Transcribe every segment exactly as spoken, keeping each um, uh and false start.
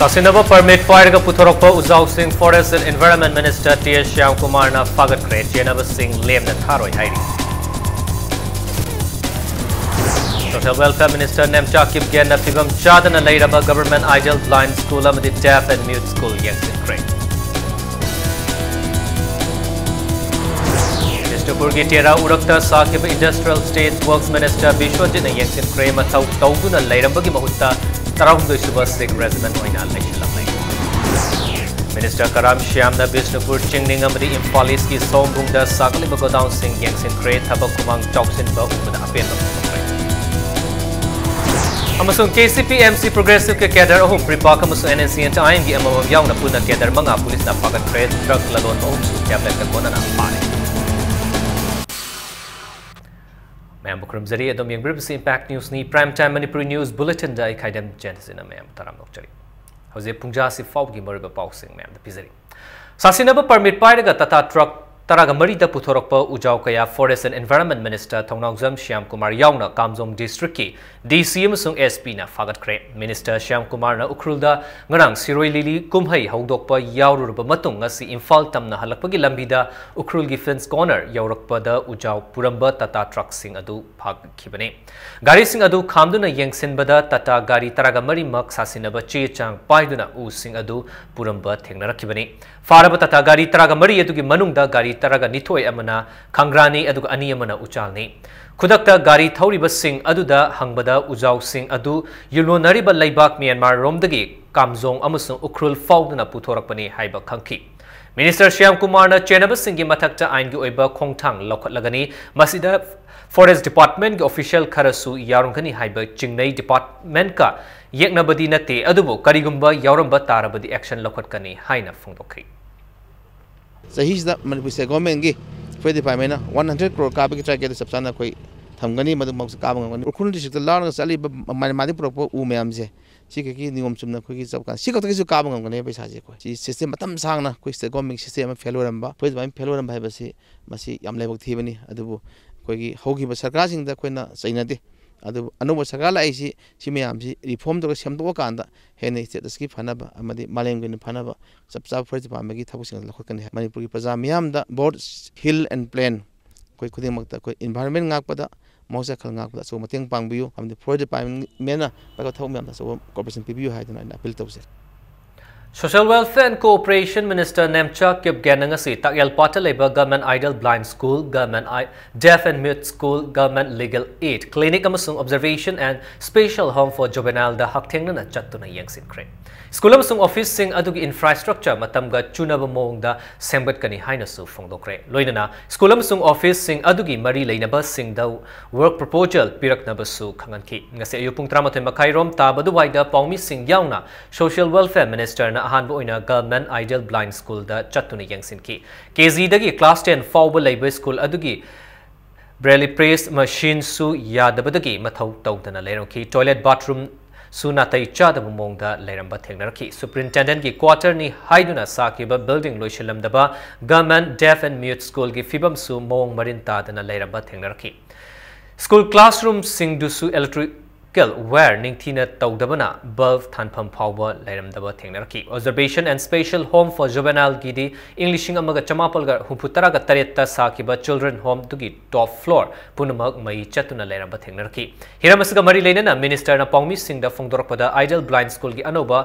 ꯇꯥꯁꯤꯟꯅꯕ permit ꯄꯥꯏꯔꯒ ꯄꯨꯊꯣꯔꯛꯄ ꯎꯖꯥꯎꯁꯤꯡ Forest and Environment Minister T S ꯁ꯭ꯌꯥꯝꯀꯨꯃꯥꯔꯅ ꯐꯥꯒꯠꯈ꯭ꯔꯦ꯫ ꯆꯦꯟꯅꯕꯁꯤꯡ ꯂꯦꯝꯅ ꯊꯥꯔꯣꯏ ꯍꯥꯏꯔꯤ꯫ Social Welfare Minister ꯅꯦꯝꯆꯥ ꯀꯤꯞꯒꯦꯟꯅ ꯐꯤꯕꯝ ꯆꯥꯗꯅ ꯂꯩꯔꯕ Government Aided Blind School ꯑꯃꯗꯤ Deaf and Mute School ꯌꯦꯡꯁꯤꯟꯈ꯭ꯔꯦ꯫ ꯕꯤꯁꯅꯨꯄꯨꯔꯒꯤ ꯇꯦꯔꯥ ꯎꯔꯛꯇ ꯁꯥꯈꯤꯕ Industrial State Works Minister ꯕꯤꯁ꯭ꯋꯖꯤꯠꯅ ꯌꯦꯡꯁꯤꯟꯈ꯭ꯔꯦ꯫ ꯃꯊꯧ ꯇꯧꯗꯨꯅ ꯂꯩꯔꯝꯕꯒꯤ ꯃꯍꯨꯠꯇ ꯇꯔꯥꯍꯨꯝꯗꯣꯏ ꯁꯨꯕ Sikh Regiment ꯑꯣꯏꯅ ꯂꯩꯁꯤꯜꯂꯝꯂꯦ꯫ Minister ꯀꯔꯥꯝ ꯁ꯭ꯌꯥꯝꯅ ꯕꯤꯁꯅꯨꯄꯨꯔ, ꯆꯤꯡꯅꯤꯡ ꯑꯃꯗꯤ ꯏꯝꯐꯥꯜ ꯏꯁꯀꯤ ꯁꯣꯝꯕꯨꯡꯗ ꯁꯥꯒꯠꯂꯤꯕ ꯒꯣꯗꯥꯎꯟꯁꯤꯡ ꯌꯦꯡꯁꯤꯟꯈ꯭ꯔꯦ꯫ ꯊꯕꯛ ꯈꯨꯃꯥꯡ ꯆꯥꯎꯁꯤꯟꯕ ꯎꯕꯗ ꯑꯄꯦꯟꯕ ꯐꯣꯡꯗꯣꯛꯈ꯭ꯔꯦ꯫ ꯑꯃꯁꯨꯡ KCP, MC, Progressive ꯀꯤ cadre ꯑꯍꯨꯝ, PREPAK ꯑꯃꯁꯨꯡ NSCN IM ꯒꯤ ꯑꯃꯃꯝ ꯌꯥꯎꯅ ꯄꯨꯟꯅ cadre ꯃꯉꯥ ꯄꯨꯂꯤꯁꯅ ꯐꯥꯒꯠꯈ꯭ꯔꯦ꯫ Drug ꯂꯂꯣꯟꯕ ꯑꯍꯨꯝꯁꯨ tablet ꯇ ꯀꯣꯟꯅꯅ ꯐꯥꯔꯦ꯫ ꯃꯌꯥꯝꯕꯨ ꯈꯨꯔꯨꯝꯖꯔꯤ꯫ ꯑꯗꯣꯝ ꯌꯦꯡꯕꯤꯔꯤꯕꯁꯤ Impact News ꯅꯤ꯫ Prime Time Manipuri News Bulletin ꯗ ꯑꯩ ꯈꯥꯏꯗꯦꯝ ꯖꯦꯟꯁꯤꯅ ꯃꯌꯥꯝꯕꯨ ꯇꯔꯥꯝꯅ ꯑꯣꯛꯆꯔꯤ꯫ ꯍꯧꯖꯤꯛ ꯄꯨꯡꯖꯥꯁꯤ ꯐꯥꯎꯕꯒꯤ ꯃꯔꯨꯑꯣꯏꯕ ꯄꯥꯎꯁꯤꯡ ꯃꯌꯥꯝꯗ ꯄꯤꯖꯔꯤ꯫ ꯁꯥꯁꯤꯟꯅꯕ permit ꯄꯥꯏꯔꯒ Tata truck ꯇꯔꯥꯒ ꯃꯔꯤꯗ ꯄꯨꯊꯣꯔꯛꯄ ꯎꯖꯥꯎ ꯀꯌꯥ Forest and Environment Minister ꯊꯧꯅꯥꯎꯖꯝ ꯁ꯭ꯌꯥꯝ ꯀꯨꯃꯥꯔ ꯌꯥꯎꯅ ꯀꯥꯝꯖꯣꯡ district ꯀꯤ DC ꯑꯃꯁꯨꯡ SP ꯅ ꯐꯥꯒꯠꯈ꯭ꯔꯦ꯫ Minister ꯁ꯭ꯌꯥꯝ ꯀꯨꯃꯥꯔꯅ ꯎꯈ꯭ꯔꯨꯜꯗ ꯉꯔꯥꯡ ꯁꯤꯔꯣꯏ ꯂꯤꯂꯤ ꯀꯨꯝꯍꯩ ꯍꯧꯗꯣꯛꯄ ꯌꯥꯎꯔꯨꯔꯕ ꯃꯇꯨꯡ ꯉꯁꯤ ꯏꯝꯐꯥꯜ ꯇꯝꯅ ꯍꯜꯂꯛꯄꯒꯤ ꯂꯝꯕꯤꯗ ꯎꯈ꯭ꯔꯨꯜꯒꯤ Prince Corner ꯌꯧꯔꯛꯄꯗ ꯎꯖꯥꯎ ꯄꯨꯔꯝꯕ Tata truck ꯁꯤꯡ ꯑꯗꯨ ꯐꯥꯒꯠꯈꯤꯕꯅꯤ꯫ ꯒꯥꯔꯤꯁꯤꯡ ꯑꯗꯨ ꯈꯥꯝꯗꯨꯅ ꯌꯦꯡꯁꯤꯟꯕꯗ Tata ꯒꯥꯔꯤ ꯇꯔꯥꯒ ꯃꯔꯤꯃꯛ ꯁꯥꯁꯤꯟꯅꯕ ꯆꯦ ꯆꯥꯡ ꯄꯥꯏꯗꯨꯅ ꯎꯁꯤꯡ ꯑꯗꯨ ꯄꯨꯔꯝꯕ ꯊꯦꯡꯅꯔꯛꯈꯤꯕꯅꯤ꯫ ꯐꯥꯔꯕ Tata ꯒꯥꯔꯤ ꯇꯔꯥꯒ ꯃꯔꯤ ꯑꯗꯨꯒꯤ ꯃꯅꯨꯡꯗ ꯒꯥꯔꯤ ꯇꯔꯥꯒ ꯅꯤꯊꯣꯏ ꯑꯃꯅ ꯈꯪꯒ꯭ꯔꯥꯅꯤ, ꯑꯗꯨꯒ ꯑꯅꯤ ꯑꯃꯅ ꯎꯆꯥꯜꯅꯤ꯫ ꯈꯨꯗꯛꯇ ꯒꯥꯔꯤ ꯊꯧꯔꯤꯕꯁꯤꯡ ꯑꯗꯨꯗ ꯍꯪꯕꯗ ꯎꯖꯥꯎꯁꯤꯡ ꯑꯗꯨ ꯌꯨꯂꯣꯟꯅꯔꯤꯕ ꯂꯩꯕꯥꯛ ꯃ꯭ꯌꯥꯟꯃꯥꯔ ꯔꯣꯝꯗꯒꯤ ꯀꯥꯝꯖꯣꯡ ꯑꯃꯁꯨꯡ ꯎꯈ꯭ꯔꯨꯜ ꯐꯥꯎꯗꯨꯅ ꯄꯨꯊꯣꯔꯛꯄꯅꯤ ꯍꯥꯏꯕ ꯈꯪꯈꯤ꯫ Minister ꯁ꯭ꯌꯥꯝ ꯀꯨꯃꯥꯔꯅ ꯆꯦꯟꯅꯕꯁꯤꯡꯒꯤ ꯃꯊꯛꯇ ꯑꯥꯏꯟꯒꯤ ꯑꯣꯏꯕ ꯈꯣꯡꯊꯥꯡ ꯂꯧꯈꯠꯂꯒꯅꯤ꯫ ꯃꯁꯤꯗ Forest Department ꯀꯤ official ꯈꯔꯁꯨ ꯌꯥꯎꯔꯝꯒꯅꯤ ꯍꯥꯏꯕ ꯆꯤꯡꯅꯩ꯫ Department ꯀ ꯌꯦꯛꯅꯕꯗꯤ ꯅꯠꯇꯦ, ꯑꯗꯨꯕꯨ ꯀꯔꯤꯒꯨꯝꯕ ꯌꯥꯎꯔꯝꯕ ꯇꯥꯔꯕꯗꯤ action ꯂꯧꯈꯠꯀꯅꯤ ꯍꯥꯏꯅ ꯐꯣꯡꯗꯣꯛꯈꯤ꯫ ꯆꯍꯤꯁꯤꯗ ꯃꯅꯤꯄꯨꯔ State Government ꯀꯤ Forest Department ꯅ one hundred crore ꯀꯥꯞꯄꯒꯤ target ꯇ ꯆꯞ ꯆꯥꯅ ꯑꯩꯈꯣꯏ ꯊꯝꯒꯅꯤ, ꯃꯗꯨ ꯃꯍꯥꯛꯁꯨ ꯀꯥꯕ ꯉꯝꯒꯅꯤ꯫ ꯎꯈ꯭ꯔꯨꯜ district ꯇ ꯂꯥꯎꯔꯒ ꯆꯠꯂꯤꯕ ꯃ-, ꯃꯥꯗꯤ ꯄꯨꯔꯛꯄ ꯎ ꯃꯌꯥꯝꯁꯦ ꯁꯤ ꯈꯛꯀꯤ ꯅꯤꯌꯣꯝ ꯆꯨꯝꯅ ꯑꯩꯈꯣꯏꯒꯤ ꯆꯞ ꯀꯥꯟ-, ꯁꯤ ꯈꯛꯇꯒꯤꯁꯨ ꯀꯥꯕ ꯉꯝꯒꯅꯤ ꯄꯩꯁꯥꯁꯦ꯫ ꯑꯩꯈꯣꯏ ꯁꯤ system ꯃꯇꯝ ꯁꯥꯡꯅ ꯑꯩꯈꯣꯏ State Government ꯀꯤ system ꯑꯃ fail ꯑꯣꯏꯔꯝꯕ, Forest Department fail ꯑꯣꯏꯔꯝꯕ ꯍꯥꯏꯕꯁꯤ ꯃꯁꯤ ꯌꯥꯝ ꯂꯥꯏꯕꯛ ꯊꯤꯕꯅꯤ꯫ ꯑꯗꯨꯕꯨ ꯑꯩꯈꯣꯏꯒꯤ ꯍꯧꯈꯤꯕ ꯁꯔꯀꯥꯔꯁꯤꯡꯗ ꯑꯩꯈꯣꯏꯅ ꯆꯩꯅꯗꯦ꯫ ꯑꯗꯨꯕꯨ ꯑꯅꯧꯕ ꯁꯔꯀꯥꯔ ꯂꯥꯛꯏꯁꯤ ꯁꯤ ꯃꯌꯥꯝꯁꯤ ꯔꯤꯐꯣꯔꯝ ꯇꯧꯔꯒ ꯁꯦꯝꯗꯣꯛꯑꯀꯥꯟꯗ ꯍꯦꯟꯅ ꯁ꯭ꯇꯦꯇꯁꯀꯤ ꯐꯅꯕ ꯑꯃꯗꯤ ꯃꯥꯂꯦꯝꯒꯤ ꯑꯣꯏꯅ ꯐꯅꯕ ꯆꯞ ꯆꯥꯕ ꯐꯣꯔꯦꯁ ꯗꯤꯄꯥꯔꯠꯃꯦꯟꯒꯤ ꯊꯕꯛꯁꯤꯡ ꯑꯗꯨ ꯂꯧꯈꯠꯀꯅꯤ ꯍꯥꯏ꯫ ꯃꯅꯤꯄꯨꯔꯒꯤ ꯄ꯭ꯔꯖꯥ ꯃꯤꯌꯥꯝꯗ ꯕꯣꯠ ꯍꯤꯜ ꯑꯦꯟ ꯄ꯭ꯂꯦꯟ ꯑꯩꯈꯣꯏ ꯈꯨꯗꯤꯡꯃꯛꯇ ꯑꯩꯈꯣꯏ ꯏꯟꯚꯥꯏꯔꯣꯟꯃꯦꯟ ꯉꯥꯛꯄꯗ, ꯃꯍꯧꯁꯥ ꯈꯜ ꯉꯥꯛꯄꯗ ꯑꯆꯧꯕ ꯃꯇꯦꯡ ꯄꯥꯡꯕꯤꯌꯨ ꯑꯃꯗꯤ ꯐꯣꯔꯦꯁ ꯗꯤꯄꯥꯔꯠꯃꯦꯟꯅ ꯄꯥꯏꯈꯠꯄ ꯊꯕꯛ ꯃꯌꯥꯝꯗ ꯑꯆꯧꯕ ꯀꯣꯑꯣꯄꯔꯦꯁꯟ ꯄꯤꯕꯤꯌꯨ ꯍꯥꯏꯗꯨꯅ ꯑꯩꯅ ꯑꯄꯤꯜ ꯇꯧꯖꯔꯤ꯫ Social Welfare and Cooperation Minister Nemcha ꯀꯤꯞꯒꯦꯟꯅ ꯉꯁꯤ ꯇꯥꯛꯌꯦꯜꯄꯥꯠꯇ ꯂꯩꯕ Government Ideal Blind School, Government I-, Deaf and Mute School, Government Legal Aid Clinic ꯑꯃꯁꯨꯡ Observation and Special Home for Juvenileꯗ ꯍꯛꯊꯦꯡꯅꯅ ꯆꯠꯇꯨꯅ ꯌꯦꯡꯁꯤꯟꯈ꯭ꯔꯦ꯫ ꯁ꯭ꯀꯨꯜ ꯑꯃꯁꯨꯡ ꯑꯣꯐꯤꯁꯁꯤꯡ ꯑꯗꯨꯒꯤ ꯏꯟꯐ꯭ꯔꯥꯁ꯭ꯇ꯭ꯔꯛꯆꯔ ꯃꯇꯝꯒ ꯆꯨꯅꯕ ꯃꯑꯣꯡꯗ ꯁꯦꯝꯒꯠꯀꯅꯤ ꯍꯥꯏꯅꯁꯨ ꯐꯣꯡꯗꯣꯛꯈ꯭ꯔꯦ꯫ ꯂꯣꯏꯅꯅ ꯁ꯭ꯀꯨꯜ ꯑꯃꯁꯨꯡ ꯑꯣꯐꯤꯁꯁꯤꯡ ꯑꯗꯨꯒꯤ ꯃꯔꯤ ꯂꯩꯅꯕꯁꯤꯡꯗ ꯋꯔꯛ ꯄ꯭ꯔꯣꯄꯣꯖꯦꯜ ꯄꯤꯔꯛꯅꯕꯁꯨ ꯈꯪꯍꯟꯈꯤ꯫ ꯉꯁꯤ ꯑꯌꯨꯛ ꯄꯨꯡ ꯇꯔꯥꯃꯥꯊꯣꯏ ꯃꯈꯥꯏ ꯔꯣꯝ ꯇꯥꯕ ꯑꯗꯨꯋꯥꯏꯗ ꯄꯥꯎꯃꯤꯁꯤꯡ ꯌꯥꯎꯅ Social Welfare Ministerꯅ ꯑꯍꯥꯟꯕ ꯑꯣꯏꯅ Government Ideal Blind Schoolꯗ ꯆꯠꯇꯨꯅ ꯌꯦꯡꯁꯤꯟꯈꯤ꯫ ꯀꯦ ꯖꯤꯗꯒꯤ ꯀ꯭ꯂꯥꯁ ꯇꯦꯟ ꯐꯥꯎꯕ ꯂꯩꯕ ꯁ꯭ꯀꯨꯜ ꯑꯗꯨꯒꯤ Braille Press Machineꯁꯨ ꯌꯥꯗꯕꯗꯒꯤ ꯃꯊꯧ ꯇꯧꯗꯅ ꯂꯩꯔꯝꯈꯤ꯫ Toilet bathroomꯁꯨ ꯅꯥꯇꯩ ꯆꯥꯗꯕ ꯃꯑꯣꯡꯗ ꯂꯩꯔꯝꯕ ꯊꯦꯡꯅꯔꯛꯈꯤ꯫ Superintendentꯀꯤ quarterꯅꯤ ꯍꯥꯏꯗꯨꯅ ꯁꯥꯈꯤꯕ building ꯂꯣꯏꯁꯤꯜꯂꯝꯗꯕ Government Deaf and Mute Schoolꯒꯤ ꯐꯤꯕꯝꯁꯨ ꯃꯑꯣꯡ ꯃꯔꯤꯟ ꯇꯥꯗꯅ ꯂꯩꯔꯝꯕ ꯊꯦꯡꯅꯔꯛꯈꯤ꯫ ꯁ꯭ꯀꯨꯜ classroomꯁꯤꯡꯗꯨꯁꯨ electrical wire ꯅꯤꯡꯊꯤꯅ ꯇꯧꯗꯕꯅ bulb ꯊꯥꯟꯐꯝ ꯐꯥꯎꯕ ꯂꯩꯔꯝꯗꯕ ꯊꯦꯡꯅꯔꯛꯈꯤ꯫ Observation and Special Home for Juvenileꯒꯤꯗꯤ ꯏꯪ ꯂꯤꯁꯤꯡ ꯑꯃꯒ ꯆꯃꯥꯄꯜꯒ ꯍꯨꯝꯐꯨ ꯇꯔꯥꯒ ꯇꯔꯦꯠꯇ ꯁꯥꯈꯤꯕ Children Homeꯗꯨꯒꯤ top floor ꯄꯨꯝꯅꯃꯛ ꯃꯩ ꯆꯠꯇꯨꯅ ꯂꯩꯔꯝꯕ ꯊꯦꯡꯅꯔꯛꯈꯤ꯫ ꯍꯤꯔꯝ ꯑꯁꯤꯒ ꯃꯔꯤ ꯂꯩꯅꯅ Ministerꯅ ꯄꯥꯎꯃꯤꯁꯤꯡꯗ ꯐꯣꯡꯗꯣꯔꯛꯄꯗ Ideal Blind Schoolꯒꯤ ꯑꯅꯧꯕ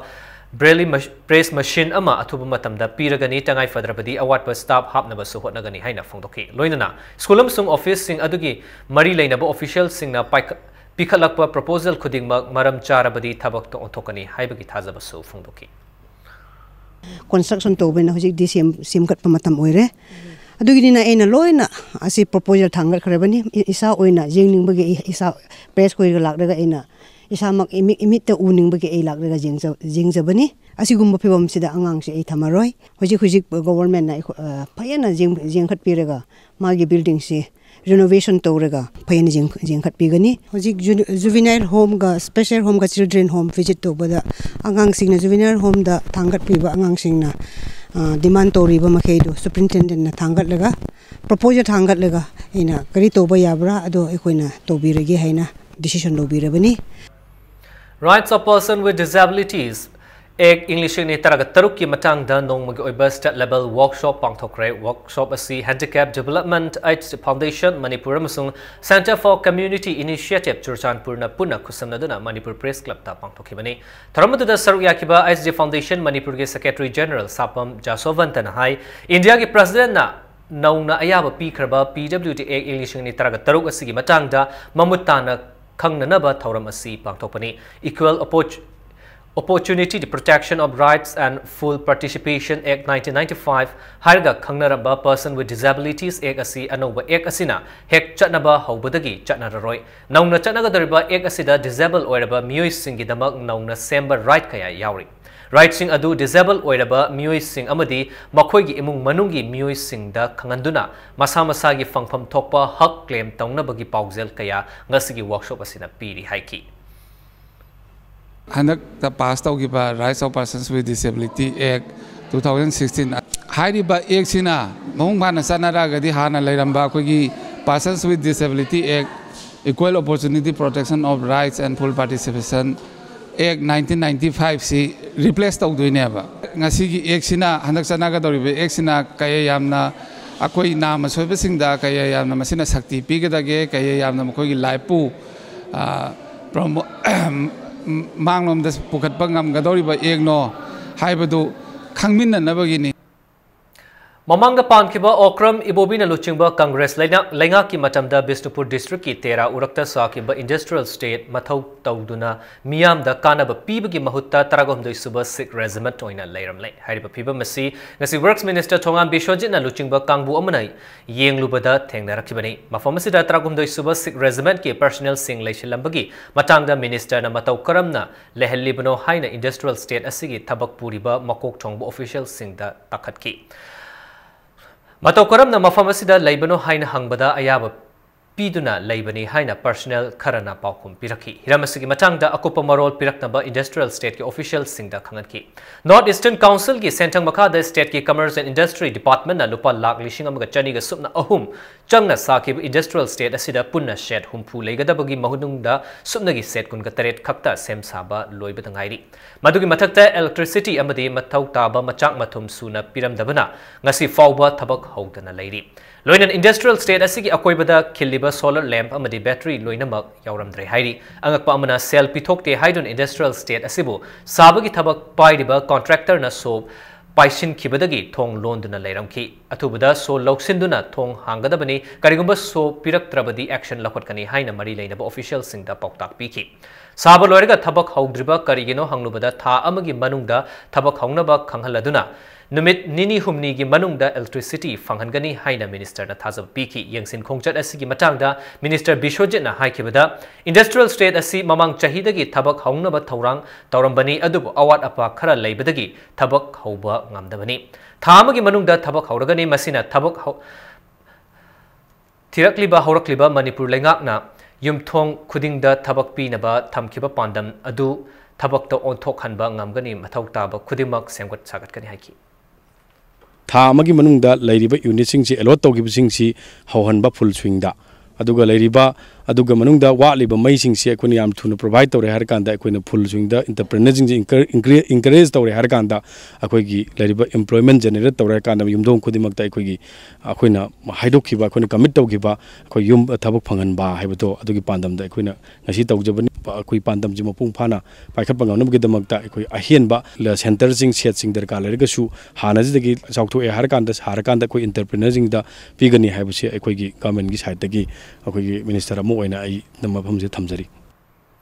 Braille mach-, Press Machine ꯑꯃ ꯑꯊꯨꯕ ꯃꯇꯝꯗ ꯄꯤꯔꯒꯅꯤ, ꯇꯉꯥꯏ ꯐꯗ꯭ꯔꯕꯗꯤ ꯑꯋꯥꯠꯄ staff ꯍꯥꯞꯅꯕꯁꯨ ꯍꯣꯠꯅꯒꯅꯤ ꯍꯥꯏꯅ ꯐꯣꯡꯗꯣꯛꯈꯤ꯫ ꯂꯣꯏꯅꯅ ꯁ꯭ꯀꯨꯜ ꯑꯃꯁꯨꯡ ꯑꯣꯐꯤꯁꯁꯤꯡ ꯑꯗꯨꯒꯤ ꯃꯔꯤ ꯂꯩꯅꯕ ꯑꯣꯐꯤꯁꯤꯌꯦꯜꯁꯤꯡꯅ ꯄꯥꯏꯈ-, ꯄꯤꯈꯠꯂꯛꯄ ꯄ꯭ꯔꯣꯄꯣꯖꯦꯜ ꯈꯨꯗꯤꯡꯃꯛ ꯃꯔꯝ ꯆꯥꯔꯕꯗꯤ ꯊꯕꯛꯇ ꯑꯣꯟꯊꯣꯛꯀꯅꯤ ꯍꯥꯏꯕꯒꯤ ꯊꯥꯖꯕꯁꯨ ꯐꯣꯡꯗꯣꯛꯈꯤ꯫ ꯀꯟꯁꯇ꯭ꯔꯛꯁꯟ ꯇꯧꯕꯅ ꯍꯧꯖꯤꯛꯇꯤ ꯁꯦꯝ-, ꯁꯦꯝꯒꯠꯄ ꯃꯇꯝ ꯑꯣꯏꯔꯦ꯫ ꯑꯗꯨꯒꯤꯅꯤꯅ ꯑꯩꯅ ꯂꯣꯏꯅ ꯑꯁꯤ ꯄ꯭ꯔꯣꯄꯣꯖꯦꯜ ꯊꯥꯡꯒꯠꯈ꯭ꯔꯕꯅꯤ꯫ ꯏ-, ꯏꯁꯥ ꯑꯣꯏꯅ ꯌꯦꯡꯅꯤꯡꯕꯒꯤ ꯑꯩ ꯏꯁꯥ ꯄ꯭ꯔꯦꯁ ꯈꯣꯏꯒ ꯂꯥꯛꯂꯒ ꯑꯩꯅ ꯏꯁꯥꯃꯛ ꯏꯃꯤ-, ꯏꯃꯤꯠꯇ ꯎꯅꯤꯡꯕꯒꯤ ꯑꯩ ꯂꯥꯛꯂꯒ ꯌꯦꯡꯖ-, ꯌꯦꯡꯖꯕꯅꯤ꯫ ꯑꯁꯤꯒꯨꯝꯕ ꯐꯤꯕꯝꯁꯤꯗ ꯑꯉꯥꯡꯁꯦ ꯑꯩ ꯊꯝꯃꯔꯣꯏ꯫ ꯍꯧꯖꯤꯛ ꯍꯧꯖꯤꯛ ꯒꯣꯕꯔꯃꯦꯟꯅ ꯑꯩꯈꯣ-, ꯑ, ꯐꯖꯅ ꯌꯦꯡ-, ꯌꯦꯡꯈꯠꯄꯤꯔꯒ ꯃꯥꯒꯤ ꯕꯤꯜꯗꯤꯡꯁꯤ ꯔꯤꯅꯣꯚꯦꯁꯟ ꯇꯧꯔꯒ ꯐꯖꯅ ꯌꯦꯡ-, ꯌꯦꯡꯈꯠꯄꯤꯒꯅꯤ꯫ ꯍꯧꯖꯤꯛ ꯖꯨ-, ꯖꯨꯕꯤꯅꯥꯏꯜ ꯍꯣꯝꯒ ꯁ꯭ꯄꯦꯁꯦꯜ ꯍꯣꯝꯒ ꯆꯤꯜꯗ꯭ꯔꯦꯟ ꯍꯣꯝ ꯚꯤꯖꯤꯠ ꯇꯧꯕꯗ ꯑꯉꯥꯡꯁꯤꯡꯅ ꯖꯨꯕꯤꯅꯥꯏꯜ ꯍꯣꯝꯗ ꯊꯥꯡꯒꯠꯄꯤꯕ ꯑꯉꯥꯡꯁꯤꯡꯅ, ꯑ, ꯗꯤꯃꯥꯟ ꯇꯧꯔꯤꯕ ꯃꯈꯩꯗꯨ ꯁꯨꯄ꯭ꯔꯤꯟꯇꯦꯟꯗꯦꯟꯠꯅ ꯊꯥꯡꯒꯠꯂꯒ ꯄ꯭ꯔꯣꯄꯣꯖꯦꯜ ꯊꯥꯡꯒꯠꯂꯒ ꯑꯩꯅ ꯀꯔꯤ ꯇꯧꯕ ꯌꯥꯕ꯭ꯔꯥ ꯑꯗꯣ ꯑꯩꯈꯣꯏꯅ ꯇꯧꯕꯤꯔꯒꯦ ꯍꯥꯏꯅ decision ꯂꯧꯕꯤꯔꯕꯅꯤ꯫ Rights of Person with Disabilities Act ꯏꯪ ꯂꯤꯁꯤꯡ ꯑꯅꯤ ꯇꯔꯥꯒ ꯇꯔꯨꯛꯀꯤ ꯃꯇꯥꯡꯗ ꯅꯣꯡꯃꯒꯤ ꯑꯣꯏꯕ state level workshop ꯄꯥꯡꯊꯣꯛꯈ꯭ꯔꯦ꯫ Workshop ꯑꯁꯤ Handicap Development Aid Foundation Manipur ꯑꯃꯁꯨꯡ Centre for Community Initiative ꯆꯨꯔꯆꯥꯟꯄꯨꯔꯅ ꯄꯨꯟꯅ ꯈꯨꯠꯁꯝꯅꯗꯨꯅ ꯃꯅꯤꯄꯨꯔ Press Clubꯇ ꯄꯥꯡꯊꯣꯛꯈꯤꯕꯅꯤ꯫ ꯊꯧꯔꯝ ꯑꯗꯨꯗ ꯁꯔꯨꯛ ꯌꯥꯈꯤꯕ H D Foundation ꯃꯅꯤꯄꯨꯔꯒꯤ Secretary General ꯁꯥꯄꯝ ꯖꯥꯁꯣꯚꯟꯇꯅ ꯍꯥꯏ, ꯏꯟꯗꯤꯌꯥꯒꯤ Presidentꯅ ꯅꯧꯅ ꯑꯌꯥꯕ ꯄꯤꯈ꯭ꯔꯕ P W D Act ꯏꯪ ꯂꯤꯁꯤꯡ ꯑꯅꯤ ꯇꯔꯥꯒ ꯇꯔꯨꯛ ꯑꯁꯤꯒꯤ ꯃꯇꯥꯡꯗ ꯃꯃꯨꯠ ꯇꯥꯅ ꯈꯪꯅꯅꯕ ꯊꯧꯔꯝ ꯑꯁꯤ ꯄꯥꯡꯊꯣꯛꯄꯅꯤ꯫ Equal Oppor-, Opportunity Protection of Rights and Full Participation Act nineteen ninety-five ꯍꯥꯏꯔꯒ ꯈꯪꯅꯔꯝꯕ Person with Disabilities Act ꯑꯁꯤ ꯑꯅꯧꯕ Act ꯑꯁꯤꯅ ꯍꯦꯛ ꯆꯠꯅꯕ ꯍꯧꯕꯗꯒꯤ ꯆꯠꯅꯔꯔꯣꯏ꯫ ꯅꯧꯅ ꯆꯠꯅꯒꯗꯧꯔꯤꯕ Act ꯑꯁꯤꯗ disable ꯑꯣꯏꯔꯕ ꯃꯤꯑꯣꯏꯁꯤꯡꯒꯤꯗꯃꯛ ꯅꯧꯅ ꯁꯦꯝꯕ right ꯀꯌꯥ ꯌꯥꯎꯔꯤ꯫ Rightꯁꯤꯡ ꯑꯗꯨ disable ꯑꯣꯏꯔꯕ ꯃꯤꯑꯣꯏꯁꯤꯡ ꯑꯃꯗꯤ ꯃꯈꯣꯏꯒꯤ ꯏꯃꯨꯡ ꯃꯅꯨꯡꯒꯤ ꯃꯤꯑꯣꯏꯁꯤꯡꯗ ꯈꯪꯍꯟꯗꯨꯅ ꯃꯁꯥ ꯃꯁꯥꯒꯤ ꯐꯪꯐꯝ ꯊꯣꯛꯄ ꯍꯛ claim ꯇꯧꯅꯕꯒꯤ ꯄꯥꯎꯖꯦꯜ ꯀꯌꯥ ꯉꯁꯤꯒꯤ workshop ꯑꯁꯤꯅ ꯄꯤꯔꯤ ꯍꯥꯏꯈꯤ꯫ ꯍꯟꯗꯛꯇ pass ꯇꯧꯈꯤꯕ Rights of Persons with Disability Act two thousand sixteen ꯍꯥꯏꯔꯤꯕ Actꯁꯤꯅ ꯃꯄꯨꯡ ꯐꯥꯅ ꯆꯠꯅꯔꯛꯑꯒꯗꯤ ꯍꯥꯟꯅ ꯂꯩꯔꯝꯕ ꯑꯩꯈꯣꯏꯒꯤ Persons with Disability Act, Equal Opportunity Protection of Rights and Full Participation Act nineteen ninety-five ꯁꯤ replace ꯇꯧꯗꯣꯏꯅꯦꯕ꯫ ꯉꯁꯤꯒꯤ Actꯁꯤꯅ, ꯍꯟꯗꯛ ꯆꯠꯅꯒꯗꯧꯔꯤꯕ Actꯁꯤꯅ ꯀꯌꯥ ꯌꯥꯝꯅ ꯑꯩꯈꯣꯏ ꯅꯥꯝꯃ ꯁꯣꯏꯕꯁꯤꯡꯗ ꯀꯌꯥ ꯌꯥꯝꯅ ꯃꯁꯤꯅ ꯁꯛꯇꯤ ꯄꯤꯒꯗꯒꯦ, ꯀꯌꯥ ꯌꯥꯝꯅ ꯃꯈꯣꯏꯒꯤ lifeꯄꯨ ꯃꯥꯡꯂꯣꯝꯗ ꯄꯨꯈꯠꯄ ꯉꯝꯒꯗꯧꯔꯤꯕ Actꯅꯣ ꯍꯥꯏꯕꯗꯨ ꯈꯪꯃꯤꯟꯅꯅꯕꯒꯤꯅꯤ꯫ ꯃꯃꯥꯡꯗ ꯄꯥꯟꯈꯤꯕ ꯑꯣꯀ꯭ꯔꯝ ꯏꯕꯣꯕꯤꯅ ꯂꯨꯆꯤꯡꯕ Congress ꯂꯩꯉꯥꯛ, ꯂꯩꯉꯥꯛꯀꯤ ꯃꯇꯝꯗ ꯕꯤꯁꯅꯨꯄꯨꯔ districtꯀꯤ ꯇꯦꯔꯥ ꯎꯔꯛꯇ ꯁꯥꯈꯤꯕ industrial estate ꯃꯊꯧ ꯇꯧꯗꯨꯅ ꯃꯤꯌꯥꯝꯗ ꯀꯥꯟꯅꯕ ꯄꯤꯕꯒꯤ ꯃꯍꯨꯠꯇ ꯇꯔꯥꯍꯨꯝꯗꯣꯏ ꯁꯨꯕ Sikh Regiment ꯑꯣꯏꯅ ꯂꯩꯔꯝꯂꯦ꯫ ꯍꯥꯏꯔꯤꯕ ꯐꯤꯕꯝ ꯑꯁꯤ ꯉꯁꯤ Works Minister ꯊꯣꯉꯥꯝ ꯕꯤꯁ꯭ꯋꯖꯤꯠꯅ ꯂꯨꯆꯤꯡꯕ ꯀꯥꯡꯕꯨ ꯑꯃꯅ ꯌꯦꯡꯂꯨꯕꯗ ꯊꯦꯡꯅꯔꯛꯈꯤꯕꯅꯤ꯫ ꯃꯐꯝ ꯑꯁꯤꯗ ꯇꯔꯥꯍꯨꯝꯗꯣꯏ ꯁꯨꯕ Sikh Regimentꯀꯤ personnelꯁꯤꯡ ꯂꯩꯁꯤꯜꯂꯝꯕꯒꯤ ꯃꯇꯥꯡꯗ ministerꯅ ꯃꯇꯧ ꯀꯔꯝꯅ ꯂꯩꯍꯜꯂꯤꯕꯅꯣ ꯍꯥꯏꯅ industrial estate ꯑꯁꯤꯒꯤ ꯊꯕꯛ ꯄꯨꯔꯤꯕ ꯃꯀꯣꯛ ꯊꯣꯡꯕ officialꯁꯤꯡꯗ ꯇꯥꯈꯠꯈꯤ꯫ ꯃꯇꯧ ꯀꯔꯝꯅ ꯃꯐꯝ ꯑꯁꯤꯗ ꯂꯩꯕꯅꯣ ꯍꯥꯏꯅ ꯍꯪꯕꯗ ꯑꯌꯥꯕ ꯄꯤꯗꯨꯅ ꯂꯩꯕꯅꯤ ꯍꯥꯏꯅ personnel ꯈꯔꯅ ꯄꯥꯎꯈꯨꯝ ꯄꯤꯔꯛꯈꯤ꯫ ꯍꯤꯔꯝ ꯑꯁꯤꯒꯤ ꯃꯇꯥꯡꯗ ꯑꯀꯨꯞꯄ ꯃꯔꯣꯜ ꯄꯤꯔꯛꯅꯕ industrial stateꯀꯤ officialꯁꯤꯡꯗ ꯈꯪꯍꯟꯈꯤ꯫ North Eastern Councilꯒꯤ ꯁꯦꯟꯊꯪ ꯃꯈꯥꯗ stateꯀꯤ Commerce and Industry Departmentꯅ ꯂꯨꯄꯥ ꯂꯥꯈ ꯂꯤꯁꯤꯡ ꯑꯃꯒ ꯆꯅꯤꯒ ꯁꯨꯞꯅ ꯑꯍꯨꯝ ꯆꯪꯅ ꯁꯥꯈꯤꯕ industrial state ꯑꯁꯤꯗ ꯄꯨꯟꯅ shed ꯍꯨꯝꯐꯨ ꯂꯩꯒꯗꯕꯒꯤ ꯃꯅꯨꯡꯗ ꯁꯨꯞꯅꯒꯤ shed ꯀꯨꯟꯒ ꯇꯔꯦꯠ ꯈꯛꯇ ꯁꯦꯝ ꯁꯥꯕ ꯂꯣꯏꯕꯗ ꯉꯥꯏꯔꯤ꯫ ꯃꯗꯨꯒꯤ ꯃꯊꯛꯇ electricity ꯑꯃꯗꯤ ꯃꯊꯧ ꯇꯥꯕ ꯃꯆꯥꯛ ꯃꯊꯨꯝ ꯁꯨꯅ ꯄꯤꯔꯝꯗꯕꯅ ꯉꯁꯤ ꯐꯥꯎꯕ ꯊꯕꯛ ꯍꯧꯗꯅ ꯂꯩꯔꯤ꯫ ꯂꯣꯏꯅꯅ industrial state ꯑꯁꯤꯒꯤ ꯑꯀꯣꯏꯕꯗ ꯈꯤꯜꯂꯤꯕ solar lamp ꯑꯃꯗꯤ battery ꯂꯣꯏꯅꯃꯛ ꯌꯥꯎꯔꯝꯗ꯭ꯔꯦ ꯍꯥꯏꯔꯤ꯫ ꯑꯉꯛꯄ ꯑꯃꯅ, ꯁꯦꯜ ꯄꯤꯊꯣꯛꯇꯦ ꯍꯥꯏꯗꯨꯅ industrial state ꯑꯁꯤꯕꯨ ꯁꯥꯕꯒꯤ ꯊꯕꯛ ꯄꯥꯏꯔꯤꯕ contractorꯅ ꯁꯣ ꯄꯥꯏꯁꯤꯟꯈꯤꯕꯗꯒꯤ ꯊꯣꯡ ꯂꯣꯟꯗꯨꯅ ꯂꯩꯔꯝꯈꯤ꯫ ꯑꯊꯨꯕꯗ ꯁꯣ ꯂꯧꯁꯤꯟꯗꯨꯅ ꯊꯣꯡ ꯍꯥꯡꯒꯗꯕꯅꯤ, ꯀꯔꯤꯒꯨꯝꯕ ꯁꯣ ꯄꯤꯔꯛꯇ꯭ꯔꯕꯗꯤ action ꯂꯧꯈꯠꯀꯅꯤ ꯍꯥꯏꯅ ꯃꯔꯤ ꯂꯩꯅꯕ officialꯁꯤꯡꯗ ꯄꯥꯎꯇꯥꯛ ꯄꯤꯈꯤ꯫ ꯁꯥꯕ ꯂꯣꯏꯔꯒ ꯊꯕꯛ ꯍꯧꯗ꯭ꯔꯤꯕ ꯀꯔꯤꯒꯤꯅꯣ ꯍꯪꯂꯨꯕꯗ, ꯊꯥ ꯑꯃꯒꯤ ꯃꯅꯨꯡꯗ ꯊꯕꯛ ꯍꯧꯅꯕ ꯈꯪꯍꯜꯂꯗꯨꯅ ꯅꯨꯃꯤꯠ ꯅꯤꯅꯤ ꯍꯨꯝꯅꯤꯒꯤ ꯃꯅꯨꯡꯗ electricity ꯐꯪꯍꯟꯒꯅꯤ ꯍꯥꯏꯅ ministerꯅ ꯊꯥꯖꯕ ꯄꯤꯈꯤ꯫ ꯌꯦꯡꯁꯤꯟ ꯈꯣꯡꯆꯠ ꯑꯁꯤꯒꯤ ꯃꯇꯥꯡꯗ minister ꯕꯤꯁ꯭ꯋꯖꯤꯠꯅ ꯍꯥꯏꯈꯤꯕꯗ, industrial state ꯑꯁꯤ ꯃꯃꯥꯡ ꯆꯍꯤꯗꯒꯤ ꯊꯕꯛ ꯍꯧꯅꯕ ꯊꯧꯔꯥꯡ ꯇꯧꯔꯝꯕꯅꯤ, ꯑꯗꯨꯕꯨ ꯑꯋꯥꯠ ꯑꯄꯥ ꯈꯔ ꯂꯩꯕꯗꯒꯤ ꯊꯕꯛ ꯍꯧꯕ ꯉꯝꯗꯕꯅꯤ꯫ ꯊꯥ ꯑꯃꯒꯤ ꯃꯅꯨꯡꯗ ꯊꯕꯛ ꯍꯧꯔꯒꯅꯤ꯫ ꯃꯁꯤꯅ ꯊꯕꯛ ꯍꯧ-, ꯊꯤꯔꯛꯂꯤꯕ ꯍꯧꯔꯛꯂꯤꯕ ꯃꯅꯤꯄꯨꯔ ꯂꯩꯉꯥꯛꯅ ꯌꯨꯝꯊꯣꯡ ꯈꯨꯗꯤꯡꯗ ꯊꯕꯛ ꯄꯤꯅꯕ ꯊꯝꯈꯤꯕ ꯄꯥꯟꯗꯝ ꯑꯗꯨ ꯊꯕꯛꯇ ꯑꯣꯟꯊꯣꯛꯍꯟꯕ ꯉꯝꯒꯅꯤ, ꯃꯊꯧ ꯇꯥꯕ ꯈꯨꯗꯤꯡꯃꯛ ꯁꯦꯝꯒꯠ ꯁꯥꯒꯠꯀꯅꯤ ꯍꯥꯏꯈꯤ꯫ ꯊꯥ ꯑꯃꯒꯤ ꯃꯅꯨꯡꯗ ꯂꯩꯔꯤꯕ unitꯁꯤꯡꯁꯤ allot ꯇꯧꯈꯤꯕꯁꯤꯡꯁꯤ ꯍꯧꯍꯟꯕ full swingꯗ, ꯑꯗꯨꯒ ꯂꯩꯔꯤꯕ, ꯑꯗꯨꯒ ꯃꯅꯨꯡꯗ ꯋꯥꯠꯂꯤꯕ ꯃꯩꯁꯤꯡꯁꯤ ꯑꯩꯈꯣꯏꯅ ꯌꯥꯝ ꯊꯨꯅ provide ꯇꯧꯔꯦ ꯍꯥꯏꯔꯀꯥꯟꯗ, ꯑꯩꯈꯣꯏꯅ full swingꯗ entrepreneurꯁꯤꯡꯁꯦ encour-, encour-, encourage ꯇꯧꯔꯦ ꯍꯥꯏꯔꯀꯥꯟꯗ, ꯑꯩꯈꯣꯏꯒꯤ ꯂꯩꯔꯤꯕ employment generate ꯇꯧꯔꯦ ꯍꯥꯏꯔꯀꯥꯟꯗ, ꯌꯨꯝꯊꯣꯡ ꯈꯨꯗꯤꯡꯃꯛꯇ ꯑꯩꯈꯣꯏꯒꯤ, ꯑꯩꯈꯣꯏꯅ ꯍꯥꯏꯗꯣꯛꯈꯤꯕ, ꯑꯩꯈꯣꯏꯅ commit ꯇꯧꯈꯤꯕ ꯑꯩꯈꯣꯏ ꯌꯨꯝ ꯊꯕꯛ ꯐꯪꯍꯟꯕ ꯍꯥꯏꯕꯗꯣ, ꯑꯗꯨꯒꯤ ꯄꯥꯟꯗꯝꯗ ꯑꯩꯈꯣꯏꯅ ꯉꯁꯤ ꯇꯧꯖꯕꯅꯤ꯫ ꯑꯩꯈꯣꯏ ꯄꯥꯟꯗꯝꯁꯤ ꯃꯄꯨꯡ ꯐꯥꯅ ꯄꯥꯏꯈꯠꯄ ꯉꯝꯅꯕꯒꯤꯗꯃꯛꯇ ꯑꯩꯈꯣꯏ ꯑꯍꯦꯟꯕ ꯂ-, centreꯁꯤꯡ, shedꯁꯤꯡ ꯗꯔꯀꯥꯔ ꯂꯩꯔꯒꯁꯨ, ꯍꯥꯟꯅꯁꯤꯗꯒꯤ ꯆꯥꯎꯊꯣꯛꯑꯦ ꯍꯥꯏꯔꯀꯥꯟꯗ, ꯁꯥꯔꯀꯥꯟꯗ ꯑꯩꯈꯣꯏ entrepreneurꯁꯤꯡꯗ ꯄꯤꯒꯅꯤ ꯍꯥꯏꯕꯁꯤ ꯑꯩꯈꯣꯏꯒꯤ governmentꯀꯤ sideꯇꯒꯤ ꯑꯩꯈꯣꯏꯒꯤ minister ꯑꯃ ꯑꯣꯏꯅ ꯑꯩ ꯃꯐꯝꯁꯤꯗ ꯊꯝꯖꯔꯤ꯫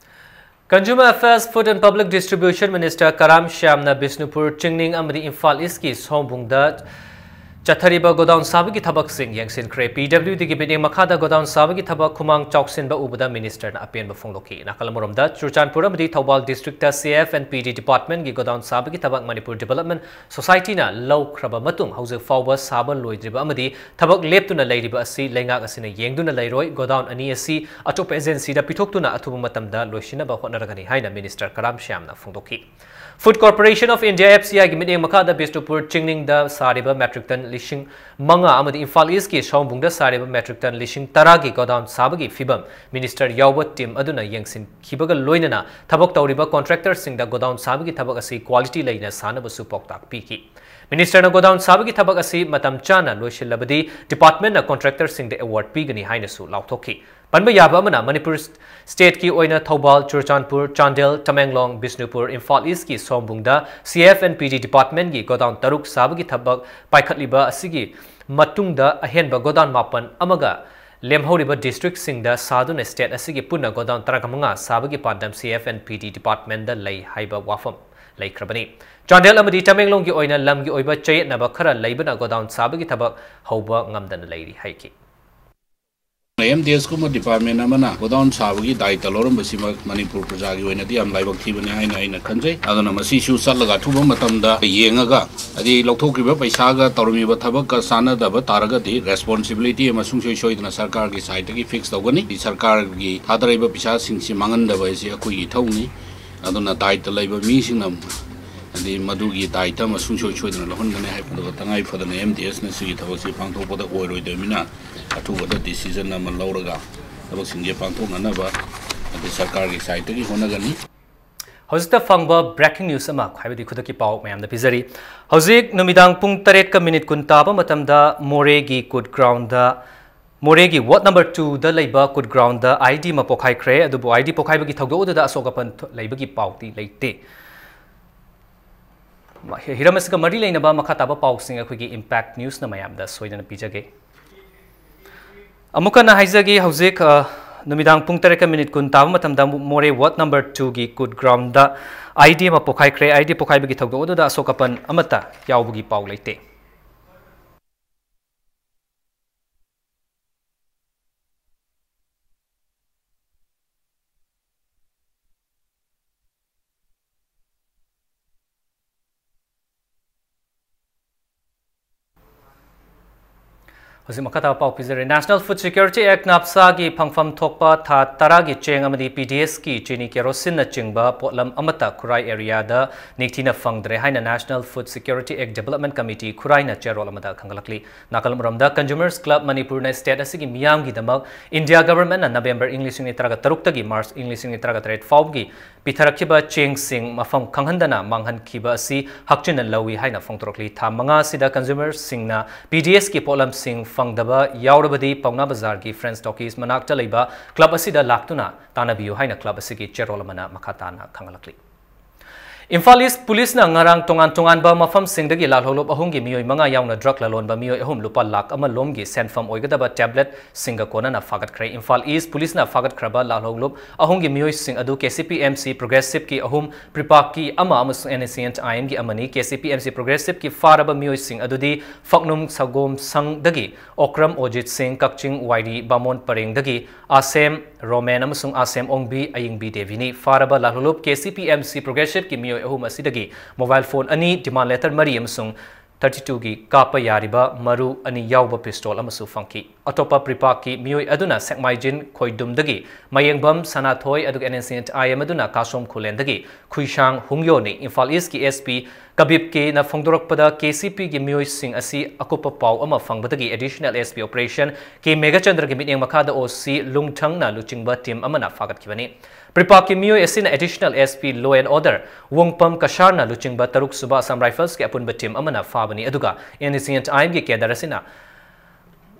Consumer Affairs, Food and Public Distribution Minister ꯀꯔꯥꯝ ꯁ꯭ꯌꯥꯝꯅ ꯕꯤꯁꯅꯨꯄꯨꯔ, ꯆꯤꯡꯅꯤꯡ ꯑꯃꯗꯤ ꯏꯝꯐꯥꯜ Eastꯀꯤ ꯁꯣꯝꯕꯨꯡꯗ ꯆꯠꯊꯔꯤꯕ ꯒꯣꯗꯥꯎꯟ ꯁꯥꯕꯒꯤ ꯊꯕꯛꯁꯤꯡ ꯌꯦꯡꯁꯤꯟꯈ꯭ꯔꯦ꯫ ꯄꯤ ꯗꯕ꯭ꯂꯤꯎ ꯗꯤꯒꯤ ꯃꯤꯠꯌꯦꯡ ꯃꯈꯥꯗ ꯒꯣꯗꯥꯎꯟ ꯁꯥꯕꯒꯤ ꯊꯕꯛ ꯈꯨꯃꯥꯡ ꯆꯥꯎꯁꯤꯟꯕ ꯎꯕꯗ ꯃꯤꯅꯤꯁꯇꯔꯅ ꯑꯄꯦꯟꯕ ꯐꯣꯡꯗꯣꯛꯈꯤ꯫ ꯅꯥꯀꯜ ꯑꯃꯔꯣꯝꯗ, ꯆꯨꯔꯆꯥꯟꯄꯨꯔ ꯑꯃꯗꯤ Thoubal district C F N P D ꯗꯤꯄꯥꯔꯠꯃꯦꯟꯒꯤ ꯒꯣꯗꯥꯎꯟ ꯁꯥꯕꯒꯤ ꯊꯕꯛ ꯃꯅꯤꯄꯨꯔ ꯗꯤꯕꯦꯂꯞꯃꯦꯟ ꯁꯣꯁꯥꯏꯇꯤꯅ ꯂꯧꯈ꯭ꯔꯕ ꯃꯇꯨꯡ ꯍꯧꯖꯤꯛ ꯐꯥꯎꯕ ꯁꯥꯕ ꯂꯣꯏꯗ꯭ꯔꯤꯕ ꯑꯃꯗꯤ ꯊꯕꯛ ꯂꯦꯞꯇꯨꯅ ꯂꯩꯔꯤꯕ ꯑꯁꯤ ꯂꯩꯉꯥꯛ ꯑꯁꯤꯅ ꯌꯦꯡꯗꯨꯅ ꯂꯩꯔꯣꯏ꯫ ꯒꯣꯗꯥꯎꯟ ꯑꯅꯤ ꯑꯁꯤ ꯑꯇꯣꯞꯄ ꯑꯦꯖꯦꯟꯁꯤꯗ ꯄꯤꯊꯣꯛꯇꯨꯅ ꯑꯊꯨꯕ ꯃꯇꯝꯗ ꯂꯣꯏꯁꯤꯟꯅꯕ ꯍꯣꯠꯅꯔꯒꯅꯤ ꯍꯥꯏꯅ ꯃꯤꯅꯤꯁꯇꯔ ꯀꯔꯥꯝ ꯁ꯭ꯌꯥꯝꯅ ꯐꯣꯡꯗꯣꯛꯈꯤ꯫ Food Corporation of India, F C I, ꯒꯤ ꯃꯤꯠꯌꯦꯡ ꯃꯈꯥꯗ ꯕꯤꯁꯅꯨꯄꯨꯔ ꯆꯤꯡꯅꯤꯡꯗ ꯁꯥꯔꯤꯕ ꯃꯦꯇ꯭ꯔꯤꯛ ꯇꯟ ꯂꯤꯁꯤꯡ ꯃꯉꯥ ꯑꯃꯗꯤ ꯏꯝꯐꯥꯜ ꯏꯁꯀꯤ ꯁꯑꯣꯝꯕꯨꯡꯗ ꯁꯥꯔꯤꯕ ꯃꯦꯇ꯭ꯔꯤꯛ ꯇꯟ ꯂꯤꯁꯤꯡ ꯇꯔꯥꯒꯤ ꯒꯣꯗꯥꯎꯟ ꯁꯥꯕꯒꯤ ꯐꯤꯕꯝ ꯃꯤꯅꯤꯁꯇꯔ ꯌꯥꯎꯕ ꯇꯤꯝ ꯑꯗꯨꯅ ꯌꯦꯡꯁꯤꯟꯈꯤꯕꯒ ꯂꯣꯏꯅꯅ ꯊꯕꯛ ꯇꯧꯔꯤꯕ ꯀꯣꯟꯇ꯭ꯔꯦꯛꯇꯔꯁꯤꯡꯗ ꯒꯣꯗꯥꯎꯟ ꯁꯥꯕꯒꯤ ꯊꯕꯛ ꯑꯁꯤ ꯀ꯭ꯋꯥꯂꯤꯇꯤ ꯂꯩꯅ ꯁꯥꯅꯕꯁꯨ ꯄꯥꯎꯇꯥꯛ ꯄꯤꯈꯤ꯫ ꯃꯤꯅꯤꯁꯇꯔꯅ ꯒꯣꯗꯥꯎꯟ ꯁꯥꯕꯒꯤ ꯊꯕꯛ ꯑꯁꯤ ꯃꯇꯝ ꯆꯥꯅ ꯂꯣꯏꯁꯤꯜꯂꯕꯗꯤ ꯗꯤꯄꯥꯔꯠꯃꯦꯟꯅ ꯀꯣꯟꯇ꯭ꯔꯦꯛꯇꯔꯁꯤꯡꯗ ꯑꯦꯋꯥꯔꯗ ꯄꯤꯒꯅꯤ ꯍꯥꯏꯅꯁꯨ ꯂꯥꯎꯊꯣꯛꯈꯤ꯫ ꯄꯟꯕ ꯌꯥꯕ ꯑꯃꯅ, ꯃꯅꯤꯄꯨꯔ ꯁ꯭ꯇꯦꯠꯀꯤ ꯑꯣꯏꯅ ꯊꯧꯕꯥꯜ, ꯆꯨꯔꯆꯥꯟꯄꯨꯔ, ꯆꯥꯟꯗꯦꯜ, ꯇꯃꯦꯡꯂꯣꯡ, ꯕꯤꯁꯅꯨꯄꯨꯔ, ꯏꯝꯐꯥꯜ ꯏꯁꯀꯤ ꯁꯑꯣꯝꯕꯨꯡꯗ ꯁꯤ ꯑꯦꯐ ꯑꯦꯟ ꯄꯤ ꯗꯤ ꯗꯤꯄꯥꯔꯠꯃꯦꯟꯒꯤ ꯒꯣꯗꯥꯎꯟ ꯇꯔꯨꯛ ꯁꯥꯕꯒꯤ ꯊꯕꯛ ꯄꯥꯏꯈꯠꯂꯤꯕ ꯑꯁꯤꯒꯤ ꯃꯇꯨꯡꯗ ꯑꯍꯦꯟꯕ ꯒꯣꯗꯥꯎꯟ ꯃꯥꯄꯟ ꯑꯃꯒ ꯂꯦꯝꯍꯧꯔꯤꯕ ꯗꯤꯁꯇ꯭ꯔꯤꯛꯁꯤꯡꯗ ꯁꯥꯗꯨꯅ ꯁ꯭ꯇꯦꯠ ꯑꯁꯤꯒꯤ ꯄꯨꯟꯅ ꯒꯣꯗꯥꯎꯟ ꯇꯔꯥꯃꯉꯥ ꯁꯥꯕꯒꯤ ꯄꯥꯟꯗꯝ ꯁꯤ ꯑꯦꯐ ꯑꯦꯟ ꯄꯤ ꯗꯤ ꯗꯤꯄꯥꯔꯠꯃꯦꯟꯗ ꯂꯩ ꯍꯥꯏꯕ ꯋꯥꯐꯝ ꯂꯩꯈ꯭ꯔꯕꯅꯤ꯫ ꯆꯥꯟꯗꯦꯜ ꯑꯃꯗꯤ ꯇꯃꯦꯡꯂꯣꯡꯒꯤ ꯑꯣꯏꯅ ꯂꯝꯒꯤ ꯑꯣꯏꯕ ꯆꯌꯦꯠꯅꯕ ꯈꯔ ꯂꯩꯕꯅ ꯒꯣꯗꯥꯎꯟ ꯁꯥꯕꯒꯤ ꯊꯕꯛ ꯍꯧꯕ ꯉꯝꯗꯅ ꯂꯩꯔꯤ ꯍꯥꯏꯈꯤ꯫ ꯑꯦꯝ ꯗꯤ ꯑꯦꯁ ꯀꯨꯝꯕ ꯗꯤꯄꯥꯔꯠꯃꯦꯟ ꯑꯃꯅ ꯒꯣꯗꯥꯎꯟ ꯁꯥꯕꯒꯤ ꯗꯥꯏꯇ ꯂꯧꯔꯝꯕꯁꯤꯃꯛ ꯃꯅꯤꯄꯨꯔ ꯄ꯭ꯔꯖꯥꯒꯤ ꯑꯣꯏꯅꯗꯤ ꯌꯥꯝ ꯂꯥꯏꯕꯛ ꯊꯤꯕꯅꯤ ꯍꯥꯏꯅ ꯑꯩꯅ ꯈꯟꯖꯩ꯫ ꯑꯗꯨꯅ ꯃꯁꯤꯁꯨ ꯆꯠꯂꯒ ꯑꯊꯨꯕ ꯃꯇꯝꯗ ꯌꯦꯡꯉꯒ, ꯍꯥꯏꯗꯤ ꯂꯧꯊꯣꯛꯈ꯭ꯔꯤꯕ ꯄꯩꯁꯥꯒ ꯇꯧꯔꯝꯃꯤꯕ ꯊꯕꯛꯀ ꯆꯥꯟꯅꯗꯕ ꯇꯥꯔꯒꯗꯤ ꯔꯦꯁꯄꯣꯟꯁꯤꯕꯤꯂꯤꯇꯤ ꯑꯃ ꯁꯨꯡꯁꯣꯏ ꯁꯣꯏꯗꯅ ꯁꯔꯀꯥꯔꯒꯤ ꯁꯥꯏꯠꯇꯒꯤ ꯐꯤꯛꯁ ꯇꯧꯒꯅꯤ꯫ ꯁꯔꯀꯥꯔꯒꯤ ꯊꯥꯗꯔꯛꯏꯕ ꯄꯩꯁꯥꯁꯤꯡꯁꯤ ꯃꯥꯡꯍꯟꯗꯕ ꯍꯥꯏꯁꯤ ꯑꯩꯈꯣꯏꯒꯤ ꯏꯊꯧꯅꯤ꯫ ꯑꯗꯨꯅ ꯗꯥꯏꯇ ꯂꯩꯕ ꯃꯤꯁꯤꯡꯅ, ꯍꯥꯏꯗꯤ ꯃꯗꯨꯒꯤ ꯗꯥꯏꯇ ꯑꯃ ꯁꯨꯡꯁꯣꯏ ꯁꯣꯏꯗꯅ ꯂꯧꯍꯟꯒꯅꯤ ꯍꯥꯏꯕꯗꯨꯒ ꯇꯉꯥꯏ ꯐꯗꯅ ꯑꯦꯝ ꯗꯤ ꯑꯦꯁꯅ ꯁꯤꯒꯤ ꯊꯕꯛꯁꯤ ꯄꯥꯡꯊꯣꯛꯄꯗ ꯑꯣꯏꯔꯣꯏꯗꯕꯅꯤꯅ ꯑꯊꯨꯕꯗ ꯗꯤꯁꯤꯖꯟ ꯑꯃ ꯂꯧꯔꯒ ꯊꯕꯛꯁꯤꯡꯁꯦ ꯄꯥꯡꯊꯣꯛꯅꯅꯕ ꯑꯗꯩ ꯁꯔꯀꯥꯔꯒꯤ ꯁꯥꯏꯠꯇꯒꯤ ꯍꯣꯠꯅꯒꯅꯤ꯫ ꯍꯧꯖꯤꯛꯇ ꯐꯪꯕ ꯕ꯭ꯔꯦꯀꯤꯡ ꯅ꯭ꯌꯨꯁ ꯑꯃ, ꯍꯥꯏꯕꯗꯤ ꯈꯨꯗꯛꯀꯤ ꯄꯥꯎ ꯃꯌꯥꯝꯗ ꯄꯤꯖꯔꯤ꯫ ꯍꯧꯖꯤꯛ ꯅꯨꯃꯤꯗꯥꯡ ꯄꯨꯡ ꯇꯔꯦꯠꯀ ꯃꯤꯅꯤꯠ ꯀꯨꯟ ꯇꯥꯕ ꯃꯇꯝꯗ ꯃꯣꯔꯦꯒꯤ ꯀꯨꯠ ꯒ꯭ꯔꯥꯎꯟꯗ, ꯃꯣꯔꯦꯒꯤ ꯋꯥꯔꯗ ꯅꯝꯕꯔ ꯇꯨꯗ ꯂꯩꯕ ꯀꯨꯠ ꯒ꯭ꯔꯥꯎꯟꯗ ꯑꯥꯏ ꯗꯤ ꯑꯃ ꯄꯣꯈꯥꯏꯈ꯭ꯔꯦ꯫ ꯑꯗꯨꯕꯨ ꯑꯥꯏ ꯗꯤ ꯄꯣꯈꯥꯏꯕꯒꯤ ꯊꯧꯗꯣꯛ ꯑꯗꯨꯗ ꯑꯁꯣꯛ ꯑꯄꯟ ꯊꯣ-, ꯂꯩꯕꯒꯤ ꯄꯥꯎꯗꯤ ꯂꯩꯇꯦ꯫ ꯍꯤꯔꯝ ꯑꯁꯤꯒ ꯃꯔꯤ ꯂꯩꯅꯕ ꯃꯈꯥ ꯇꯥꯕ ꯄꯥꯎꯁꯤꯡ ꯑꯩꯈꯣꯏꯒꯤ ꯏꯝꯄꯦꯛ ꯅ꯭ꯌꯨꯁꯅ ꯃꯌꯥꯝꯗ ꯁꯣꯏꯗꯅ ꯄꯤꯖꯒꯦ꯫ ꯑꯃꯨꯛ ꯍꯟꯅ ꯍꯥꯏꯖꯒꯦ, ꯍꯧꯖꯤꯛ, ꯑ, ꯅꯨꯃꯤꯗꯥꯡ ꯄꯨꯡ ꯇꯔꯦꯠꯀ ꯃꯤꯅꯤꯠ ꯀꯨꯟ ꯇꯥꯕ ꯃꯇꯝꯗ ꯃꯣꯔꯦ ꯋꯥꯔꯗ ꯅꯝꯕꯔ ꯇꯨꯒꯤ ꯀꯨꯠ ꯒ꯭ꯔꯥꯎꯟꯗ ꯑꯥꯏ ꯗꯤ ꯑꯃ ꯄꯣꯈꯥꯏꯈ꯭ꯔꯦ꯫ ꯑꯥꯏ ꯗꯤ ꯄꯣꯈꯥꯏꯕꯒꯤ ꯊꯧꯗꯣꯛ ꯑꯗꯨꯗ ꯑꯁꯣꯛ ꯑꯄꯟ ꯑꯃꯠꯇ ꯌꯥꯎꯕꯒꯤ ꯄꯥꯎ ꯂꯩꯇꯦ꯫ ꯍꯧꯖꯤꯛ ꯃꯈꯥ ꯇꯥꯕ ꯄꯥꯎ ꯄꯤꯖꯔꯤ꯫ National Food Security Act, ꯅꯥꯞꯁꯥꯒꯤ ꯐꯪꯐꯝ ꯊꯣꯛꯄ ꯊꯥ ꯇꯔꯥꯒꯤ ꯆꯦꯡ ꯑꯃꯗꯤ P D S ꯀꯤ ꯆꯤꯅꯤ, ꯀꯦꯔꯣꯁꯤꯟꯅꯆꯤꯡꯕ ꯄꯣꯠꯂꯝ ꯑꯃꯠꯇ ꯈꯨꯔꯥꯏ ꯑꯦꯔꯤꯌꯥꯗ ꯅꯤꯡꯊꯤꯅ ꯐꯪꯗ꯭ꯔꯦ ꯍꯥꯏꯅ National Food Security Act Development Committee ꯈꯨꯔꯥꯏꯅ ꯆꯦꯔꯣꯜ ꯑꯃꯗ ꯈꯪꯒꯠꯂꯛꯂꯤ꯫ ꯅꯥꯀꯜ ꯑꯃꯔꯣꯝꯗ, Consumers Club ꯃꯅꯤꯄꯨꯔꯅ state ꯑꯁꯤꯒꯤ ꯃꯤꯌꯥꯝꯒꯤꯗꯃꯛ India governmentꯅ November ꯏꯪ ꯂꯤꯁꯤꯡ ꯑꯅꯤ ꯇꯔꯥꯒ ꯇꯔꯨꯛꯇꯒꯤ March ꯏꯪ ꯂꯤꯁꯤꯡ ꯑꯅꯤ ꯇꯔꯥꯒ ꯇꯔꯦꯠ ꯐꯥꯎꯕꯒꯤ ꯄꯤꯊꯔꯛꯈꯤꯕ ꯆꯦꯡꯁꯤꯡ ꯃꯐꯝ ꯈꯪꯍꯟꯗꯅ ꯃꯥꯡꯍꯟꯈꯤꯕ ꯑꯁꯤ ꯍꯛꯆꯤꯟꯅ ꯂꯧꯏ ꯍꯥꯏꯅ ꯐꯣꯡꯗꯣꯔꯛꯂꯤ꯫ ꯊꯥ ꯃꯉꯥ ꯑꯁꯤꯗ Consumers ꯁꯤꯡꯅ P D S ꯀꯤ ꯄꯣꯠꯂꯝꯁꯤꯡ ꯐꯪꯗꯕ ꯌꯥꯎꯔꯕꯗꯤ, ꯄꯥꯎꯅꯥ ꯕꯖꯥꯔꯒꯤ French Talkies ꯃꯅꯥꯛꯇ ꯂꯩꯕ club ꯑꯁꯤꯗ ꯂꯥꯛꯇꯨꯅ ꯇꯥꯟꯅꯕꯤꯌꯨ ꯍꯥꯏꯅ club ꯑꯁꯤꯒꯤ ꯆꯦꯔꯣꯜ ꯑꯃꯅ ꯃꯈꯥ ꯇꯥꯅ ꯈꯪꯍꯜꯂꯛꯂꯤ꯫ Imphal East Policeꯅ ꯉꯔꯥꯡ ꯇꯣꯉꯥꯟ ꯇꯣꯉꯥꯟꯕ ꯃꯐꯝꯁꯤꯡꯗꯒꯤ ꯂꯥꯜꯍꯧꯂꯨꯞ ꯑꯍꯨꯝꯒꯤ ꯃꯤꯑꯣꯏ ꯃꯉꯥ ꯌꯥꯎꯅ drug ꯂꯂꯣꯟꯕ ꯃꯤꯑꯣꯏ ꯑꯍꯨꯝ ꯂꯨꯄꯥ ꯂꯥꯈ ꯑꯃ ꯂꯣꯝꯒꯤ ꯁꯦꯟꯐꯝ ꯑꯣꯏꯒꯗꯕ tablet ꯁꯤꯡꯒ ꯀꯣꯟꯅꯅ ꯐꯥꯒꯠꯈ꯭ꯔꯦ꯫ Imphal East Policeꯅ ꯐꯥꯒꯠꯈ꯭ꯔꯕ ꯂꯥꯜꯍꯧꯂꯨꯞ ꯑꯍꯨꯝꯒꯤ ꯃꯤꯑꯣꯏꯁꯤꯡ ꯑꯗꯨ K C P M C Progressiveꯀꯤ ꯑꯍꯨꯝ, ꯄ꯭ꯔꯤꯄꯥꯛꯀꯤ ꯑꯃ ꯑꯃꯁꯨꯡ N S C N T I Mꯒꯤ ꯑꯃꯅꯤ꯫ K C P M C Progressiveꯀꯤ ꯐꯥꯔꯕ ꯃꯤꯑꯣꯏꯁꯤꯡ ꯑꯗꯨꯗꯤ ꯐꯛꯅꯨꯝ ꯁꯒꯣꯝ ꯁꯪꯗꯒꯤ ꯑꯣꯀ꯭ꯔꯝ ꯑꯣꯖꯤꯠ ꯁꯤꯡ, ꯀꯛꯆꯤꯡ ꯋꯥꯏꯔꯤ ꯕꯥꯃꯣꯟ ꯄꯔꯦꯡꯗꯒꯤ ꯑꯥꯁꯦꯝ ꯔꯣꯃꯦꯟ ꯑꯃꯁꯨꯡ ꯑꯥꯁꯦꯝ ꯑꯣꯡꯕꯤ ꯑꯌꯤꯡꯕꯤ ꯗꯦꯕꯤꯅꯤ꯫ ꯐꯥꯔꯕ ꯂꯥꯜꯍꯧꯂꯨꯞ K C P M C Progressiveꯀꯤ ꯃꯤꯑꯣꯏ ꯑꯍꯨꯝ ꯑꯁꯤꯗꯒꯤ mobile phone ꯑꯅꯤ, demand letter ꯃꯔꯤ ꯑꯃꯁꯨꯡ thirty twoꯒꯤ ꯀꯥꯞꯄ ꯌꯥꯔꯤꯕ ꯃꯔꯨ ꯑꯅꯤ ꯌꯥꯎꯕ pistol ꯑꯃꯁꯨ ꯐꯪꯈꯤ꯫ ꯑꯇꯣꯞꯄ ꯄ꯭ꯔꯤꯄꯥꯛꯀꯤ ꯃꯤꯑꯣꯏ ꯑꯗꯨꯅ ꯁꯦꯛꯃꯥꯏꯖꯤꯟ ꯈꯣꯏꯗꯨꯝꯗꯒꯤ ꯃꯌꯦꯡꯕꯝ ꯁꯅꯥꯊꯣꯏ, ꯑꯗꯨꯒ N S C N T I M ꯑꯗꯨꯅ ꯀꯥꯁꯣꯝ ꯈꯨꯂꯦꯟꯗꯒꯤ ꯈꯨꯏꯁꯥꯡ ꯍꯨꯡꯌꯣꯅꯤ꯫ ꯏꯝꯐꯥꯜ ꯏꯁꯀꯤ S P ꯀꯕꯤꯞ ꯀꯦꯅ ꯐꯣꯡꯗꯣꯔꯛꯄꯗ, K C Pꯒꯤ ꯃꯤꯑꯣꯏꯁꯤꯡ ꯑꯁꯤ ꯑꯀꯨꯞꯄ ꯄꯥꯎ ꯑꯃ ꯐꯪꯕꯗꯒꯤ Additional S P Operation K ꯃꯦꯘꯆꯟꯗ꯭ꯔꯒꯤ ꯃꯤꯠꯌꯦꯡ ꯃꯈꯥꯗ O C ꯂꯨꯡꯊꯪꯅ ꯂꯨꯆꯤꯡꯕ team ꯑꯃꯅ ꯐꯥꯒꯠꯈꯤꯕꯅꯤ꯫ ꯄ꯭ꯔꯤꯄꯥꯛꯀꯤ ꯃꯤꯑꯣꯏ ꯑꯁꯤꯅ Additional S P Law and Order ꯋꯣꯡꯄꯝ ꯀꯁꯥꯔꯅ ꯂꯨꯆꯤꯡꯕ ꯇꯔꯨꯛ ꯁꯨꯕ Assam Riflesꯀꯤ ꯑꯄꯨꯟꯕ team ꯑꯃꯅ ꯐꯥꯕꯅꯤ, ꯑꯗꯨꯒ N S C N T I Mꯒꯤ cadre ꯑꯁꯤꯅ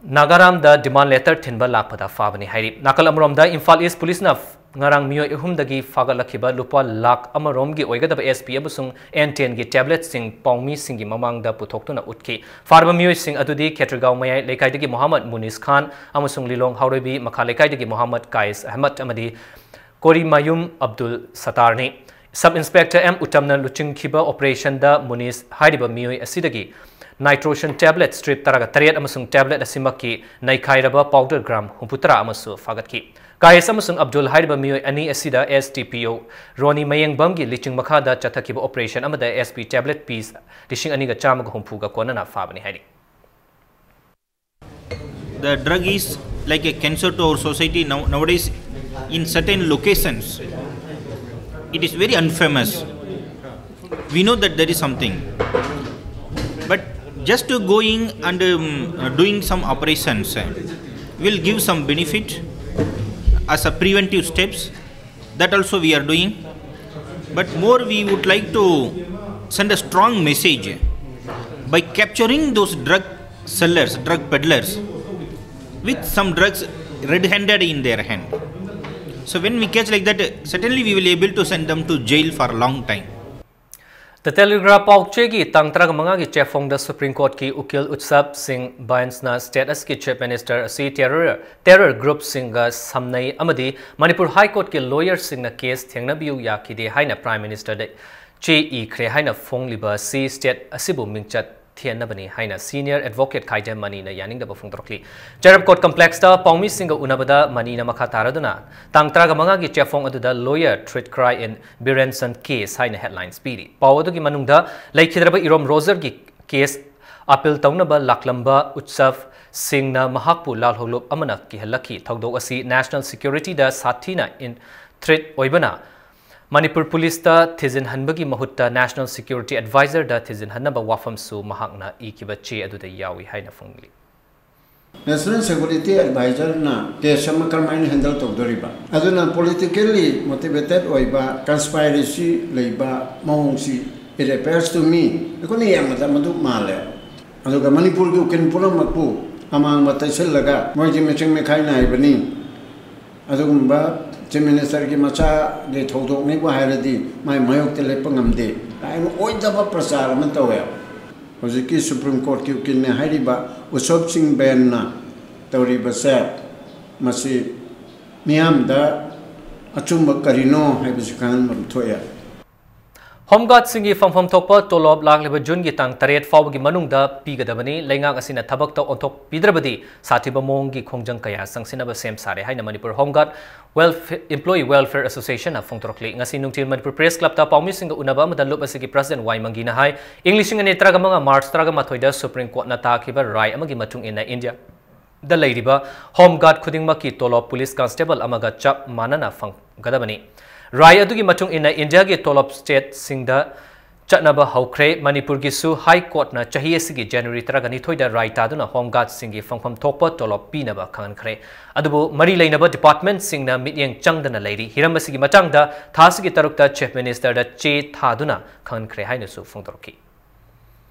ꯅꯥꯒꯥꯔꯥꯝꯗ demand letter ꯊꯤꯟꯕ ꯂꯥꯛꯄꯗ ꯐꯥꯕꯅꯤ ꯍꯥꯏꯔꯤ꯫ ꯅꯥꯀꯜ ꯑꯃꯔꯣꯝꯗ, ꯏꯝꯐꯥꯜ ꯏꯁ ꯄꯨꯂꯤꯁꯅ ꯉꯔꯥꯡ ꯃꯤꯑꯣꯏ ꯑꯍꯨꯝꯗꯒꯤ ꯐꯥꯒꯠꯂꯛꯈꯤꯕ ꯂꯨꯄꯥ ꯂꯥꯈ ꯑꯃꯔꯣꯝꯒꯤ ꯑꯣꯏꯒꯗꯕ S P ꯑꯃꯁꯨꯡ N ten ꯒꯤ tabletꯁꯤꯡ ꯄꯥꯎꯃꯤꯁꯤꯡꯒꯤ ꯃꯃꯥꯡꯗ ꯄꯨꯊꯣꯛꯇꯨꯅ ꯎꯠꯈꯤ꯫ ꯐꯥꯔꯕ ꯃꯤꯑꯣꯏꯁꯤꯡ ꯑꯗꯨꯗꯤ ꯈꯦꯇ꯭ꯔꯤꯒꯥꯎ ꯃꯌꯥꯏ ꯂꯩꯀꯥꯏꯗꯒꯤ ꯃꯣꯍꯥꯃꯗ ꯃꯨꯅꯤꯁ ꯈꯥꯟ ꯑꯃꯁꯨꯡ ꯂꯤꯂꯣꯡ ꯍꯥꯎꯔꯩꯕꯤ ꯃꯈꯥ ꯂꯩꯀꯥꯏꯗꯒꯤ ꯃꯣꯍꯥꯃꯗ ꯀꯥꯏꯁ ꯑꯍꯃꯗ ꯑꯃꯗꯤ ꯀꯣꯔꯤꯃꯌꯨꯝ ꯑꯕꯗꯨꯜ ꯁꯇꯥꯔꯅꯤ꯫ Sub Inspector M ꯎꯇꯝꯅ ꯂꯨꯆꯤꯡꯈꯤꯕ operationꯗ ꯃꯨꯅꯤꯁ ꯍꯥꯏꯔꯤꯕ ꯃꯤꯑꯣꯏ ꯑꯁꯤꯗꯒꯤ nitrogen tablet strip ꯇꯔꯥꯒ ꯇꯔꯦꯠ ꯑꯃꯁꯨꯡ tablet ꯑꯁꯤꯃꯛꯀꯤ ꯅꯩꯈꯥꯏꯔꯕ powder gram ꯍꯨꯝꯐꯨꯇꯔꯥ ꯑꯃꯁꯨ ꯐꯥꯒꯠꯈꯤ꯫ ꯀꯥꯏꯁ ꯑꯃꯁꯨꯡ ꯑꯕꯗꯨꯜ ꯍꯥꯏꯔꯤꯕ ꯃꯤꯑꯣꯏ ꯑꯅꯤ ꯑꯁꯤꯗ S D P O ꯔꯣꯅꯤ ꯃꯌꯦꯡꯕꯝꯒꯤ ꯂꯤꯆꯤꯡ ꯃꯈꯥꯗ ꯆꯠꯊꯈꯤꯕ operation ꯑꯃꯗ S P tablet piece ꯂꯤꯁꯤꯡ ꯑꯅꯤꯒ ꯆꯥꯝꯃꯒ ꯍꯨꯝꯐꯨꯒ ꯀꯣꯟꯅꯅ ꯐꯥꯕꯅꯤ ꯍꯥꯏꯔꯤ꯫ The drug is like a cancer to our society now, nowadays. In certain locations, it is very infamous. We know that there is something, but just to going and um, uh, doing some operations uh, will give some benefit as a preventive steps. That also we are doing, but more we would like to send a strong message by capturing those drug sellers, drug peddlers, with some drugs red-handed in their hand. So when we catch like that, certainly we will able to send them to jail for a long time. The Telegraph ꯄꯥꯎꯆꯦꯒꯤ ꯇꯥꯡ ꯇꯔꯥꯃꯉꯥꯒꯤ ꯆꯦꯐꯣꯡꯗ Supreme Courtꯀꯤ ꯎꯀꯤꯜ ꯎꯠꯁꯕ ꯁꯤꯡ ꯕꯥꯏꯟꯁꯅ state ꯑꯁꯤꯒꯤ Chief Minister ꯑꯁꯤ terror terror groupꯁꯤꯡꯒ ꯁꯝꯅꯩ ꯑꯃꯗꯤ Manipur High Courtꯀꯤ lawyerꯁꯤꯡꯅ case ꯊꯦꯡꯅꯕꯤꯌꯨ ꯌꯥꯈꯤꯗꯦ ꯍꯥꯏꯅ Prime Ministerꯗ ꯆꯦ ꯏꯈ꯭ꯔꯦ ꯍꯥꯏꯅ ꯐꯣꯡꯂꯤꯕ ꯑꯁꯤ state ꯑꯁꯤꯕꯨ ꯃꯤꯡꯆꯠ ꯊꯤꯍꯟꯅꯕꯅꯤ ꯍꯥꯏꯅ senior advocate ꯈꯥꯏꯗꯦꯝ ꯃꯅꯤꯅ ꯌꯥꯅꯤꯡꯗꯕ ꯐꯣꯡꯗꯣꯔꯛꯂꯤ꯫ Cherab Court Complexꯇ ꯄꯥꯎꯃꯤꯁꯤꯡꯒ ꯎꯅꯕꯗ ꯃꯅꯤꯅ ꯃꯈꯥ ꯇꯥꯔꯗꯨꯅ ꯇꯥꯡ ꯇꯔꯥꯃꯉꯥꯒꯤ ꯆꯦꯐꯣꯡ ꯑꯗꯨꯗ lawyer threat cry in Birenson case ꯍꯥꯏꯅ headlines ꯄꯤꯔꯤ꯫ ꯄꯥꯎ ꯑꯗꯨꯒꯤ ꯃꯅꯨꯡꯗ ꯂꯩꯈꯤꯗ꯭ꯔꯕ ꯏꯔꯣꯝ ꯔꯣꯖꯔꯒꯤ case appeal ꯇꯧꯅꯕ ꯂꯥꯛꯂꯝꯕ ꯎꯠꯁꯕ ꯁꯤꯡꯅ ꯃꯍꯥꯛꯄꯨ ꯂꯥꯜꯍꯧꯂꯨꯞ ꯑꯃꯅ ꯀꯤꯍꯜꯂꯛꯈꯤ꯫ ꯊꯧꯗꯣꯛ ꯑꯁꯤ national securityꯗ ꯁꯥꯊꯤꯅ in threat ꯑꯣꯏꯕꯅ ꯃꯅꯤꯄꯨꯔ ꯄꯨꯂꯤꯁꯇ ꯊꯤꯖꯤꯟꯍꯟꯕꯒꯤ ꯃꯍꯨꯠꯇ National Security Advisorꯗ ꯊꯤꯖꯤꯟꯍꯟꯅꯕ ꯋꯥꯐꯝꯁꯨ ꯃꯍꯥꯛꯅ ꯏꯈꯤꯕ ꯆꯦ ꯑꯗꯨꯗ ꯌꯥꯎꯏ ꯍꯥꯏꯅ ꯐꯣꯡꯂꯤ꯫ National Security Advisorꯅ case ꯑꯃ ꯀꯔꯝꯍꯥꯏꯅ handle ꯇꯧꯗꯣꯔꯤꯕ? ꯑꯗꯨꯅ politically motivated ꯑꯣꯏꯕ conspiracy ꯂꯩꯕ ꯃꯑꯣꯡꯁꯤ, it appears to me, ꯑꯩꯈꯣꯏꯅ ꯌꯦꯡꯕꯗ ꯃꯗꯨ ꯃꯥꯜꯂꯦ꯫ ꯑꯗꯨꯒ ꯃꯅꯤꯄꯨꯔꯒꯤ ꯎꯀꯤꯜ ꯄꯨꯝꯅꯃꯛꯄꯨ ꯑꯃꯥꯡꯕ ꯇꯩꯁꯤꯜꯂꯒ ꯃꯣꯏꯗꯤ ꯃꯤꯆꯪ ꯃꯤꯈꯥꯏ ꯅꯥꯏꯕꯅꯤ, ꯑꯗꯨꯒꯨꯝꯕ Chief Ministerꯒꯤ ꯃꯆꯥꯒꯤ ꯊꯧꯗꯣꯛꯅꯤꯕꯨ ꯍꯥꯏꯔꯗꯤ ꯃꯥꯏ ꯃꯥꯌꯣꯛꯇ ꯂꯦꯞꯄ ꯉꯝꯗꯦ ꯀꯥꯏꯅ ꯑꯣꯏꯗꯕ ꯄ꯭ꯔꯆꯥꯔ ꯑꯃ ꯇꯧꯋꯦ꯫ ꯍꯧꯖꯤꯛꯀꯤ Supreme Courtꯀꯤ ꯎꯀꯤꯜꯅꯦ ꯍꯥꯏꯔꯤꯕ ꯎꯠꯁꯕ ꯁꯤꯡ ꯕꯦꯟꯅ ꯇꯧꯔꯤꯕꯁꯦ, ꯃꯁꯤ ꯃꯤꯌꯥꯝꯗ ꯑꯆꯨꯝꯕ ꯀꯔꯤꯅꯣ ꯍꯥꯏꯕꯁꯤ ꯈꯪꯍꯟꯐꯝ ꯊꯣꯛꯑꯦ꯫ Home Guardꯁꯤꯡꯒꯤ ꯐꯪꯐꯝ ꯊꯣꯛꯄ ꯇꯣꯂꯣꯞ ꯂꯥꯛꯂꯤꯕ ꯖꯨꯟꯒꯤ ꯇꯥꯡ ꯇꯔꯦꯠ ꯐꯥꯎꯕꯒꯤ ꯃꯅꯨꯡꯗ ꯄꯤꯒꯗꯕꯅꯤ꯫ ꯂꯩꯉꯥꯛ ꯑꯁꯤꯅ ꯊꯕꯛꯇ ꯑꯣꯟꯊꯣꯛꯄꯤꯗ꯭ꯔꯕꯗꯤ ꯁꯥꯊꯤꯕ ꯃꯑꯣꯡꯒꯤ ꯈꯣꯡꯖꯪ ꯀꯌꯥ ꯆꯪꯁꯤꯟꯅꯕ ꯁꯦꯝ ꯁꯥꯔꯦ ꯍꯥꯏꯅ Manipur Home Guard Welf-, Employee Welfare Associationꯅ ꯐꯣꯡꯗꯣꯔꯛꯂꯤ꯫ ꯉꯁꯤ ꯅꯨꯡꯊꯤꯜ Manipur Press Clubꯇ ꯄꯥꯎꯃꯤꯁꯤꯡꯒ ꯎꯅꯕ ꯑꯃꯗ ꯂꯨꯞ ꯑꯁꯤꯒꯤ President ꯋꯥꯏ ꯃꯪꯒꯤꯅ ꯍꯥꯏ, ꯏꯪ ꯂꯤꯁꯤꯡ ꯑꯅꯤ ꯇꯔꯥꯃꯉꯥ March ꯇꯔꯥꯃꯥꯊꯣꯏꯗ Supreme Courtꯅ ꯇꯥꯈꯤꯕ ꯔꯥꯏ ꯑꯃꯒꯤ ꯃꯇꯨꯡ ꯏꯟꯅ India ꯗ ꯂꯩꯔꯤꯕ ꯍꯣꯝ ꯒꯥꯔꯗ ꯈꯨꯗꯤꯡꯃꯛꯀꯤ ꯇꯣꯂꯣꯞ ꯄꯨꯂꯤꯁ ꯀꯟꯁꯇꯦꯕꯜ ꯑꯃꯒ ꯆꯞ ꯃꯥꯟꯅꯅ ꯐꯪꯒꯗꯕꯅꯤ꯫ ꯔꯥꯏ ꯑꯗꯨꯒꯤ ꯃꯇꯨꯡ ꯏꯟꯅ ꯏꯟꯗꯤꯌꯥꯒꯤ ꯇꯣꯂꯣꯞ ꯁ꯭ꯇꯦꯠꯁꯤꯡꯗ ꯆꯠꯅꯕ ꯍꯧꯈ꯭ꯔꯦ꯫ ꯃꯅꯤꯄꯨꯔꯒꯤꯁꯨ ꯍꯥꯏ ꯀꯣꯔꯠꯅ ꯆꯍꯤ ꯑꯁꯤꯒꯤ ꯖꯅꯋꯥꯔꯤ ꯇꯔꯥꯅꯤꯊꯣꯏꯗ ꯔꯥꯏ ꯇꯥꯗꯨꯅ ꯍꯣꯝ ꯒꯥꯔꯗꯁꯤꯡꯒꯤ ꯐꯪꯐꯝ ꯊꯣꯛꯄ ꯇꯣꯂꯣꯞ ꯄꯤꯅꯕ ꯈꯪꯍꯟꯈ꯭ꯔꯦ꯫ ꯑꯗꯨꯕꯨ ꯃꯔꯤ ꯂꯩꯅꯕ ꯗꯤꯄꯥꯔꯠꯃꯦꯟꯠꯁꯤꯡꯅ ꯃꯤꯠꯌꯦꯡ ꯆꯪꯗꯅ ꯂꯩꯔꯤ꯫ ꯍꯤꯔꯝ ꯑꯁꯤꯒꯤ ꯃꯇꯥꯡꯗ ꯊꯥ ꯑꯁꯤꯒꯤ ꯇꯔꯨꯛꯇ ꯆꯤꯐ ꯃꯤꯅꯤꯁꯇꯔꯗ ꯆꯦ ꯊꯥꯗꯨꯅ ꯈꯪꯍꯟꯈ꯭ꯔꯦ ꯍꯥꯏꯅꯁꯨ ꯐꯣꯡꯗꯣꯔꯛꯈꯤ꯫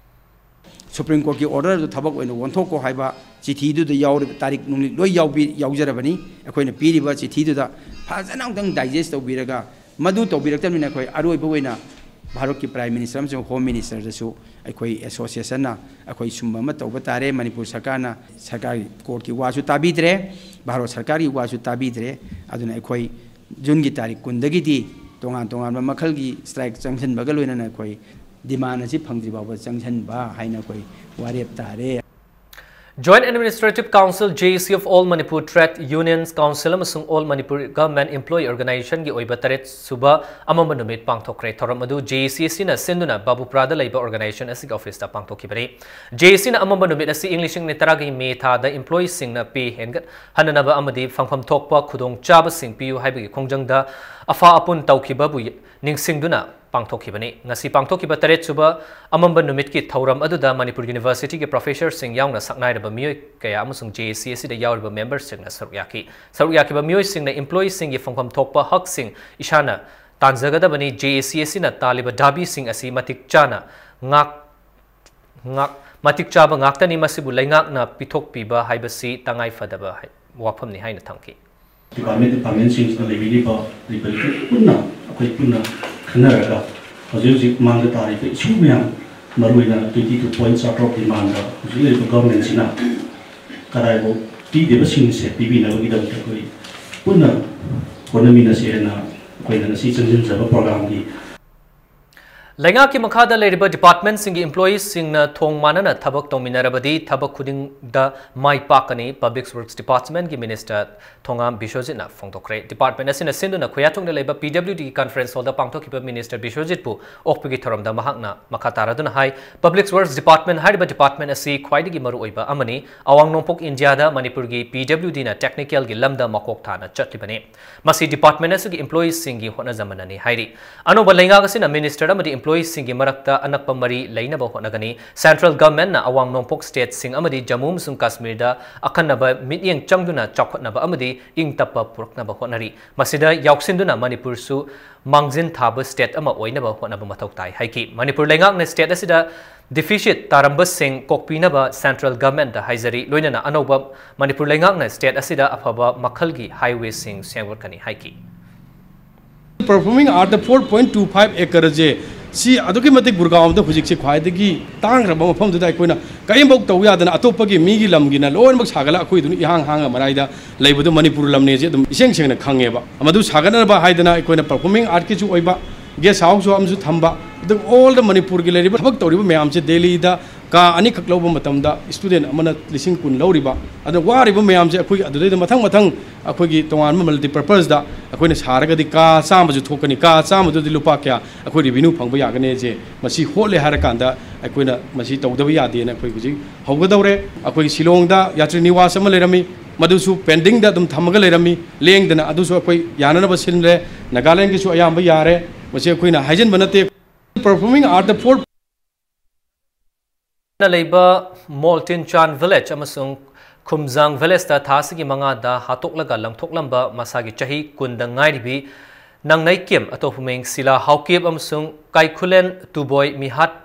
ꯁꯨꯄ꯭ꯔꯤꯝ ꯀꯣꯔꯠꯀꯤ ꯑꯣꯔꯗꯔ ꯑꯗꯨ ꯊꯕꯛ ꯑꯣꯏꯅ ꯑꯣꯟꯊꯣꯛꯀꯣ ꯍꯥꯏꯕ ꯆꯤꯊꯤꯗꯨꯗ ꯌꯥꯎꯔꯤꯕ ꯇꯥꯔꯤꯛ ꯅꯨꯃꯤꯠ ꯂꯣꯏ ꯌꯥꯎꯕꯤ-, ꯌꯥꯎꯖꯔꯕꯅꯤ꯫ ꯑꯩꯈꯣꯏꯅ ꯄꯤꯔꯤꯕ ꯆꯤꯊꯤꯗꯨꯗ ꯐꯖꯅ ꯑꯃꯨꯛꯇꯪ ꯗꯥꯏꯖꯦꯁ ꯇꯧꯕꯤꯔꯒ, ꯃꯗꯨ ꯇꯧꯕꯤꯔꯛꯇꯕꯅꯤꯅ ꯑꯩꯈꯣꯏ ꯑꯔꯣꯏꯕ ꯑꯣꯏꯅ ꯚꯥꯔꯠꯀꯤ ꯄ꯭ꯔꯥꯏꯝ ꯃꯤꯅꯤꯁꯇꯔ ꯑꯃꯁꯨꯡ ꯍꯣꯝ ꯃꯤꯅꯤꯁꯇꯔꯗꯁꯨ ꯑꯩꯈꯣꯏ ꯑꯦꯁꯣꯁꯤꯌꯦꯁꯟꯅ ꯑꯩꯈꯣꯏ ꯁꯨꯝꯕ ꯑꯃ ꯇꯧꯕ ꯇꯥꯔꯦ꯫ ꯃꯅꯤꯄꯨꯔ ꯁꯔꯀꯥꯔꯅ, ꯁꯔꯀꯥꯔꯒꯤ ꯀꯣꯔꯠꯀꯤ ꯋꯥꯁꯨ ꯇꯥꯕꯤꯗ꯭ꯔꯦ, ꯚꯥꯔꯠ ꯁꯔꯀꯥꯔꯒꯤ ꯋꯥꯁꯨ ꯇꯥꯕꯤꯗ꯭ꯔꯦ꯫ ꯑꯗꯨꯅ ꯑꯩꯈꯣꯏ ꯖꯨꯟꯒꯤ ꯇꯥꯔꯤꯛ ꯀꯨꯟꯗꯒꯤꯗꯤ ꯇꯣꯉꯥꯟ ꯇꯣꯉꯥꯟꯕ ꯃꯈꯜꯒꯤ ꯁ꯭ꯇ꯭ꯔꯥꯏꯛ ꯆꯪꯁꯤꯟꯕꯒ ꯂꯣꯏꯅꯅ ꯑꯩꯈꯣꯏ ꯗꯤꯃꯥꯟ ꯑꯁꯤ ꯐꯪꯗ꯭ꯔꯤ ꯐꯥꯎꯕ ꯆꯪꯁꯤꯟꯕ ꯍꯥꯏꯅ ꯑꯩꯈꯣꯏ ꯋꯥꯔꯦꯞ ꯇꯥꯔꯦ꯫ Joint Administrative Council, J A C of All Manipur Trade Unions Council ꯑꯃꯁꯨꯡ All Manipur Government Employee Organizationꯒꯤ ꯑꯣꯏꯕ ꯇꯔꯦꯠ ꯁꯨꯕ ꯑꯃꯝꯕ ꯅꯨꯃꯤꯠ ꯄꯥꯡꯊꯣꯛꯈ꯭ꯔꯦ꯫ ꯊꯧꯔꯝ ꯑꯗꯨ J A C ꯑꯁꯤꯅ ꯁꯤꯟꯗꯨꯅ ꯕꯥꯕꯨꯄꯨꯔꯥꯗ ꯂꯩꯕ organization ꯑꯁꯤꯒꯤ officeꯇ ꯄꯥꯡꯊꯣꯛꯈꯤꯕꯅꯤ꯫ J A Cꯅ ꯑꯃꯝꯕ ꯅꯨꯃꯤꯠ ꯑꯁꯤ ꯏꯪ ꯂꯤꯁꯤꯡ ꯑꯅꯤ ꯇꯔꯥꯒꯤ ꯃꯦ ꯊꯥꯗ employeeꯁꯤꯡꯅ pay ꯍꯦꯟꯒꯠꯍꯟꯅꯅꯕ ꯑꯃꯗꯤ ꯐꯪꯐꯝ ꯊꯣꯛꯄ ꯈꯨꯗꯣꯡꯆꯥꯕꯁꯤꯡ ꯄꯤꯌꯨ ꯍꯥꯏꯕꯒꯤ ꯈꯣꯡꯖꯪꯗ ꯑꯐꯥ ꯑꯄꯨꯟ ꯇꯧꯈꯤꯕꯕꯨ ꯅꯤꯡꯁꯤꯡꯗꯨꯅ ꯄꯥꯡꯊꯣꯛꯈꯤꯕꯅꯤ꯫ ꯉꯁꯤ ꯄꯥꯡꯊꯣꯛꯈꯤꯕ ꯇꯔꯦꯠ ꯁꯨꯕ ꯑꯃꯝꯕ ꯅꯨꯃꯤꯠꯀꯤ ꯊꯧꯔꯝ ꯑꯗꯨꯗ ꯃꯅꯤꯄꯨꯔ Universityꯒꯤ professorꯁꯤꯡ ꯌꯥꯎꯅ ꯁꯛꯅꯥꯏꯔꯕ ꯃꯤꯑꯣꯏ ꯀꯌꯥ ꯑꯃꯁꯨꯡ J A C ꯑꯁꯤꯗ ꯌꯥꯎꯔꯤꯕ memberꯁꯤꯡꯅ ꯁꯔꯨꯛ ꯌꯥꯈꯤ꯫ ꯁꯔꯨꯛ ꯌꯥꯈꯤꯕ ꯃꯤꯑꯣꯏꯁꯤꯡꯅ employeeꯁꯤꯡꯒꯤ ꯐꯪꯐꯝ ꯊꯣꯛꯄ ꯍꯛꯁꯤꯡ ꯏꯁꯥꯅ ꯇꯥꯟꯖꯒꯗꯕꯅꯤ꯫ J A C ꯑꯁꯤꯅ ꯇꯥꯜꯂꯤꯕ ꯗꯥꯕꯤꯁꯤꯡ ꯑꯁꯤ ꯃꯇꯤꯛ ꯆꯥꯅ ꯉꯥꯛ-, ꯉꯥꯛ-, ꯃꯇꯤꯛ ꯆꯥꯕ ꯉꯥꯛꯇꯅꯤ꯫ ꯃꯁꯤꯕꯨ ꯂꯩꯉꯥꯛꯅ ꯄꯤꯊꯣꯛꯄꯤꯕ ꯍꯥꯏꯕꯁꯤ ꯇꯉꯥꯏ ꯐꯗꯕ ꯍꯥꯏ-, ꯋꯥꯐꯝꯅꯤ ꯍꯥꯏꯅ ꯊꯝꯈꯤ꯫ Department, departmentꯁꯤꯡꯁꯤꯗ ꯂꯩꯕꯤꯔꯤꯕ ꯂꯩꯕ ꯂꯩꯀꯥꯏ ꯄꯨꯟꯅ ꯑꯩꯈꯣꯏ ꯄꯨꯟꯅ ꯈꯟꯅꯔꯒ ꯍꯧꯖꯤꯛ ꯍꯧꯖꯤꯛ ꯃꯥꯡꯗ ꯇꯥꯔꯤꯕ issue ꯃꯌꯥꯝ, ꯃꯔꯨꯑꯣꯏꯅ twenty two point charter of demandꯗ ꯍꯧꯖꯤꯛ ꯂꯩꯔꯤꯕ governmentꯁꯤꯅ ꯀꯗꯥꯏꯐꯥꯎ ꯄꯤꯗꯦꯕꯁꯤꯡꯁꯦ ꯄꯤꯕꯤꯅꯕꯒꯤꯗꯃꯛꯇ ꯑꯩꯈꯣꯏ ꯄꯨꯟꯅ ꯍꯣꯠꯅꯃꯤꯟꯅꯁꯦ ꯍꯥꯏꯅ ꯑꯩꯈꯣꯏꯅ ꯉꯁꯤ ꯆꯪꯁꯤꯟꯖꯕ programꯒꯤ ꯂꯩꯉꯥꯛꯀꯤ ꯃꯈꯥꯗ ꯂꯩꯔꯤꯕ departmentꯁꯤꯡꯒꯤ employeeꯁꯤꯡꯅ ꯊꯣꯡ ꯃꯥꯟꯅꯅ ꯊꯕꯛ ꯇꯧꯃꯤꯟꯅꯔꯕꯗꯤ ꯊꯕꯛ ꯈꯨꯗꯤꯡꯗ ꯃꯥꯏ ꯄꯥꯛꯀꯅꯤ, Public Works Departmentꯀꯤ Minister ꯊꯣꯉꯥꯝ ꯕꯤꯁ꯭ꯋꯖꯤꯠꯅ ꯐꯣꯡꯗꯣꯛꯈ꯭ꯔꯦ꯫ Department ꯑꯁꯤꯅ ꯁꯤꯟꯗꯨꯅ ꯈꯨꯌꯥꯊꯣꯡꯗ ꯂꯩꯕ P W D conference hallꯗ ꯄꯥꯡꯊꯣꯛꯈꯤꯕ Minister ꯕꯤꯁ꯭ꯋꯖꯤꯠꯄꯨ ꯑꯣꯛꯄꯒꯤ ꯊꯧꯔꯝꯗ ꯃꯍꯥꯛꯅ ꯃꯈꯥ ꯇꯥꯔꯗꯨꯅ ꯍꯥꯏ, Public Works Department ꯍꯥꯏꯔꯤꯕ department ꯑꯁꯤ ꯈ꯭ꯋꯥꯏꯗꯒꯤ ꯃꯔꯨꯑꯣꯏꯕ ꯑꯃꯅꯤ꯫ ꯑꯋꯥꯡ ꯅꯣꯡꯄꯣꯛ ꯏꯟꯗꯤꯌꯥꯗ ꯃꯅꯤꯄꯨꯔꯒꯤ P W Dꯅ technicalꯒꯤ ꯂꯝꯗ ꯃꯀꯣꯛ ꯊꯥꯅ ꯆꯠꯂꯤꯕꯅꯤ꯫ ꯃꯁꯤ department ꯑꯁꯤꯒꯤ employeeꯁꯤꯡꯒꯤ ꯍꯣꯠꯅꯖꯃꯟꯅꯅꯤ ꯍꯥꯏꯔꯤ꯫ ꯑꯅꯧꯕ ꯂꯩꯉꯥꯛ ꯑꯁꯤꯅ minister ꯑꯃꯗꯤ employeeꯁꯤꯡꯒꯤ ꯃꯔꯛꯇ ꯑꯅꯛꯄ ꯃꯔꯤ ꯂꯩꯅꯕ ꯍꯣꯠꯅꯒꯅꯤ꯫ Central governmentꯅ ꯑꯋꯥꯡ ꯅꯣꯡꯄꯣꯛ stateꯁꯤꯡ ꯑꯃꯗꯤ ꯖꯝꯃꯨ ꯑꯃꯁꯨꯡ ꯀꯥꯁꯃꯤꯔꯗ ꯑꯈꯟꯅꯕ ꯃꯤꯠꯌꯦꯡ ꯆꯪꯗꯨꯅ ꯆꯥꯎꯈꯠꯅꯕ ꯑꯃꯗꯤ ꯏꯪ ꯇꯞꯄ ꯄꯨꯔꯛꯅꯕ ꯍꯣꯠꯅꯔꯤ꯫ ꯃꯁꯤꯗ ꯌꯥꯎꯁꯤꯟꯗꯨꯅ ꯃꯅꯤꯄꯨꯔꯁꯨ ꯃꯥꯡꯖꯤꯟ ꯊꯥꯕ state ꯑꯃ ꯑꯣꯏꯅꯕ ꯍꯣꯠꯅꯕ ꯃꯊꯧ ꯇꯥꯏ ꯍꯥꯏꯈꯤ꯫ ꯃꯅꯤꯄꯨꯔ ꯂꯩꯉꯥꯛꯅ state ꯑꯁꯤꯗ deficit ꯇꯥꯔꯝꯕꯁꯤꯡ ꯀꯣꯛꯄꯤꯅꯕ Central governmentꯇ ꯍꯥꯏꯖꯔꯤ, ꯂꯣꯏꯅꯅ ꯑꯅꯧꯕ ꯃꯅꯤꯄꯨꯔ ꯂꯩꯉꯥꯛꯅ state ꯑꯁꯤꯗ ꯑꯐꯕ ꯃꯈꯜꯒꯤ highwayꯁꯤꯡ ꯁꯦꯝꯒꯠꯀꯅꯤ ꯍꯥꯏꯈꯤ꯫ Performing Artꯇ four point two five acreꯁꯦ ꯁꯤ ꯑꯗꯨꯛꯀꯤ ꯃꯇꯤꯛ ꯒꯨꯔꯒꯥꯎꯟꯗ ꯍꯧꯖꯤꯛꯁꯦ ꯈ꯭ꯋꯥꯏꯗꯒꯤ ꯇꯥꯡꯈ꯭ꯔꯕ ꯃꯐꯝꯗꯨꯗ ꯑꯩꯈꯣꯏꯅ ꯀꯔꯤꯝꯐꯧ ꯇꯧ ꯌꯥꯗꯅ ꯑꯇꯣꯞꯄꯒꯤ ꯃꯤꯒꯤ ꯂꯝꯒꯤꯅ ꯂꯣꯏꯅꯃꯛ ꯁꯥꯒꯠꯂ ꯑꯩꯈꯣꯏꯗꯨꯅ ꯏꯍꯥꯡ ꯍꯥꯡꯉ ꯃꯔꯥꯏꯗ ꯂꯩꯕꯗꯨ ꯃꯅꯤꯄꯨꯔ ꯂꯝꯅꯦꯁꯦ ꯑꯗꯨꯝ ꯏꯁꯦꯡ ꯁꯦꯡꯅ ꯈꯪꯉꯦꯕ꯫ ꯃꯗꯨ ꯁꯥꯒꯠꯅꯕ ꯍꯥꯏꯗꯅ ꯑꯩꯈꯣꯏꯅ performing artꯀꯤꯁꯨ ꯑꯣꯏꯕ, guest houseꯁꯨ ꯑꯃꯁꯨ ꯊꯝꯕ, ꯑꯗꯨꯒ all the ꯃꯅꯤꯄꯨꯔꯒꯤ ꯂꯩꯔꯤꯕ ꯊꯕꯛ ꯇꯧꯔꯤꯕ ꯃꯌꯥꯝꯁꯦ ꯗꯦꯜꯂꯤꯗ ꯀꯥ ꯑꯅꯤꯈꯛ ꯂꯧꯕ ꯃꯇꯝꯗ student ꯑꯃꯅ ꯂꯤꯁꯤꯡ ꯀꯨꯟ ꯂꯧꯔꯤꯕ, ꯑꯗꯨꯅ ꯋꯥꯔꯤꯕ ꯃꯌꯥꯝꯁꯦ ꯑꯩꯈꯣꯏꯒꯤ ꯑꯗꯨꯗꯩꯗ ꯃꯊꯪ ꯃꯊꯪ ꯑꯩꯈꯣꯏꯒꯤ ꯇꯣꯉꯥꯟꯕ multipurposeꯗ ꯑꯩꯈꯣꯏꯅ ꯁꯥꯔꯒꯗꯤ ꯀꯥ ꯆꯥꯝꯃꯁꯨ ꯊꯣꯛꯀꯅꯤ, ꯀꯥ ꯆꯥꯝꯃꯗꯨꯗꯤ ꯂꯨꯄꯥ ꯀꯌꯥ ꯑꯩꯈꯣꯏ revenue ꯐꯪꯕ ꯌꯥꯒꯅꯤꯁꯦ ꯃꯁꯤ ꯍꯣꯠꯂꯦ ꯍꯥꯏꯔꯀꯥꯟꯗ ꯑꯩꯈꯣꯏꯅ ꯃꯁꯤ ꯇꯧꯗꯕ ꯌꯥꯗꯦꯅ ꯑꯩꯈꯣꯏ ꯍꯧꯖꯤꯛ ꯍꯧꯒꯗꯧꯔꯦ꯫ ꯑꯩꯈꯣꯏꯒꯤ ꯁꯤꯂꯣꯡꯗ ꯌꯥꯇ꯭ꯔꯤ ꯅꯤꯋꯥꯁ ꯑꯃ ꯂꯩꯔꯝꯃꯤ, ꯃꯗꯨꯁꯨ pendingꯗ ꯑꯗꯨꯝ ꯊꯝꯃꯒ ꯂꯩꯔꯝꯃꯤ, ꯂꯦꯡꯗꯅ ꯑꯗꯨꯁꯨ ꯑꯩꯈꯣꯏ ꯌꯥꯅꯅꯕ ꯁꯤꯟꯂꯦ꯫ ꯅꯥꯒꯥꯂꯦꯟꯒꯤꯁꯨ ꯑꯌꯥꯝꯕ ꯌꯥꯔꯦ꯫ ꯃꯁꯤ ꯑꯩꯈꯣꯏꯅ ꯍꯥꯏꯖꯤꯟꯕ ꯅꯠꯇꯦ꯫ Performing Artꯇ four ꯂꯩꯕ ꯃꯣꯜꯇꯤꯟꯆꯥꯟ village ꯑꯃꯁꯨꯡ ꯈꯨꯝꯖꯥꯡ villageꯇ ꯊꯥ ꯑꯁꯤꯒꯤ ꯃꯉꯥꯗ ꯍꯥꯠꯇꯣꯛꯂꯒ ꯂꯪꯊꯣꯛꯂꯝꯕ ꯃꯁꯥꯒꯤ ꯆꯍꯤ ꯀꯨꯟꯗ ꯉꯥꯏꯔꯤꯕꯤ ꯅꯪꯅꯩꯀꯦꯝ ꯑꯇꯣꯞꯄꯃꯤꯡ ꯁꯤꯂꯥ ꯍꯥꯎꯀꯦꯞ ꯑꯃꯁꯨꯡ ꯀꯥꯏꯈꯨꯂꯦꯟ ꯇꯨꯕꯣꯏ ꯃꯤꯍꯥꯠꯄ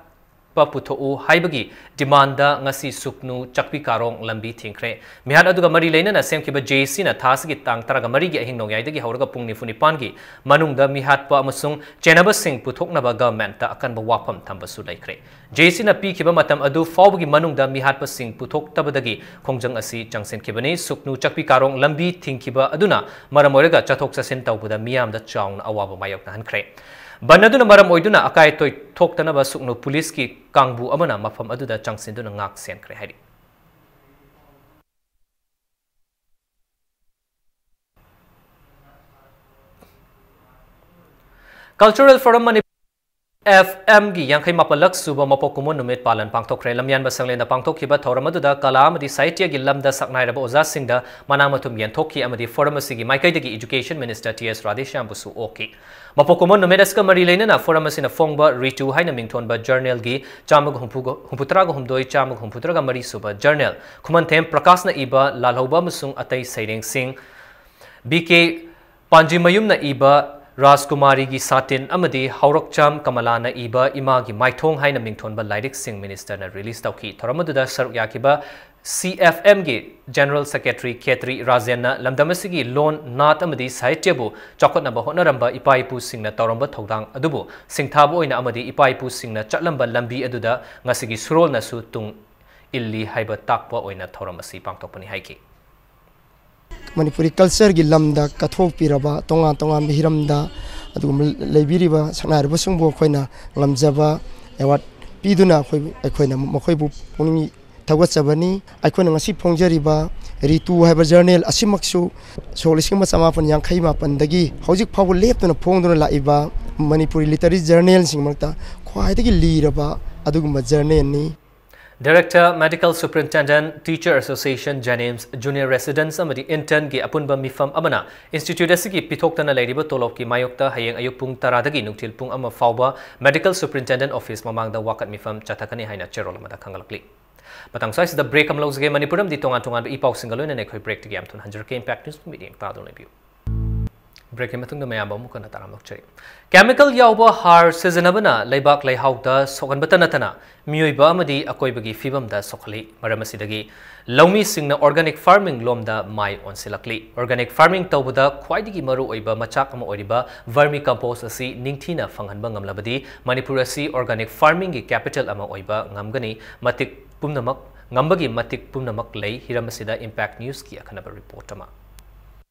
ꯄꯨꯊꯣꯛꯎ ꯍꯥꯏꯕꯒꯤ demandꯗ ꯉꯁꯤ ꯁꯨꯛꯅꯨ ꯆꯥꯛꯄꯤ ꯀꯥꯔꯣꯡ ꯂꯝꯕꯤ ꯊꯤꯡꯈ꯭ꯔꯦ꯫ ꯃꯤꯍꯥꯠ ꯑꯗꯨꯒ ꯃꯔꯤ ꯂꯩꯅꯅ ꯁꯦꯝꯈꯤꯕ JACꯅ ꯊꯥ ꯑꯁꯤꯒꯤ ꯇꯥꯡ ꯇꯔꯥꯃꯔꯤꯒꯤ ꯑꯍꯤꯡ ꯅꯣꯡꯌꯥꯏꯗꯒꯤ ꯍꯧꯔꯒ ꯄꯨꯡ ꯅꯤꯐꯨ ꯅꯤꯄꯥꯟꯒꯤ ꯃꯅꯨꯡꯗ ꯃꯤꯍꯥꯠꯄ ꯑꯃꯁꯨꯡ ꯆꯦꯟꯅꯕꯁꯤꯡ ꯄꯨꯊꯣꯛꯅꯕ governmentꯇ ꯑꯀꯟꯕ ꯋꯥꯐꯝ ꯊꯝꯕꯁꯨ ꯂꯩꯈ꯭ꯔꯦ꯫ JACꯅ ꯄꯤꯈꯤꯕ ꯃꯇꯝ ꯑꯗꯨ ꯐꯥꯎꯕꯒꯤ ꯃꯅꯨꯡꯗ ꯃꯤꯍꯥꯠꯄꯁꯤꯡ ꯄꯨꯊꯣꯛꯇꯕꯗꯒꯤ ꯈꯣꯡꯖꯪ ꯑꯁꯤ ꯆꯪꯁꯤꯟꯈꯤꯕꯅꯤ꯫ ꯁꯨꯛꯅꯨ ꯆꯥꯛꯄꯤ ꯀꯥꯔꯣꯡ ꯂꯝꯕꯤ ꯊꯤꯡꯈꯤꯕ ꯑꯗꯨꯅ ꯃꯔꯝ ꯑꯣꯏꯔꯒ ꯆꯠꯊꯣꯛ ꯆꯠꯁꯤꯟ ꯇꯧꯕꯗ ꯃꯤꯌꯥꯝꯗ ꯆꯥꯎꯅ ꯑꯋꯥꯕ ꯃꯥꯌꯣꯛꯅꯍꯟꯈ꯭ꯔꯦ꯫ ꯕꯟ ꯑꯗꯨꯅ ꯃꯔꯝ ꯑꯣꯏꯗꯨꯅ ꯑꯀꯥꯏ ꯑꯇꯣꯏ ꯊꯣꯛꯇꯅꯕ ꯁꯨꯛꯅꯨ ꯄꯨꯂꯤꯁꯀꯤ ꯀꯥꯡꯕꯨ ꯑꯃꯅ ꯃꯐꯝ ꯑꯗꯨꯗ ꯆꯪꯁꯤꯟꯗꯨꯅ ꯉꯥꯛ ꯁꯦꯟꯈ꯭ꯔꯦ ꯍꯥꯏꯔꯤ꯫ Cultural Forum Manipur, F M ꯒꯤ ꯌꯥꯡꯈꯩ ꯃꯥꯄꯜꯂꯛ ꯁꯨꯕ ꯃꯄꯣꯛ ꯀꯨꯝꯑꯣꯟ ꯅꯨꯃꯤꯠ ꯄꯥꯂꯟ ꯄꯥꯡꯊꯣꯛꯈ꯭ꯔꯦ꯫ ꯂꯝꯌꯥꯟꯕ ꯁꯪꯂꯦꯟꯗ ꯄꯥꯡꯊꯣꯛꯈꯤꯕ ꯊꯧꯔꯝ ꯑꯗꯨꯗ ꯀꯂꯥ ꯑꯃꯗꯤ ꯁꯥꯍꯤꯇ꯭ꯌꯒꯤ ꯂꯝꯗ ꯁꯛꯅꯥꯏꯔꯕ ꯑꯣꯖꯥꯁꯤꯡꯗ ꯃꯅꯥ ꯃꯊꯨꯝ ꯌꯦꯟꯊꯣꯛꯈꯤ ꯑꯃꯗꯤ forum ꯑꯁꯤꯒꯤ ꯃꯥꯏꯀꯩꯗꯒꯤ Education Minister T S ꯔꯥꯙꯦꯁ꯭ꯌꯥꯝꯕꯨꯁꯨ ꯑꯣꯛꯈꯤ꯫ ꯃꯄꯣꯛ ꯀꯨꯝꯑꯣꯟ ꯅꯨꯃꯤꯠ ꯑꯁꯤꯒ ꯃꯔꯤ ꯂꯩꯅꯅ forum ꯑꯁꯤꯅ ꯐꯣꯡꯕ ꯔꯤꯇꯨ ꯍꯥꯏꯅ ꯃꯤꯡꯊꯣꯟꯕ journal ꯒꯤ ꯆꯥꯝꯃꯒ ꯍꯨꯝꯐꯨ, ꯍꯨꯝꯐꯨꯇꯔꯥꯒ ꯍꯨꯝꯗꯣꯏ, ꯆꯥꯝꯃꯒ ꯍꯨꯝꯐꯨꯇꯔꯥꯒ ꯃꯔꯤ ꯁꯨꯕ journal, ꯈꯨꯃꯟꯊꯦꯝ ꯄ꯭ꯔꯀꯥꯁꯅ ꯏꯕ ꯂꯥꯜꯍꯧꯕ ꯑꯃꯁꯨꯡ ꯑꯇꯩ ꯁꯩꯔꯦꯡꯁꯤꯡ, ꯕꯤ ꯀꯦ ꯄꯥꯟꯖꯤꯃꯌꯨꯝꯅ ꯏꯕ ꯔꯥꯖꯀꯨꯃꯥꯔꯤꯒꯤ ꯁꯥꯇꯤꯟ ꯑꯃꯗꯤ ꯍꯧꯔꯛꯆꯥꯝ ꯀꯃꯂꯥꯅ ꯏꯕ ꯏꯃꯥꯒꯤ ꯃꯥꯏꯊꯣꯡ ꯍꯥꯏꯅ ꯃꯤꯡꯊꯣꯟꯕ ꯂꯥꯏꯔꯤꯛꯁꯤꯡ minister ꯅ release ꯇꯧꯈꯤ꯫ ꯊꯧꯔꯝ ꯑꯗꯨꯗ ꯁꯔꯨꯛ ꯌꯥꯈꯤꯕ C F M ꯒꯤ General Secretary ꯈꯦꯇ꯭ꯔꯤ ꯔꯥꯖꯦꯟꯅ ꯂꯝꯗꯝ ꯑꯁꯤꯒꯤ ꯂꯣꯟ, ꯅꯥꯠ ꯑꯃꯗꯤ ꯁꯥꯍꯤꯇ꯭ꯌꯕꯨ ꯆꯥꯎꯈꯠꯅꯕ ꯍꯣꯠꯅꯔꯝꯕ ꯏꯄꯥ ꯏꯄꯨꯁꯤꯡꯅ ꯇꯧꯔꯝꯕ ꯊꯧꯗꯥꯡ ꯑꯗꯨꯕꯨ ꯁꯤꯡꯊꯥꯕ ꯑꯣꯏꯅ ꯑꯃꯗꯤ ꯏꯄꯥ ꯏꯄꯨꯁꯤꯡꯅ ꯆꯠꯂꯝꯕ ꯂꯝꯕꯤ ꯑꯗꯨꯗ ꯉꯁꯤꯒꯤ ꯁꯨꯔꯣꯜꯅꯁꯨ ꯇꯨꯡ ꯏꯜꯂꯤ ꯍꯥꯏꯕ ꯇꯥꯛꯄ ꯑꯣꯏꯅ ꯊꯧꯔꯝ ꯑꯁꯤ ꯄꯥꯡꯊꯣꯛꯄꯅꯤ ꯍꯥꯏꯈꯤ꯫ ꯃꯅꯤꯄꯨꯔꯤ culture ꯒꯤ ꯂꯝꯗ ꯀꯠꯊꯣꯛꯄꯤꯔꯕ ꯇꯣꯉꯥꯟ ꯇꯣꯉꯥꯟꯕ ꯍꯤꯔꯝꯗ ꯑꯗꯨꯒꯨꯝꯕ ꯂꯩꯕꯤꯔꯤꯕ ꯁꯛꯅꯥꯏꯔꯕꯁꯤꯡꯕꯨ ꯑꯩꯈꯣꯏꯅ ꯉꯝꯖꯕ award ꯄꯤꯗꯨꯅ ꯑꯩꯈꯣꯏ, ꯑꯩꯈꯣꯏꯅ ꯃꯈꯣꯏꯕꯨ ꯄꯨꯛꯅꯤꯡ ꯊꯧꯒꯠꯆꯕꯅꯤ꯫ ꯑꯩꯈꯣꯏꯅ ꯉꯁꯤ ꯐꯣꯡꯖꯔꯤꯕ ꯔꯤꯇꯨ ꯍꯥꯏꯕ journal ꯑꯁꯤꯃꯛꯁꯨ ꯁꯣꯛ ꯂꯤꯁꯤꯡ ꯑꯃ ꯆꯃꯥꯄꯟ ꯌꯥꯡꯈꯩ ꯃꯥꯄꯟꯗꯒꯤ ꯍꯧꯖꯤꯛ ꯐꯥꯎꯕ ꯂꯦꯞꯇꯅ ꯐꯣꯡꯗꯨꯅ ꯂꯥꯛꯏꯕ ꯃꯅꯤꯄꯨꯔꯤ literary journal ꯁꯤꯡ ꯃꯔꯛꯇ ꯈ꯭ꯋꯥꯏꯗꯒꯤ ꯂꯤꯔꯕ ꯑꯗꯨꯒꯨꯝꯕ journal ꯅꯤ꯫ Director, Medical Superintendent, Teacher Association, JNIMS, Junior Residents ꯑꯃꯗꯤ intern ꯒꯤ ꯑꯄꯨꯟꯕ ꯃꯤꯐꯝ ꯑꯃꯅ institute ꯑꯁꯤꯒꯤ ꯄꯤꯊꯣꯛꯇꯅ ꯂꯩꯔꯤꯕ ꯇꯣꯂꯣꯞꯀꯤ ꯃꯥꯌꯣꯛꯇ ꯍꯌꯦꯡ ꯑꯌꯨꯛ ꯄꯨꯡ ꯇꯔꯥꯗꯒꯤ ꯅꯨꯡꯊꯤꯜ ꯄꯨꯡ ꯑꯃ ꯐꯥꯎꯕ Medical Superintendent Office ꯃꯃꯥꯡꯗ ꯋꯥꯀꯠ ꯃꯤꯐꯝ ꯆꯠꯊꯀꯅꯤ ꯍꯥꯏꯅ ꯆꯦꯔꯣꯜ ꯑꯃꯗ ꯈꯪꯍꯜꯂꯛꯂꯤ꯫ ꯃꯇꯥꯡ ꯁ꯭ꯋꯥꯏꯁꯤꯗ break ꯑꯃ ꯂꯧꯖꯒꯦ꯫ ꯃꯅꯤꯄꯨꯔ ꯑꯃꯗꯤ ꯇꯣꯉꯥꯟ ꯇꯣꯉꯥꯟꯕ ꯏ ꯄꯥꯎꯁꯤꯡꯒ ꯂꯣꯏꯅꯅ ꯑꯩꯈꯣꯏ break ꯇꯒꯤ ꯌꯥꯝ ꯊꯨꯅ ꯍꯟꯖꯔꯛꯀꯦ꯫ Impact News ꯄꯨꯝꯃꯤꯠ ꯌꯦꯡ ꯇꯥꯗꯨꯅ ꯂꯩꯕꯤꯌꯨ꯫ Break ꯀꯤ ꯃꯇꯨꯡꯗ ꯃꯌꯥꯝꯕꯨ ꯑꯃꯨꯛ ꯍꯟꯅ ꯇꯔꯥꯝꯅ ꯑꯣꯛꯆꯔꯤ꯫ Chemical ꯌꯥꯎꯕ ꯍꯥꯔ ꯁꯤꯖꯤꯟꯅꯕꯅ ꯂꯩꯕꯥꯛ ꯂꯩꯍꯥꯎꯗ ꯁꯣꯛꯍꯟꯕꯇ ꯅꯠꯇꯅ ꯃꯤꯑꯣꯏꯕ ꯑꯃꯗꯤ ꯑꯀꯣꯏꯕꯒꯤ ꯐꯤꯕꯝꯗ ꯁꯣꯛꯍꯜꯂꯤ꯫ ꯃꯔꯝ ꯑꯁꯤꯗꯒꯤ ꯂꯧꯃꯤꯁꯤꯡꯅ organic farming ꯂꯣꯝꯗ ꯃꯥꯏ ꯑꯣꯟꯁꯤꯜꯂꯛꯂꯤ꯫ Organic farming ꯇꯧꯕꯗ ꯈ꯭ꯋꯥꯏꯗꯒꯤ ꯃꯔꯨꯑꯣꯏꯕ ꯃꯆꯥꯛ ꯑꯃ ꯑꯣꯏꯔꯤꯕ vermicompost ꯑꯁꯤ ꯅꯤꯡꯊꯤꯅ ꯐꯪꯍꯟꯕ ꯉꯝꯂꯕꯗꯤ ꯃꯅꯤꯄꯨꯔ ꯑꯁꯤ organic farming ꯒꯤ capital ꯑꯃ ꯑꯣꯏꯕ ꯉꯝꯒꯅꯤ꯫ ꯃꯇꯤꯛ ꯄꯨꯝꯅꯃꯛ, ꯉꯝꯕꯒꯤ ꯃꯇꯤꯛ ꯄꯨꯝꯅꯃꯛ ꯂꯩ꯫ ꯍꯤꯔꯝ ꯑꯁꯤꯗ Impact News ꯀꯤ ꯑꯈꯟꯅꯕ report ꯑꯃ꯫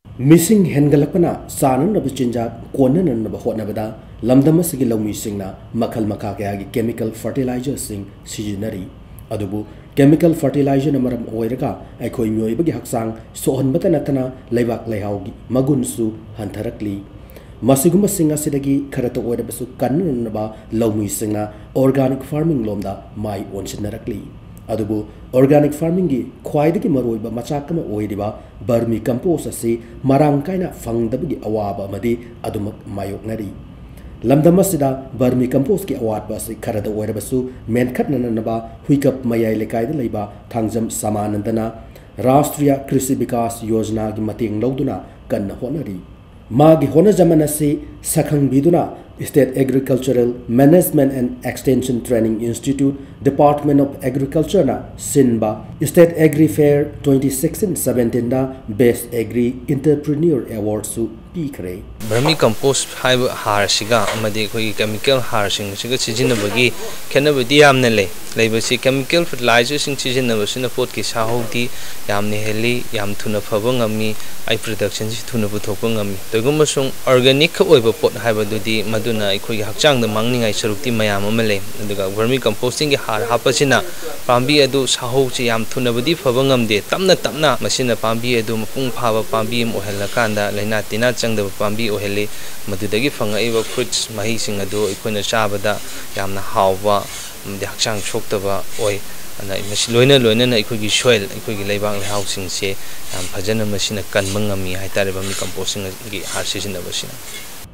ꯃꯤꯁꯤꯡ ꯍꯦꯟꯒꯠꯂꯛꯄꯅ ꯆꯥꯅꯅꯕ ꯆꯤꯟꯖꯥꯛ ꯀꯣꯟꯅꯅꯅꯕ ꯍꯣꯠꯅꯕꯗ ꯂꯝꯗꯝ ꯑꯁꯤꯒꯤ ꯂꯧꯃꯤꯁꯤꯡꯅ ꯃꯈꯜ ꯃꯈꯥ ꯀꯌꯥꯒꯤ chemical fertilizerꯁꯤꯡ ꯁꯤꯖꯤꯟꯅꯔꯤ꯫ ꯑꯗꯨꯕꯨ chemical fertilizerꯅ ꯃꯔꯝ ꯑꯣꯏꯔꯒ ꯑꯩꯈꯣꯏ ꯃꯤꯑꯣꯏꯕꯒꯤ ꯍꯛꯆꯥꯡ ꯁꯣꯛꯍꯟꯕꯇ ꯅꯠꯇꯅ ꯂꯩꯕꯥꯛ ꯂꯩꯍꯥꯎꯒꯤ ꯃꯒꯨꯟꯁꯨ ꯍꯟꯊꯔꯛꯂꯤ꯫ ꯃꯁꯤꯒꯨꯝꯕꯁꯤꯡ ꯑꯁꯤꯗꯒꯤ ꯈꯔꯇ ꯑꯣꯏꯔꯕꯁꯨ ꯀꯟꯅꯅꯕ ꯂꯧꯃꯤꯁꯤꯡꯅ organic farming ꯂꯣꯝꯗ ꯃꯥꯏ ꯑꯣꯟꯁꯤꯟꯅꯔꯛꯂꯤ꯫ ꯑꯗꯨꯕꯨ organic farmingꯒꯤ ꯈ꯭ꯋꯥꯏꯗꯒꯤ ꯃꯔꯨꯑꯣꯏꯕ ꯃꯆꯥꯛ ꯑꯃ ꯑꯣꯏꯔꯤꯕ vermi compost ꯑꯁꯤ ꯃꯔꯥꯡ ꯀꯥꯏꯅ ꯐꯪꯗꯕꯒꯤ ꯑꯋꯥꯕ ꯑꯃꯗꯤ ꯑꯗꯨꯃꯛ ꯃꯥꯌꯣꯛꯅꯔꯤ꯫ ꯂꯝꯗꯝ ꯑꯁꯤꯗ vermi compostꯀꯤ ꯑꯋꯥꯠꯄ ꯑꯁꯤ ꯈꯔꯗ ꯑꯣꯏꯔꯕꯁꯨ ꯃꯦꯟꯈꯠꯅꯅꯕ ꯍꯨꯏꯀꯞ ꯃꯌꯥꯏ ꯂꯩꯀꯥꯏꯗ ꯂꯩꯕ ꯊꯥꯡꯖꯝ ꯁꯃꯥꯅꯟꯗꯅ ꯔꯥꯁꯇ꯭ꯔꯤꯌꯥ ꯀ꯭ꯔꯤꯁꯤ ꯕꯤꯀꯥꯁ ꯌꯣꯖꯅꯥꯒꯤ ꯃꯇꯦꯡ ꯂꯧꯗꯨꯅ ꯀꯟꯅ ꯍꯣꯠꯅꯔꯤ꯫ ꯃꯥꯒꯤ ꯍꯣꯠꯅꯖꯃꯟ ꯑꯁꯤ ꯁꯛꯈꯪꯕꯤꯗꯨꯅ State Agricultural Management and Extension Training Institute, Department of Agricultureꯅ ꯁꯤꯟꯕ State Agri Fair twenty sixteen seventeenꯗ Best Agri Entrepreneur Awardꯁꯨ ꯄꯤꯈ꯭ꯔꯦ꯫ Vermi compost ꯍꯥꯏꯕ ꯍꯥꯔꯁꯤꯒ ꯑꯃꯗꯤ ꯑꯩꯈꯣꯏꯒꯤ chemical ꯍꯥꯔꯁꯤꯡ ꯑꯁꯤꯒ ꯁꯤꯖꯤꯟꯅꯕꯒꯤ ꯈꯦꯠꯅꯕꯗꯤ ꯌꯥꯝꯅ ꯂꯩ꯫ ꯂꯩꯕꯁꯤ chemical fertilizerꯁꯤꯡ ꯁꯤꯖꯤꯟꯅꯕꯁꯤꯅ ꯄꯣꯠꯀꯤ ꯁꯥꯍꯧꯗꯤ ꯌꯥꯝꯅ ꯍꯦꯜꯂꯤ, ꯌꯥꯝ ꯊꯨꯅ ꯐꯕ ꯉꯝꯃꯤ, ꯑꯩ productionꯁꯤ ꯊꯨꯅ ꯄꯨꯊꯣꯛꯄ ꯉꯝꯃꯤ꯫ ꯀꯩꯒꯨꯝꯕ ꯁꯨꯝ organic ꯑꯣꯏꯕ ꯄꯣꯠ ꯍꯥꯏꯕꯗꯨꯗꯤ ꯃꯗꯨꯅ ꯑꯩꯈꯣꯏꯒꯤ ꯍꯛꯆꯥꯡꯗ ꯃꯥꯡꯅꯤꯡꯉꯥꯏ ꯁꯔꯨꯛꯇꯤ ꯃꯌꯥꯝ ꯑꯃ ꯂꯩ꯫ ꯑꯗꯨꯒ vermi compostingꯒꯤ ꯍꯥꯔ ꯍꯥꯞꯄꯁꯤꯅ ꯄꯥꯝꯕꯤ ꯑꯗꯨ ꯁꯥꯍꯧꯁꯤ ꯌꯥꯝ ꯊꯨꯅꯕꯗꯤ ꯐꯕ ꯉꯝꯗꯦ, ꯇꯞꯅ ꯇꯞꯅ ꯃꯁꯤꯅ ꯄꯥꯝꯕꯤ ꯑꯗꯨ ꯃꯄꯨꯡ ꯐꯥꯕ ꯄꯥꯝꯕꯤ ꯑꯃ ꯑꯣꯏꯍꯜꯂꯀꯥꯟꯗ ꯂꯥꯏꯅꯥ ꯇꯤꯟꯅꯥ ꯆꯪꯗꯕ ꯄꯥꯝꯕꯤ ꯑꯣꯏꯍꯜꯂꯤ꯫ ꯃꯗꯨꯗꯒꯤ ꯐꯪꯉꯛꯏꯕ fruits ꯃꯍꯩꯁꯤꯡ ꯑꯗꯨ ꯑꯩꯈꯣꯏꯅ ꯆꯥꯕꯗ ꯌꯥꯝꯅ ꯍꯥꯎꯕ ꯑꯃꯗꯤ ꯍꯛꯆꯥꯡ ꯁꯣꯛꯇꯕ ꯑꯣꯏ꯫ ꯑꯗꯨꯅ ꯃꯁꯤ ꯂꯣꯏꯅ ꯂꯣꯏꯅꯅ ꯑꯩꯈꯣꯏꯒꯤ soil, ꯑꯩꯈꯣꯏꯒꯤ ꯂꯩꯕꯥꯛ ꯂꯩꯍꯥꯎꯁꯤꯡꯁꯦ ꯌꯥꯝ ꯐꯖꯅ ꯃꯁꯤꯅ ꯀꯟꯕ ꯉꯝꯃꯤ ꯍꯥꯏꯇꯥꯔꯦ, vermi compostingꯒꯤ ꯍꯥꯔ ꯁꯤꯖꯤꯟꯅꯕꯁꯤꯅ꯫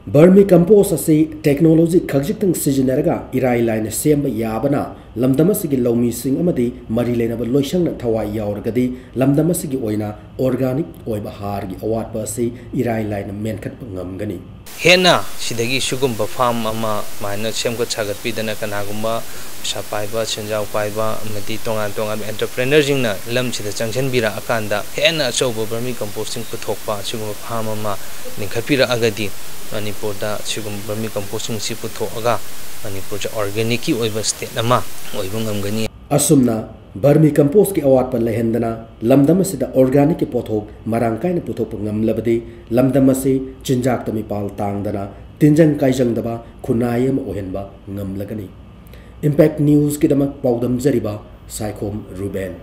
Vermi compost ꯑꯁꯤ technology ꯈꯖꯤꯛꯇꯪ ꯁꯤꯖꯤꯟꯅꯔꯒ ꯏꯔꯥꯏ ꯂꯥꯏꯅ ꯁꯦꯝꯕ ꯌꯥꯕꯅ ꯂꯝꯗꯝ ꯑꯁꯤꯒꯤ ꯂꯧꯃꯤꯁꯤꯡ ꯑꯃꯗꯤ ꯃꯔꯤ ꯂꯩꯅꯕ ꯂꯣꯏꯁꯪꯅ ꯊꯋꯥꯏ ꯌꯥꯎꯔꯒꯗꯤ ꯂꯝꯗꯝ ꯑꯁꯤꯒꯤ ꯑꯣꯏꯅ organic ꯑꯣꯏꯕ ꯍꯥꯔꯒꯤ ꯑꯋꯥꯠꯄ ꯑꯁꯤ ꯏꯔꯥꯏ ꯂꯥꯏꯅ ꯃꯦꯟꯈꯠꯄ ꯉꯝꯒꯅꯤ꯫ ꯍꯦꯟꯅ ꯁꯤꯗꯒꯤ ꯁꯤꯒꯨꯝꯕ farm ꯑꯃ ꯑꯗꯨꯃꯥꯏꯅ ꯁꯦꯝꯒꯠ ꯁꯥꯒꯠꯄꯤꯗꯅ ꯀꯅꯥꯒꯨꯝꯕ ꯄꯩꯁꯥ ꯄꯥꯏꯕ, ꯁꯦꯟꯖꯥꯎ ꯄꯥꯏꯕ ꯑꯃꯗꯤ ꯇꯣꯉꯥꯟ ꯇꯣꯉꯥꯟꯕ entrepreneurꯁꯤꯡꯅ ꯂꯝꯁꯤꯗ ꯆꯪꯁꯤꯟꯕꯤꯔꯛꯑꯀꯥꯟꯗ ꯍꯦꯟꯅ ꯑꯆꯧꯕ vermi composting ꯄꯨꯊꯣꯛꯄ ꯁꯤꯒꯨꯝꯕ farm ꯑꯃ ꯂꯤꯡꯈꯠꯄꯤꯔꯛꯑꯒꯗꯤ ꯃꯅꯤꯄꯨꯔꯗ ꯁꯤꯒꯨꯝꯕ vermi compostingꯁꯤ ꯄꯨꯊꯣꯛꯑꯒ ꯃꯅꯤꯄꯨꯔꯁꯦ organicꯀꯤ ꯑꯣꯏꯕ state ꯑꯃ ꯑꯣꯏꯕ ꯉꯝꯒꯅꯤ꯫ ꯑꯁꯨꯝꯅ Vermi compost ꯀꯤ ꯑꯋꯥꯠꯄ ꯂꯩꯍꯟꯗꯅ ꯂꯝꯗꯝ ꯑꯁꯤꯗ organic ꯀꯤ ꯄꯣꯠꯊꯣꯛ ꯃꯔꯥꯡ ꯀꯥꯏꯅ ꯄꯨꯊꯣꯛꯄ ꯉꯝꯂꯕꯗꯤ ꯂꯝꯗꯝ ꯑꯁꯤ ꯆꯤꯟꯖꯥꯛꯇ ꯃꯤꯄꯥꯜ ꯇꯥꯡꯗꯅ ꯇꯤꯟꯖꯪ ꯀꯥꯏꯖꯪꯗꯕ ꯈꯨꯟꯅꯥꯏ ꯑꯃ ꯑꯣꯏꯍꯟꯕ ꯉꯝꯂꯒꯅꯤ꯫ Impact News ꯀꯤꯗꯃꯛ ꯄꯥꯎꯗꯝꯖꯔꯤꯕ ꯁꯥꯏꯈꯣꯝ ꯔꯨꯕꯦꯟ꯫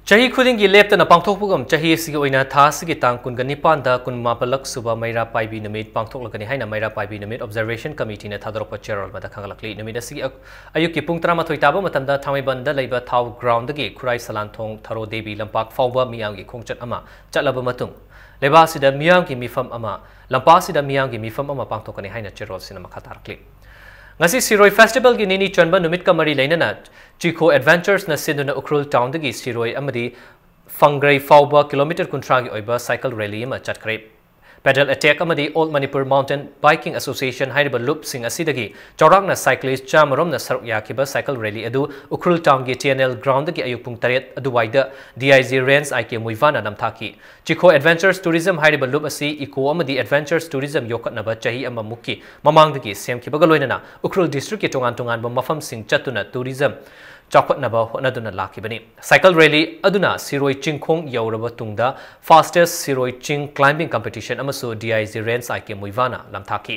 ꯆꯍꯤ ꯈꯨꯗꯤꯡꯒꯤ ꯂꯦꯞꯇꯅ ꯄꯥꯡꯊꯣꯛꯄꯒꯨꯝ ꯆꯍꯤ ꯑꯁꯤꯒꯤ ꯑꯣꯏꯅ ꯊꯥ ꯑꯁꯤꯒꯤ ꯇꯥꯡ ꯀꯨꯟꯒ ꯅꯤꯄꯥꯟꯗ ꯀꯨꯟꯃꯥꯄꯜꯂꯛ ꯁꯨꯕ ꯃꯩꯔꯥ ꯄꯥꯏꯕꯤ ꯅꯨꯃꯤꯠ ꯄꯥꯡꯊꯣꯛꯂꯒꯅꯤ ꯍꯥꯏꯅ ꯃꯩꯔꯥ ꯄꯥꯏꯕꯤ ꯅꯨꯃꯤꯠ Observation Committee ꯅ ꯊꯥꯗꯣꯔꯛꯄ ꯆꯦꯔꯣꯜ ꯑꯃꯗ ꯈꯪꯍꯜꯂꯛꯂꯤ꯫ ꯅꯨꯃꯤꯠ ꯑꯁꯤꯒꯤ ꯑꯌꯨꯛꯀꯤ ꯄꯨꯡ ꯇꯔꯥꯃꯥꯊꯣꯏ ꯇꯥꯕ ꯃꯇꯝꯗ ꯊꯥꯡꯃꯩꯕꯟꯗ ꯂꯩꯕ ꯊꯥꯎ ground ꯗꯒꯤ ꯈꯨꯔꯥꯏ ꯁꯂꯥꯟꯊꯣꯡ ꯊꯔꯣ ꯗꯦꯕꯤ ꯂꯝꯄꯥꯛ ꯐꯥꯎꯕ ꯃꯤꯌꯥꯝꯒꯤ ꯈꯣꯡꯆꯠ ꯑꯃ ꯆꯠꯂꯕ ꯃꯇꯨꯡ, ꯂꯩꯕꯥꯛ ꯑꯁꯤꯗ ꯃꯤꯌꯥꯝꯒꯤ ꯃꯤꯐꯝ ꯑꯃ, ꯂꯝꯄꯥꯛ ꯑꯁꯤꯗ ꯃꯤꯌꯥꯝꯒꯤ ꯃꯤꯐꯝ ꯑꯃ ꯄꯥꯡꯊꯣꯛꯀꯅꯤ ꯍꯥꯏꯅ ꯆꯦꯔꯣꯜꯁꯤꯅ ꯃꯈꯥ ꯇꯥꯔꯛꯂꯤ꯫ ꯉꯁꯤ ꯁꯤꯔꯣꯏ festival ꯒꯤ ꯅꯤꯅꯤ ꯆꯟꯕ ꯅꯨꯃꯤꯠꯀ ꯃꯔꯤ ꯂꯩꯅꯅ ꯆꯤꯈꯣ Adventures ꯅ ꯁꯤꯟꯗꯨꯅ ꯎꯈ꯭ꯔꯨꯜ town ꯗꯒꯤ ꯁꯤꯔꯣꯏ ꯑꯃꯗꯤ ꯐꯪꯒ꯭ꯔꯩ ꯐꯥꯎꯕ kilometre ꯀꯨꯟꯊ꯭ꯔꯥꯒꯤ ꯑꯣꯏꯕ cycle rally ꯑꯃ ꯆꯠꯈ꯭ꯔꯦ꯫ Pedal Attack ꯑꯃꯗꯤ All Manipur Mountain Biking Association ꯍꯥꯏꯔꯤꯕ ꯂꯨꯞꯁꯤꯡ ꯑꯁꯤꯗꯒꯤ ꯆꯥꯎꯔꯥꯛꯅ cyclist ꯆꯥꯝꯃꯔꯣꯝꯅ ꯁꯔꯨꯛ ꯌꯥꯈꯤꯕ cycle rally ꯑꯗꯨ ꯎꯈ꯭ꯔꯨꯜ town ꯒꯤ T N L ground ꯗꯒꯤ ꯑꯌꯨꯛ ꯄꯨꯡ ꯇꯔꯦꯠ ꯑꯗꯨꯋꯥꯏꯗ D I G Range I K ꯃꯨꯏꯚꯥꯅ ꯅꯝꯊꯥꯈꯤ꯫ ꯆꯤꯈꯣ Adventures Tourism ꯍꯥꯏꯔꯤꯕ ꯂꯨꯞ ꯑꯁꯤ eco ꯑꯃꯗꯤ adventures tourism ꯌꯣꯛꯈꯠꯅꯕ ꯆꯍꯤ ꯑꯃꯃꯨꯛꯀꯤ ꯃꯃꯥꯡꯗꯒꯤ ꯁꯦꯝꯈꯤꯕꯒ ꯂꯣꯏꯅꯅ ꯎꯈ꯭ꯔꯨꯜ district ꯀꯤ ꯇꯣꯉꯥꯟ ꯇꯣꯉꯥꯟꯕ ꯃꯐꯝꯁꯤꯡ ꯆꯠꯇꯨꯅ tourism ꯆꯥꯎꯈꯠꯅꯕ ꯍꯣꯠꯅꯗꯨꯅ ꯂꯥꯛꯈꯤꯕꯅꯤ꯫ Cycle rally ꯑꯗꯨꯅ ꯁꯤꯔꯣꯏ ꯆꯤꯡꯈꯣꯡ ꯌꯧꯔꯕ ꯇꯨꯡꯗ fastest ꯁꯤꯔꯣꯏ ꯆꯤꯡ climbing competition ꯑꯃꯁꯨ D I G Range I K ꯃꯨꯏꯚꯥꯅ ꯂꯝꯊꯥꯈꯤ꯫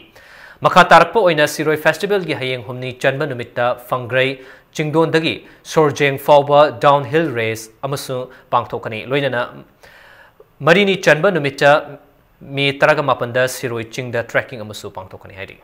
ꯃꯈꯥ ꯇꯥꯔꯛꯄ ꯑꯣꯏꯅ ꯁꯤꯔꯣꯏ festival ꯒꯤ ꯍꯌꯦꯡ ꯍꯨꯝꯅꯤ ꯆꯟꯕ ꯅꯨꯃꯤꯠꯇ ꯐꯪꯒ꯭ꯔꯩ ꯆꯤꯡꯗꯣꯟꯗꯒꯤ ꯁꯣꯔꯖꯦꯡ ꯐꯥꯎꯕ downhill race ꯑꯃꯁꯨ ꯄꯥꯡꯊꯣꯛꯀꯅꯤ꯫ ꯂꯣꯏꯅꯅ ꯃꯔꯤꯅꯤ ꯆꯟꯕ ꯅꯨꯃꯤꯠꯇ ꯃꯦ ꯇꯔꯥꯃꯥꯄꯟꯗ ꯁꯤꯔꯣꯏ ꯆꯤꯡꯗ trekking ꯑꯃꯁꯨ ꯄꯥꯡꯊꯣꯛꯀꯅꯤ ꯍꯥꯏꯔꯤ꯫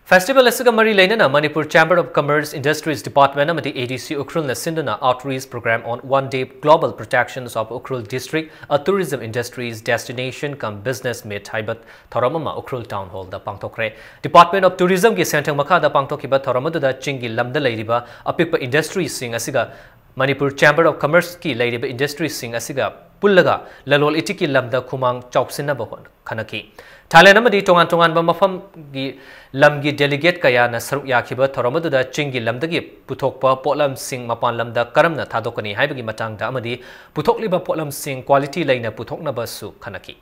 Festival ꯑꯁꯤꯒ ꯃꯔꯤ ꯂꯩꯅꯅ Manipur Chamber of Commerce, Industries Department ꯑꯃꯗꯤ A D C ꯎꯈ꯭ꯔꯨꯜꯅ ꯁꯤꯟꯗꯨꯅ Outreach Program on One Day Global Protections of Ukhrul District, a Tourism Industries Destination cum Business Meet ꯍꯥꯏꯕ ꯊꯧꯔꯝ ꯑꯃ Ukhrul town hall the ꯄꯥꯡꯊꯣꯛꯈ꯭ꯔꯦ꯫ Department of Tourism ꯒꯤ ꯁꯦꯟꯊꯪ ꯃꯈꯥꯗ ꯄꯥꯡꯊꯣꯛꯈꯤꯕ ꯊꯧꯔꯝ ꯑꯗꯨꯗ ꯆꯤꯡꯒꯤ ꯂꯝꯗ ꯂꯩꯔꯤꯕ ꯑꯄꯤꯛꯄ industry ꯁꯤꯡ ꯑꯁꯤꯒ Manipur Chamber of Commerce ꯀꯤ ꯂꯩꯔꯤꯕ industry ꯁꯤꯡ ꯑꯁꯤꯒ ꯄꯨꯜꯂꯒ ꯂꯂꯣꯟ ꯏꯇꯤꯛꯀꯤ ꯂꯝꯗ ꯈꯨꯃꯥꯡ ꯆꯥꯎꯁꯤꯟꯅꯕ ꯍꯣꯠ-, ꯈꯟꯅꯈꯤ꯫ Thailand ꯑꯃꯗꯤ ꯇꯣꯉꯥꯟ ꯇꯣꯉꯥꯟꯕ ꯃꯐꯝꯒꯤ ꯂꯝꯒꯤ delegate ꯀꯌꯥꯅ ꯁꯔꯨꯛ ꯌꯥꯈꯤꯕ ꯊꯧꯔꯝ ꯑꯗꯨꯗ ꯆꯤꯡꯒꯤ ꯂꯝꯗꯒꯤ ꯄꯨꯊꯣꯛꯄ ꯄꯣꯠꯂꯝꯁꯤꯡ ꯃꯄꯥꯟ ꯂꯝꯗ ꯀꯔꯝꯅ ꯊꯥꯗꯣꯛꯀꯅꯤ ꯍꯥꯏꯕꯒꯤ ꯃꯇꯥꯡꯗ ꯑꯃꯗꯤ ꯄꯨꯊꯣꯛꯂꯤꯕ ꯄꯣꯠꯂꯝꯁꯤꯡ quality ꯂꯩꯅ ꯄꯨꯊꯣꯛꯅꯕꯁꯨ ꯈꯟꯅꯈꯤ꯫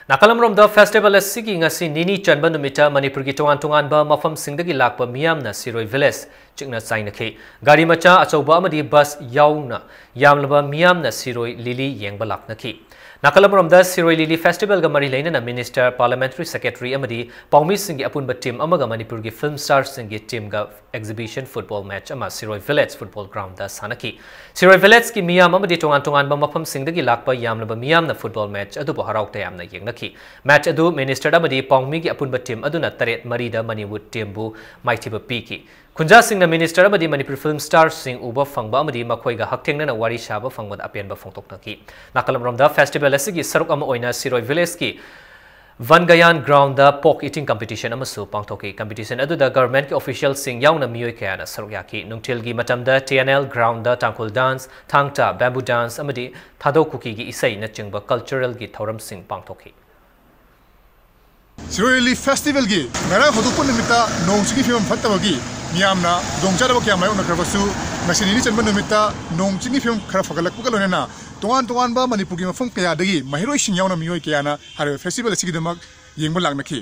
ꯅꯥꯀꯜ ꯑꯃꯔꯣꯝꯗ, ꯐꯦꯁꯇꯤꯚꯦꯜ ꯑꯁꯤꯒꯤ ꯉꯁꯤ ꯅꯤꯅꯤ ꯆꯟꯕ ꯅꯨꯃꯤꯠꯇ ꯃꯅꯤꯄꯨꯔꯒꯤ ꯇꯣꯉꯥꯟ ꯇꯣꯉꯥꯟꯕ ꯃꯐꯝꯁꯤꯡꯗꯒꯤ ꯂꯥꯛꯄ ꯃꯤꯌꯥꯝꯅ ꯁꯤꯔꯣꯏ ꯚꯤꯂꯦꯖ ꯆꯤꯛꯅ ꯆꯥꯏꯅꯈꯤ꯫ ꯒꯥꯔꯤ ꯃꯆꯥ, ꯑꯆꯧꯕ ꯑꯃꯗꯤ ꯕꯁ ꯌꯥꯎꯅ ꯌꯥꯝꯂꯕ ꯃꯤꯌꯥꯝꯅ ꯁꯤꯔꯣꯏ ꯂꯤꯂꯤ ꯌꯦꯡꯕ ꯂꯥꯛꯅꯈꯤ꯫ ꯅꯥꯀꯜ ꯑꯃꯔꯣꯝꯗ, ꯁꯤꯔꯣꯏ ꯂꯤꯂꯤ ꯐꯦꯁꯇꯤꯚꯦꯜꯒ ꯃꯔꯤ ꯂꯩꯅꯅ ꯃꯤꯅꯤꯁꯇꯔ, ꯄꯥꯔꯂꯤꯌꯥꯃꯦꯟꯇꯔꯤ ꯁꯦꯀ꯭ꯔꯦꯇꯔꯤ ꯑꯃꯗꯤ ꯄꯥꯎꯃꯤꯁꯤꯡꯒꯤ ꯑꯄꯨꯟꯕ ꯇꯤꯝ ꯑꯃꯒ ꯃꯅꯤꯄꯨꯔꯒꯤ ꯐꯤꯜꯝ ꯁ꯭ꯇꯥꯔꯁꯤꯡꯒꯤ ꯇꯤꯝꯒ ꯑꯦꯛꯖꯤꯕꯤꯁꯟ ꯐꯨꯠꯕꯣꯜ ꯃꯦꯆ ꯑꯃ ꯁꯤꯔꯣꯏ ꯚꯤꯂꯦꯖ ꯐꯨꯠꯕꯣꯜ ꯒ꯭ꯔꯥꯎꯟꯗ ꯁꯥꯟꯅꯈꯤ꯫ ꯁꯤꯔꯣꯏ ꯚꯤꯂꯦꯖꯀꯤ ꯃꯤꯌꯥꯝ ꯑꯃꯗꯤ ꯇꯣꯉꯥꯟ ꯇꯣꯉꯥꯟꯕ ꯃꯐꯝꯁꯤꯡꯗꯒꯤ ꯂꯥꯛꯄ ꯌꯥꯝꯂꯕ ꯃꯤꯌꯥꯝꯅ ꯐꯨꯠꯕꯣꯜ ꯃꯦꯆ ꯑꯗꯨꯕꯨ ꯍꯔꯥꯎ ꯇꯌꯥꯝꯅ ꯌꯦꯡꯅꯈꯤ꯫ ꯃꯦꯆ ꯑꯗꯨ ꯃꯤꯅꯤꯁꯇꯔ ꯑꯃꯗꯤ ꯄꯥꯎꯃꯤꯒꯤ ꯑꯄꯨꯟꯕ ꯇꯤꯝ ꯑꯗꯨꯅ ꯇꯔꯦꯠ ꯃꯔꯤꯗ ꯃꯅꯤꯋꯨꯗ ꯇꯤꯝꯕꯨ ꯃꯥꯏꯊꯤꯕ ꯄꯤꯈꯤ꯫ ꯈꯨꯟꯖꯥꯁꯤꯡꯅ ꯃꯤꯅꯤꯁꯇꯔ ꯑꯃꯗꯤ ꯃꯅꯤꯄꯨꯔ ꯐꯤꯜꯝ ꯁ꯭ꯇꯥꯔꯁꯤꯡ ꯎꯕ ꯐꯪꯕ ꯑꯃꯗꯤ ꯃꯈꯣꯏꯒ ꯍꯛꯊꯦꯡꯅꯅ ꯋꯥꯔꯤ ꯁꯥꯕ ꯐꯪꯕꯗ ꯑꯄꯦꯟꯕ ꯐꯣꯡꯗꯣꯛꯅꯈꯤ꯫ ꯅꯥꯀꯜ ꯑꯃꯔꯣꯝꯗ, ꯐꯦꯁꯇꯤꯚꯦꯜ ꯑꯁꯤꯒꯤ ꯁꯔꯨꯛ ꯑꯃ ꯑꯣꯏꯅ ꯁꯤꯔꯣꯏ ꯚꯤꯂꯦꯖꯀꯤ ꯚꯟꯒꯌꯥꯟ ꯒ꯭ꯔꯥꯎꯟꯗ ꯄꯣꯛ ꯏꯇꯤꯡ ꯀꯝꯄꯤꯇꯤꯁꯟ ꯑꯃꯁꯨ ꯄꯥꯡꯊꯣꯛꯈꯤ꯫ ꯀꯝꯄꯤꯇꯤꯁꯟ ꯑꯗꯨꯗ ꯒꯚꯔꯟꯃꯦꯟꯠꯀꯤ ꯑꯣꯐꯤꯁꯤꯌꯦꯜꯁꯤꯡ ꯌꯥꯎꯅ ꯃꯤꯑꯣꯏ ꯀꯌꯥꯅ ꯁꯔꯨꯛ ꯌꯥꯈꯤ꯫ ꯅꯨꯡꯊꯤꯜꯒꯤ ꯃꯇꯝꯗ T N L ground Tangkhul dance, Thang Ta, bamboo dance ꯑꯃꯗꯤ ꯊꯥꯗꯣ ꯀꯨꯀꯤꯒꯤ ꯏꯁꯩꯅꯆꯤꯡꯕ ꯀꯜꯆꯔꯦꯜꯒꯤ ꯊꯧꯔꯝꯁꯤꯡ ꯄꯥꯡꯊꯣꯛꯈꯤ꯫ ꯁꯤꯔꯣꯏ ꯂꯤꯂꯤ ꯐꯦꯁꯇꯤꯚꯦꯜꯒꯤ ꯉꯔꯥꯡ ꯍꯧꯗꯣꯛꯄ ꯅꯨꯃꯤꯠꯇ ꯅꯣꯡ ꯆꯤꯡꯒꯤ ꯐꯤꯕꯝ ꯐꯠꯇꯕꯒꯤ ꯃꯤꯌꯥꯝꯅ ꯈꯨꯗꯣꯡꯆꯥꯗꯕ ꯀꯌꯥ ꯃꯥꯌꯣꯛꯅꯈ꯭ꯔꯕꯁꯨ, ꯉꯁꯤ ꯅꯤꯅꯤ ꯆꯟꯕ ꯅꯨꯃꯤꯠꯇ ꯅꯣꯡ ꯆꯤꯡꯒꯤ ꯐꯤꯕꯝ ꯈꯔ ꯐꯒꯠꯂꯛꯄꯒ ꯂꯣꯏꯅꯅ ꯇꯣꯉꯥꯟ ꯇꯣꯉꯥꯟꯕ ꯃꯅꯤꯄꯨꯔꯒꯤ ꯃꯐꯝ ꯀꯌꯥꯗꯒꯤ ꯃꯍꯩꯔꯣꯏꯁꯤꯡ ꯌꯥꯎꯅ ꯃꯤꯑꯣꯏ ꯀꯌꯥꯅ ꯍꯥꯏꯔꯤꯕ ꯐꯦꯁꯇꯤꯚꯦꯜ ꯑꯁꯤꯒꯤꯗꯃꯛ ꯌꯦꯡꯕ ꯂꯥꯛꯅꯈꯤ꯫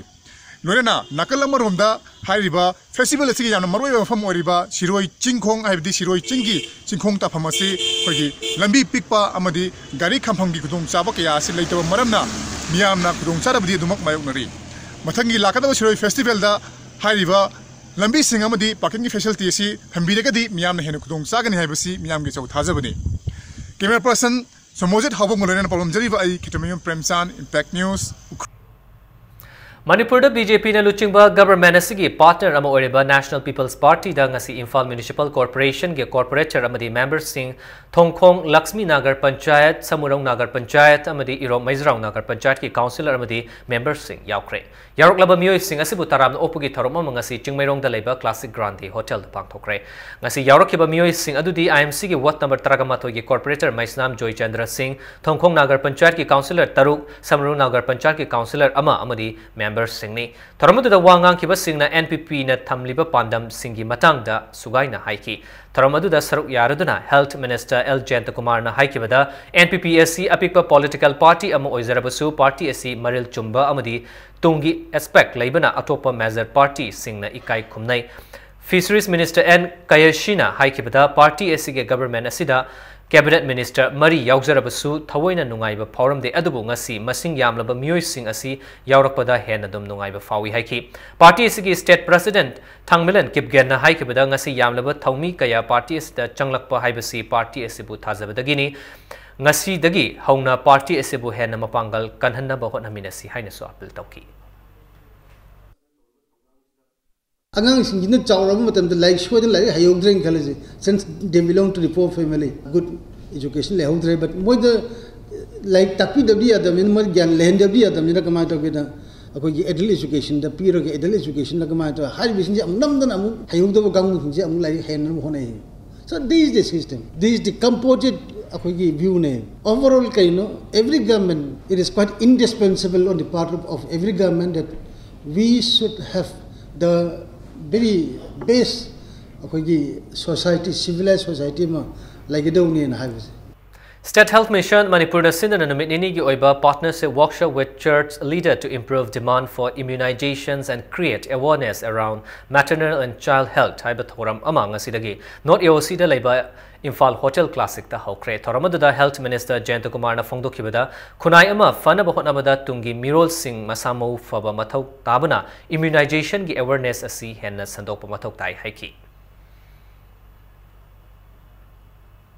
ꯂꯣꯏꯅꯅ ꯅꯥꯀꯜ ꯑꯃꯔꯣꯝꯗ ꯍꯥꯏꯔꯤꯕ ꯐꯦꯁꯇꯤꯚꯦꯜ ꯑꯁꯤꯒꯤ ꯌꯥꯝꯅ ꯃꯔꯨꯑꯣꯏꯕ ꯃꯐꯝ ꯑꯣꯏꯔꯤꯕ ꯁꯤꯔꯣꯏ ꯆꯤꯡꯈꯣꯡ, ꯍꯥꯏꯕꯗꯤ ꯁꯤꯔꯣꯏ ꯆꯤꯡꯒꯤ ꯆꯤꯡꯈꯣꯡ ꯇꯥꯐꯝ ꯑꯁꯤ ꯑꯩꯈꯣꯏꯒꯤ ꯂꯝꯕꯤ ꯄꯤꯛꯄ ꯑꯃꯗꯤ ꯒꯥꯔꯤ ꯈꯥꯝꯐꯝꯒꯤ ꯈꯨꯗꯣꯡꯆꯥꯕ ꯀꯌꯥ ꯑꯁꯤ ꯂꯩꯇꯕ ꯃꯔꯝꯅ ꯃꯤꯌꯥꯝꯅ ꯈꯨꯗꯣꯡꯆꯥꯗꯕꯗꯤ ꯑꯗꯨꯃꯛ ꯃꯥꯌꯣꯛꯅꯔꯤ꯫ ꯃꯊꯪꯒꯤ ꯂꯥꯛꯀꯗꯕ ꯁꯤꯔꯣꯏ ꯐꯦꯁꯇꯤꯚꯦꯜꯗ ꯍꯥꯏꯔꯤꯕ ꯂꯝꯕꯤꯁꯤꯡ ꯑꯃꯗꯤ ꯄꯥꯔꯀꯤꯡꯒꯤ ꯐꯦꯁꯤꯂꯤꯇꯤ ꯑꯁꯤ ꯊꯝꯕꯤꯔꯒꯗꯤ ꯃꯤꯌꯥꯝꯅ ꯍꯦꯟꯅ ꯈꯨꯗꯣꯡ ꯆꯥꯒꯅꯤ ꯍꯥꯏꯕꯁꯤ ꯃꯤꯌꯥꯝꯒꯤ ꯑꯆꯧꯕ ꯊꯥꯖꯕꯅꯤ꯫ ꯀꯦꯃꯦꯔꯥ ꯄꯔꯁꯟ ꯁꯣꯃꯣꯖꯤꯠ ꯍꯥꯎꯕꯝꯒ ꯂꯣꯏꯅꯅ ꯄꯥꯎꯗꯝꯖꯔꯤꯕ ꯑꯩ ꯈꯦꯇ꯭ꯔꯤꯃꯌꯨꯝ ꯄ꯭ꯔꯦꯝꯆꯥꯟ, ꯏꯝꯄꯦꯛ ꯅ꯭ꯌꯨꯁ, ꯎꯈ꯭ꯔꯨꯜ꯫ ꯃꯅꯤꯄꯨꯔꯗ ꯕꯤ ꯖꯦ ꯄꯤꯅ ꯂꯨꯆꯤꯡꯕ ꯒꯚꯔꯟꯃꯦꯟꯠ ꯑꯁꯤꯒꯤ ꯄꯥꯔꯠꯅꯔ ꯑꯃ ꯑꯣꯏꯔꯤꯕ ꯅꯦꯁꯅꯦꯜ ꯄꯤꯄꯜꯁ ꯄꯥꯔꯇꯤꯗ ꯉꯁꯤ ꯏꯝꯐꯥꯜ ꯃ꯭ꯌꯨꯅꯤꯁꯤꯄꯥꯜ ꯀꯣꯔꯄꯣꯔꯦꯁꯟꯒꯤ ꯀꯣꯔꯄꯣꯔꯦꯇꯔ ꯑꯃꯗꯤ ꯃꯦꯝꯕꯔꯁꯤꯡ, ꯊꯣꯡꯈꯣꯡ ꯂꯛꯁꯃꯤ ꯅꯥꯒꯔ ꯄꯟꯆꯥꯌꯠ, ꯁꯃꯨꯔꯧ ꯅꯥꯒꯔ ꯄꯟꯆꯥꯌꯠ ꯑꯃꯗꯤ ꯏꯔꯣꯝ ꯃꯩꯖ꯭ꯔꯥꯎ ꯅꯥꯒꯔ ꯄꯟꯆꯥꯌꯠꯀꯤ ꯀꯥꯎꯟꯁꯤꯂꯔ ꯑꯃꯗꯤ ꯃꯦꯝꯕꯔꯁꯤꯡ ꯌꯥꯎꯈ꯭ꯔꯦ꯫ ꯌꯥꯎꯔꯛꯂꯕ ꯃꯤꯑꯣꯏꯁꯤꯡ ꯑꯁꯤꯕꯨ ꯇꯔꯥꯝꯅ ꯑꯣꯛꯄꯒꯤ ꯊꯧꯔꯝ ꯑꯃ ꯉꯁꯤ ꯆꯤꯡꯃꯩꯔꯣꯡꯗ ꯂꯩꯕ ꯀ꯭ꯂꯥꯁꯤꯛ ꯒ꯭ꯔꯥꯟꯗꯤ ꯍꯣꯇꯦꯜꯗ ꯄꯥꯡꯊꯣꯛꯈ꯭ꯔꯦ꯫ ꯉꯁꯤ ꯌꯥꯎꯔꯛꯈꯤꯕ ꯃꯤꯑꯣꯏꯁꯤꯡ ꯑꯗꯨꯗꯤ ꯑꯥꯏ ꯑꯦꯝ ꯁꯤꯒꯤ ꯋꯥꯔꯗ ꯅꯝꯕꯔ ꯇꯔꯥꯃꯥꯊꯣꯏꯒꯤ ꯀꯣꯔꯄꯣꯔꯦꯇꯔ ꯃꯩꯁꯅꯥꯝ ꯖꯣꯏꯆꯟꯗ꯭ꯔ ꯁꯤꯡ, ꯊꯣꯡꯈꯣꯡ ꯅꯥꯒꯔ ꯄꯟꯆꯥꯌꯠꯀꯤ ꯀꯥꯎꯟꯁꯤꯂꯔ ꯇꯔꯨꯛ, ꯁꯃꯔꯨ ꯅꯥꯒꯔ ꯄꯟꯆꯥꯌꯠꯀꯤ ꯀꯥꯎꯟꯁꯤꯂꯔ ꯑꯃ ꯑꯃꯗꯤ ꯃꯦꯝ ꯃꯦꯝꯕꯔꯁꯤꯡꯅꯤ꯫ ꯊꯧꯔꯝ ꯑꯗꯨꯗ ꯋꯥ ꯉꯥꯡꯈꯤꯕꯁꯤꯡꯅ N P Pꯅ ꯊꯝꯂꯤꯕ ꯄꯥꯟꯗꯝꯁꯤꯡꯒꯤ ꯃꯇꯥꯡꯗ ꯁꯨꯒꯥꯏꯅ ꯍꯥꯏꯈꯤ꯫ ꯊꯧꯔꯝ ꯑꯗꯨꯗ ꯁꯔꯨꯛ ꯌꯥꯔꯗꯨꯅ Health Minister L Jayantakumarꯅ ꯍꯥꯏꯈꯤꯕꯗ, N P P ꯑꯁꯤ ꯑꯄꯤꯛꯄ political party ꯑꯃ ꯑꯣꯏꯖꯔꯕꯁꯨ, party ꯑꯁꯤ ꯃꯔꯤꯜ ꯆꯨꯝꯕ ꯑꯃꯗꯤ ꯇꯨꯡꯒꯤ aspect ꯂꯩꯕꯅ ꯑꯇꯣꯞꯄ major partyꯁꯤꯡꯅ ꯏꯀꯥꯏ ꯈꯨꯝꯅꯩ꯫ Fisheries Minister N Kayashiꯅ ꯍꯥꯏꯈꯤꯕꯗ, party ꯑꯁꯤꯒꯤ government ꯑꯁꯤꯗ cabinet minister ꯃꯔꯤ ꯌꯥꯎꯖꯔꯕꯁꯨ ꯊꯑꯣꯏꯅ ꯅꯨꯡꯉꯥꯏꯕ ꯐꯥꯎꯔꯝꯗꯦ, ꯑꯗꯨꯕꯨ ꯉꯁꯤ ꯃꯁꯤꯡ ꯌꯥꯝꯂꯕ ꯃꯤꯑꯣꯏꯁꯤꯡ ꯑꯁꯤ ꯌꯥꯎꯔꯛꯄꯗ ꯍꯦꯟꯅ ꯑꯗꯨꯝ ꯅꯨꯡꯉꯥꯏꯕ ꯐꯥꯎꯏ ꯍꯥꯏꯈꯤ꯫ Party ꯑꯁꯤꯒꯤ state president ꯊꯥꯡꯃꯤꯂꯟ ꯀꯤꯞꯒꯦꯟꯅ ꯍꯥꯏꯈꯤꯕꯗ, ꯉꯁꯤ ꯌꯥꯝꯂꯕ ꯊꯧꯃꯤ ꯀꯌꯥ party ꯑꯁꯤꯗ ꯆꯪꯂꯛꯄ ꯍꯥꯏꯕꯁꯤ party ꯑꯁꯤꯕꯨ ꯊꯥꯖꯕꯗꯒꯤꯅꯤ꯫ ꯉꯁꯤꯗꯒꯤ ꯍꯧꯅ party ꯑꯁꯤꯕꯨ ꯍꯦꯟꯅ ꯃꯄꯥꯡꯒꯜ ꯀꯟꯍꯟꯅꯕ ꯍꯣꯠꯅꯃꯤꯟꯅꯁꯤ ꯍꯥꯏꯅꯁꯨ appeal ꯇꯧꯈꯤ꯫ ꯑꯉꯥꯡꯁꯤꯡꯁꯤꯅ ꯆꯥꯎꯔꯕ ꯃꯇꯝꯗ ꯂꯥꯏꯔꯤꯛ ꯁꯣꯏꯗꯅ ꯂꯥꯏꯔꯤꯛ ꯍꯩꯍꯧꯗ꯭ꯔꯦꯅ ꯈꯜꯂꯁꯤ, since they belong to the poor family, good education ꯂꯩꯍꯧꯗ꯭ꯔꯦ, but ꯃꯣꯏꯗ ꯂꯥꯏꯔꯤꯛ ꯇꯥꯛꯄꯤꯗꯕꯗꯤ ꯌꯥꯗꯕꯅꯤꯅ, ꯃꯣꯏ ꯒ꯭ꯌꯥꯟ ꯂꯩꯍꯟꯗꯕꯗꯤ ꯌꯥꯗꯕꯅꯤꯅ ꯀꯃꯥꯏꯅ ꯇꯧꯒꯦꯗ, ꯑꯩꯈꯣꯏꯒꯤ adult educationꯗ ꯄꯤꯔꯒ, adult educationꯗ ꯀꯃꯥꯏꯅ ꯇꯧꯔ ꯍꯥꯏꯔꯤꯕꯁꯤꯡꯁꯦ ꯑꯃꯨꯛ ꯅꯝꯗꯅ ꯑꯃꯨꯛ ꯍꯩꯍꯧꯗꯕ ꯀꯥꯡꯕꯨꯁꯤꯡꯁꯦ ꯑꯃꯨꯛ ꯂꯥꯏꯔꯤꯛ ꯍꯩꯍꯟꯅꯕ ꯍꯣꯠꯅꯩ꯫ So this is the system, this is the composite ꯑꯩꯈꯣꯏꯒꯤ viewꯅꯦ꯫ Overall ꯀꯩꯅꯣ, every government, it is quite indispensable on the part of, of every government that we should have the very best ꯑꯩꯈꯣꯏꯒꯤ society, civilized society ꯑꯃ ꯂꯩꯒꯗꯧꯅꯦꯅ ꯍꯥꯏꯕꯁꯦ꯫ State Health Mission ꯃꯅꯤꯄꯨꯔꯅ ꯁꯤꯟꯗꯨꯅ ꯅꯨꯃꯤꯠ ꯅꯤꯅꯤꯒꯤ ꯑꯣꯏꯕ partnership workshop with church leader to improve demand for immunizations and create awareness around maternal and child health ꯍꯥꯏꯕ ꯊꯧꯔꯝ ꯑꯃ ꯉꯁꯤꯗꯒꯤ North A O Cꯗ ꯂꯩꯕ ꯏꯝꯐꯥꯜ Hotel Classicꯇ ꯍꯧꯈ꯭ꯔꯦ꯫ ꯊꯧꯔꯝ ꯑꯗꯨꯗ Health Minister ꯖꯌꯟꯇ ꯀꯨꯃꯥꯔꯅ ꯐꯣꯡꯗꯣꯛꯈꯤꯕꯗ, ꯈꯨꯟꯅꯥꯏ ꯑꯃ ꯐꯅꯕ ꯍꯣꯠꯅꯕꯗ ꯇꯨꯡꯒꯤ ꯃꯤꯔꯣꯜꯁꯤꯡ ꯃꯁꯥ ꯃꯎ ꯐꯕ ꯃꯊꯧ ꯇꯥꯕꯅ immunizationꯒꯤ awareness ꯑꯁꯤ ꯍꯦꯟꯅ ꯁꯟꯗꯣꯛꯄ ꯃꯊꯧ ꯇꯥꯏ ꯍꯥꯏꯈꯤ꯫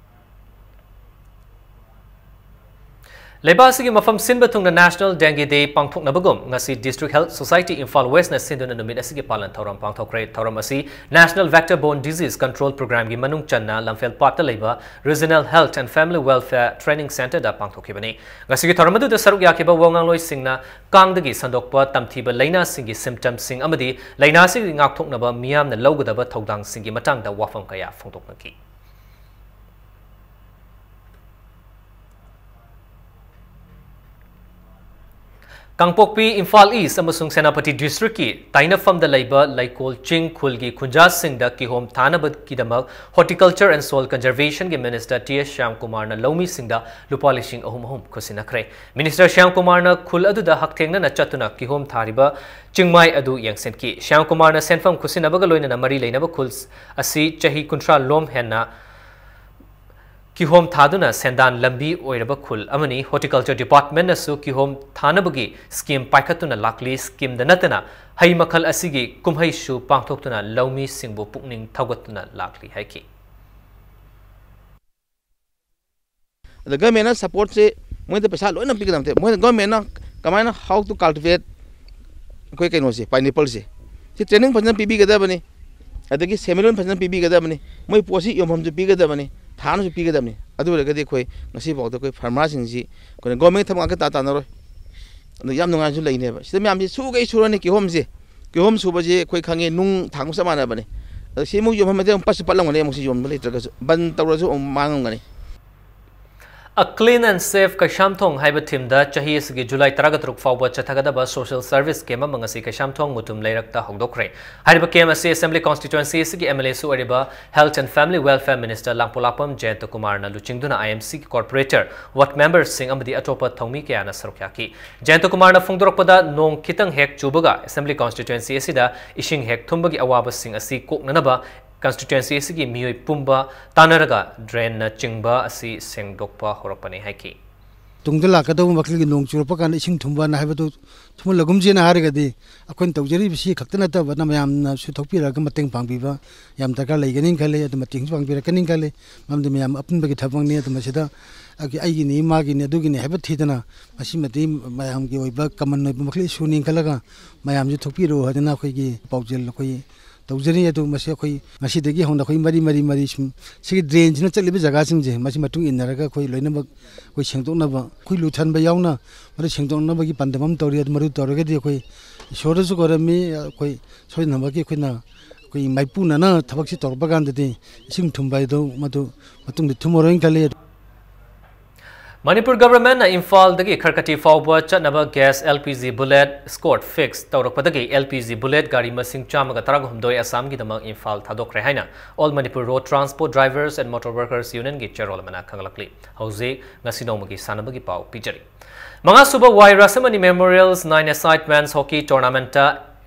ꯂꯩꯕꯥꯛ ꯑꯁꯤꯒꯤ ꯃꯐꯝ ꯁꯤꯟꯕ ꯊꯨꯡꯅ National Dengue Day ꯄꯥꯡꯊꯣꯛꯅꯕꯒꯨꯝ, ꯉꯁꯤ District Health Society ꯏꯝꯐꯥꯜ Westꯅ ꯁꯤꯟꯗꯨꯅ ꯅꯨꯃꯤꯠ ꯑꯁꯤꯒꯤ ꯄꯥꯂꯟ ꯊꯧꯔꯝ ꯄꯥꯡꯊꯣꯛꯈ꯭ꯔꯦ꯫ ꯊꯧꯔꯝ ꯑꯁꯤ National Vector Borne Disease Control Programꯒꯤ ꯃꯅꯨꯡ ꯆꯟꯅ ꯂꯝꯐꯦꯜ ꯄꯥꯠꯇ ꯂꯩꯕ Regional Health and Family Welfare Training Centreꯗ ꯄꯥꯡꯊꯣꯛꯈꯤꯕꯅꯤ꯫ ꯉꯁꯤꯒꯤ ꯊꯧꯔꯝ ꯑꯗꯨꯗ ꯁꯔꯨꯛ ꯌꯥꯈꯤꯕ ꯋꯥ ꯉꯥꯡꯂꯣꯏꯁꯤꯡꯅ ꯀꯥꯡꯗꯒꯤ ꯁꯟꯗꯣꯛꯄ ꯇꯝꯊꯤꯕ ꯂꯥꯏꯅꯥꯁꯤꯡꯒꯤ symptomꯁꯤꯡ ꯑꯃꯗꯤ ꯂꯥꯏꯅꯥꯁꯤꯡꯗꯒꯤ ꯉꯥꯛꯊꯣꯛꯅꯕ ꯃꯤꯌꯥꯝꯅ ꯂꯧꯒꯗꯕ ꯊꯧꯗꯥꯡꯁꯤꯡꯒꯤ ꯃꯇꯥꯡꯗ ꯋꯥꯐꯝ ꯀꯌꯥ ꯐꯣꯡꯗꯣꯛꯅꯈꯤ꯫ ꯀꯥꯡꯄꯣꯛꯄꯤ, ꯏꯝꯐꯥꯜ ꯏꯁ ꯑꯃꯁꯨꯡ ꯁꯦꯅꯥꯄꯇꯤ ꯗꯤꯁꯇ꯭ꯔꯤꯛꯀꯤ ꯇꯥꯏꯅꯐꯝꯗ ꯂꯩꯕ ꯂꯩꯀꯣꯜ ꯆꯤꯡ ꯈꯨꯜꯒꯤ ꯈꯨꯟꯖꯥꯁꯤꯡꯗ ꯀꯤꯍꯣꯝ ꯊꯥꯅꯕꯒꯤꯗꯃꯛ Horticulture and Soil Conservationꯒꯤ ꯃꯤꯅꯤꯁꯇꯔ ꯇꯤ ꯑꯦꯁ ꯁ꯭ꯌꯥꯝꯀꯨꯃꯥꯔꯅ ꯂꯧꯃꯤꯁꯤꯡꯗ ꯂꯨꯄꯥ ꯂꯤꯁꯤꯡ ꯑꯍꯨꯝ ꯑꯍꯨꯝ ꯈꯨꯠꯁꯤꯟꯅꯈ꯭ꯔꯦ꯫ ꯃꯤꯅꯤꯁꯇꯔ ꯁ꯭ꯌꯥꯝꯀꯨꯃꯥꯔꯅ ꯈꯨꯜ ꯑꯗꯨꯗ ꯍꯛꯊꯦꯡꯅꯅ ꯆꯠꯇꯨꯅ ꯀꯤꯍꯣꯝ ꯊꯥꯔꯤꯕ ꯆꯤꯡꯃꯥꯏ ꯑꯗꯨ ꯌꯦꯡꯁꯤꯟꯈꯤ꯫ ꯁ꯭ꯌꯥꯝꯀꯨꯃꯥꯔꯅ ꯁꯦꯟꯐꯝ ꯈꯨꯠꯁꯤꯟꯅꯕꯒ ꯂꯣꯏꯅꯅ ꯃꯔꯤ ꯂꯩꯅꯕ ꯈꯨꯜ ꯑꯁꯤ ꯆꯍꯤ ꯀꯨꯟꯊ꯭ꯔꯥ ꯂꯣꯝ ꯍꯦꯟꯅ ꯀꯤꯍꯣꯝ ꯊꯥꯗꯨꯅ ꯁꯦꯟꯗꯥꯟ ꯂꯝꯕꯤ ꯑꯣꯏꯔꯕ ꯈꯨꯜ ꯑꯃꯅꯤ꯫ Horticulture Departmentꯅꯁꯨ ꯀꯤꯍꯣꯝ ꯊꯥꯅꯕꯒꯤ ꯁ꯭ꯀꯤꯝ ꯄꯥꯏꯈꯠꯇꯨꯅ ꯂꯥꯛꯂꯤ꯫ ꯁ꯭ꯀꯤꯝꯗ ꯅꯠꯇꯅ ꯍꯩ ꯃꯈꯜ ꯑꯁꯤꯒꯤ ꯀꯨꯝꯍꯩꯁꯨ ꯄꯥꯡꯊꯣꯛꯇꯨꯅ ꯂꯧꯃꯤꯁꯤꯡꯕꯨ ꯄꯨꯛꯅꯤꯡ ꯊꯧꯒꯠꯇꯨꯅ ꯂꯥꯛꯂꯤ ꯍꯥꯏꯈꯤ꯫ ꯑꯗ ꯒꯚꯔꯟꯃꯦꯟꯅ ꯁꯄꯣꯔꯠꯁꯦ ꯃꯣꯏꯗ ꯄꯩꯁꯥ ꯂꯣꯏꯅ ꯄꯤꯒꯗꯕ ꯅꯠꯇꯦ꯫ ꯃꯣꯏꯅ, ꯒꯚꯔꯟꯃꯦꯟꯅ ꯀꯃꯥꯏꯅ, how to cultivate ꯑꯩꯈꯣꯏ ꯀꯩꯅꯣꯁꯦ, ꯄꯥꯏꯅꯦꯄꯜꯁꯦ, ꯁꯤ ꯇ꯭ꯔꯦꯅꯤꯡ ꯐꯖꯅ ꯄꯤꯕꯤꯒꯗꯕꯅꯤ, ꯑꯗꯒꯤ ꯁꯦꯟꯃꯤꯠꯂꯣꯟ ꯐꯖꯅ ꯄꯤꯕꯤꯒꯗꯕꯅꯤ, ꯃꯣꯏ ꯄꯣꯠꯁꯤ ꯌꯣꯟꯐꯝꯁꯨ ꯄꯤꯒꯗꯕꯅꯤ, ꯊꯥꯅꯁꯨ ꯄꯤꯒꯗꯕꯅꯤ꯫ ꯑꯗꯨ ꯑꯣꯏꯔꯒꯗꯤ ꯑꯩꯈꯣꯏ ꯉꯁꯤꯐꯥꯎꯗ ꯑꯩꯈꯣꯏ ꯐꯥꯔꯃꯔꯁꯤꯡꯁꯤ ꯑꯩꯈꯣꯏꯅ ꯒꯣꯔꯃꯦꯟꯒꯤ ꯊꯕꯛ ꯉꯥꯛꯇ ꯇꯥ ꯇꯥꯅꯔꯣꯏ꯫ ꯑꯗꯨ ꯌꯥꯝ ꯅꯨꯡꯉꯥꯏꯅꯁꯨ ꯂꯩꯅꯦꯕ꯫ ꯁꯤꯗ ꯃꯌꯥꯝꯁꯤ ꯁꯨꯒꯩ ꯁꯨꯔꯅꯤ ꯀꯤꯍꯣꯝꯁꯦ꯫ ꯀꯤꯍꯣꯝ ꯁꯨꯕꯁꯤ ꯑꯩꯈꯣꯏ ꯈꯪꯉꯦ, ꯅꯨꯡ ꯊꯥꯡꯕ ꯆꯞ ꯃꯥꯟꯅꯕꯅꯤ꯫ ꯑꯗ ꯁꯤ ꯑꯃꯨꯛ ꯌꯣꯟꯐꯝ ꯃꯇꯦꯛ ꯑꯃꯨꯛ ꯄꯠꯁꯨ ꯄꯠꯂꯝꯒꯅꯤ, ꯑꯃꯨꯛꯁꯨ ꯌꯣꯟꯕ ꯂꯩꯇ꯭ꯔꯒꯁꯨ, ꯕꯟ ꯇꯧꯔꯁꯨ ꯑꯃꯨꯛ ꯃꯥꯡꯉꯝꯒꯅꯤ꯫ A Clean and Safe Keishamthong ꯍꯥꯏꯕ ꯊꯤꯝꯗ ꯆꯍꯤ ꯑꯁꯤꯒꯤ ꯖꯨꯂꯥꯏ ꯇꯔꯥꯒ ꯇꯔꯨꯛ ꯐꯥꯎꯕ ꯆꯠꯊꯒꯗꯕ ꯁꯣꯁꯤꯌꯦꯜ ꯁꯔꯚꯤꯁ ꯀꯦꯝ ꯑꯃ ꯉꯁꯤ ꯀꯩꯁꯥꯝꯊꯣꯡ ꯃꯨꯇꯨꯝ ꯂꯩꯔꯛꯇ ꯍꯧꯗꯣꯛꯈ꯭ꯔꯦ꯫ ꯍꯥꯏꯔꯤꯕ ꯀꯦꯝ ꯑꯁꯤ ꯑꯦꯁꯦꯝꯕ꯭ꯂꯤ ꯀꯣꯟꯁꯇꯤꯇ꯭ꯋꯦꯟꯁꯤ ꯑꯁꯤꯒꯤ ꯑꯦꯝ ꯑꯦꯜ ꯑꯦꯁꯨ ꯑꯣꯏꯔꯤꯕ health and family welfare minister ꯂꯥꯡꯄꯣꯛꯂꯥꯛꯄꯝ ꯖꯌꯟꯇ ꯀꯨꯃꯥꯔꯅ ꯂꯨꯆꯤꯡꯗꯨꯅ ꯑꯥꯏ ꯑꯦꯝ ꯁꯤꯒꯤ ꯀꯣꯔꯄꯣꯔꯦꯇꯔ, ꯋꯥꯔꯗ ꯃꯦꯝꯕꯔꯁꯤꯡ ꯑꯃꯗꯤ ꯑꯇꯣꯞꯄ ꯊꯧꯃꯤ ꯀꯌꯥꯅ ꯁꯔꯨꯛ ꯌꯥꯈꯤ꯫ ꯖꯌꯟꯇ ꯀꯨꯃꯥꯔꯅ ꯐꯣꯡꯗꯣꯔꯛꯄꯗ, ꯅꯣꯡ ꯈꯤꯇꯪ ꯍꯦꯛ ꯆꯨꯕꯒ ꯑꯦꯁꯦꯝꯕ꯭ꯂꯤ ꯀꯣꯟꯁꯇꯤꯇ꯭ꯋꯦꯟꯁꯤ ꯑꯁꯤꯗ ꯏꯁꯤꯡ ꯍꯦꯛ ꯊꯨꯝꯕꯒꯤ ꯑꯋꯥꯕꯁꯤꯡ ꯑꯁꯤ ꯀꯣꯛꯅꯅꯕ ꯀꯟꯁꯇꯤꯇ꯭ꯋꯦꯟꯁꯤ ꯑꯁꯤꯒꯤ ꯃꯤꯑꯣꯏ ꯄꯨꯝꯕ ꯇꯥꯟꯅꯔꯒ ꯗ꯭ꯔꯦꯟꯅꯆꯤꯡꯕ ꯑꯁꯤ ꯁꯦꯡꯗꯣꯛꯄ ꯍꯧꯔꯛꯄꯅꯤ ꯍꯥꯏꯈꯤ꯫ ꯇꯨꯡꯗ ꯂꯥꯛꯀꯗꯧꯕ ꯃꯈꯩꯒꯤ ꯅꯣꯡ ꯆꯨꯔꯛꯄ ꯀꯥꯟꯗ ꯏꯁꯤꯡ ꯊꯨꯝꯕꯅ ꯍꯥꯏꯕꯗꯨ ꯊꯨꯝꯍꯜꯂꯒꯨꯝꯁꯦꯅ ꯍꯥꯏꯔꯒꯗꯤ, ꯑꯩꯈꯣꯏꯅ ꯇꯧꯖꯔꯤꯕꯁꯤ ꯈꯛꯇ ꯅꯠꯇꯕꯅ ꯃꯌꯥꯝꯅꯁꯨ ꯊꯣꯛꯄꯤꯔꯛꯑꯒ ꯃꯇꯦꯡ ꯄꯥꯡꯕꯤꯕ ꯌꯥꯝ ꯗꯔꯀꯥꯔ ꯂꯩꯒꯅꯤ ꯈꯜꯂꯤ꯫ ꯑꯗꯨ ꯃꯇꯦꯡꯁꯨ ꯄꯥꯡꯕꯤꯔꯛꯀꯅꯤ ꯈꯜꯂꯤ꯫ ꯃꯔꯝꯗꯤ ꯃꯌꯥꯝ ꯑꯄꯨꯟꯕꯒꯤ ꯊꯕꯛꯅꯤ꯫ ꯑꯗꯨ ꯃꯁꯤꯗ ꯑꯩꯒꯤ, ꯑꯩꯒꯤꯅꯤ, ꯃꯥꯒꯤꯅꯤ, ꯑꯗꯨꯒꯤꯅꯤ ꯍꯥꯏꯕ ꯊꯤꯗꯅ, ꯃꯁꯤꯃꯗꯤ ꯃꯌꯥꯝꯒꯤ ꯑꯣꯏꯕ ꯀꯃꯟ ꯑꯣꯏꯕ ꯃꯈꯜ ꯏꯁꯨꯅꯤ ꯈꯜꯂꯒ ꯃꯌꯥꯝꯁꯨ ꯊꯣꯛꯄꯤꯔꯛꯎ ꯍꯥꯏꯗꯅ ꯑꯩꯈꯣꯏꯒꯤ ꯄꯥꯎꯖꯦꯜ ꯑꯩꯈꯣꯏ ꯇꯧꯖꯔꯤ꯫ ꯑꯗꯨ ꯃꯁꯤ ꯑꯩꯈꯣꯏ ꯉꯁꯤꯗꯒꯤ ꯍꯧꯅ ꯑꯩꯈꯣꯏ ꯃꯔꯤ ꯃꯔꯤ ꯃꯔꯤ ꯁꯨꯝ ꯁꯤꯒꯤ ꯗ꯭ꯔꯦꯟꯁꯤꯅ ꯆꯠꯂꯤꯕ ꯖꯒꯥꯁꯤꯡꯁꯦ, ꯃꯁꯤ ꯃꯇꯨꯡ ꯏꯟꯅꯔꯒ ꯑꯩꯈꯣꯏ ꯂꯣꯏꯅꯃꯛ ꯑꯩꯈꯣꯏ ꯁꯦꯡꯗꯣꯛꯅꯕ, ꯑꯩꯈꯣꯏ ꯂꯨ ꯊꯟꯕ ꯌꯥꯎꯅ ꯃꯗꯨ ꯁꯦꯡꯗꯣꯛꯅꯕꯒꯤ ꯄꯥꯟꯗꯝ ꯑꯃ ꯇꯧꯔꯤ꯫ ꯑꯗꯨ ꯃꯗꯨ ꯇꯧꯔꯒꯗꯤ ꯑꯩꯈꯣꯏ ꯏꯁꯣꯔꯗꯁꯨ ꯈꯣꯏꯔꯝꯃꯤ, ꯑꯩꯈꯣꯏ ꯁꯣꯏꯗꯅꯃꯛꯀꯤ ꯑꯩꯈꯣꯏꯅ ꯑꯩꯈꯣꯏ ꯃꯥꯏꯄꯨꯅꯅ ꯊꯕꯛꯁꯤ ꯇꯧꯔꯛꯄ ꯀꯥꯟꯗꯗꯤ ꯏꯁꯤꯡ ꯊꯨꯝꯕ ꯍꯥꯏꯗꯨ ꯃꯗꯨ ꯃꯇꯨꯡꯗ ꯊꯨꯝꯃꯔꯣꯏꯅ ꯈꯜꯂꯤ꯫ ꯃꯅꯤꯄꯨꯔ ꯒꯚꯔꯟꯃꯦꯟꯠꯅ ꯏꯝꯐꯥꯜꯗꯒꯤ ꯈꯔꯀꯇꯤ ꯐꯥꯎꯕ ꯆꯠꯅꯕ gas L P G bullet slot fix ꯇꯧꯔꯛꯄꯗꯒꯤ L P G bullet ꯒꯥꯔꯤ ꯃꯁꯤꯡ ꯆꯥꯝꯃꯒ ꯇꯔꯥꯍꯨꯝꯗꯣꯏ ꯑꯁꯥꯝꯒꯤꯗꯃꯛ ꯏꯝꯐꯥꯜ ꯊꯥꯗꯣꯛꯈ꯭ꯔꯦ ꯍꯥꯏꯅ All Manipur Road Transport Drivers and Motor Workers Union ꯒꯤ ꯆꯦꯔꯣꯜ ꯑꯃꯅ ꯈꯪꯂꯛꯂꯤ꯫ ꯍꯧꯖꯤꯛ ꯉꯁꯤ ꯅꯣꯡꯃꯒꯤ ꯁꯥꯟꯅꯕꯒꯤ ꯄꯥꯎ ꯄꯤꯖꯔꯤ꯫ ꯃꯉꯥ ꯁꯨꯕ ꯋꯥꯏ ꯔꯥꯁꯃꯅꯤ Memorial Nine-a-side Men's Hockey Tournament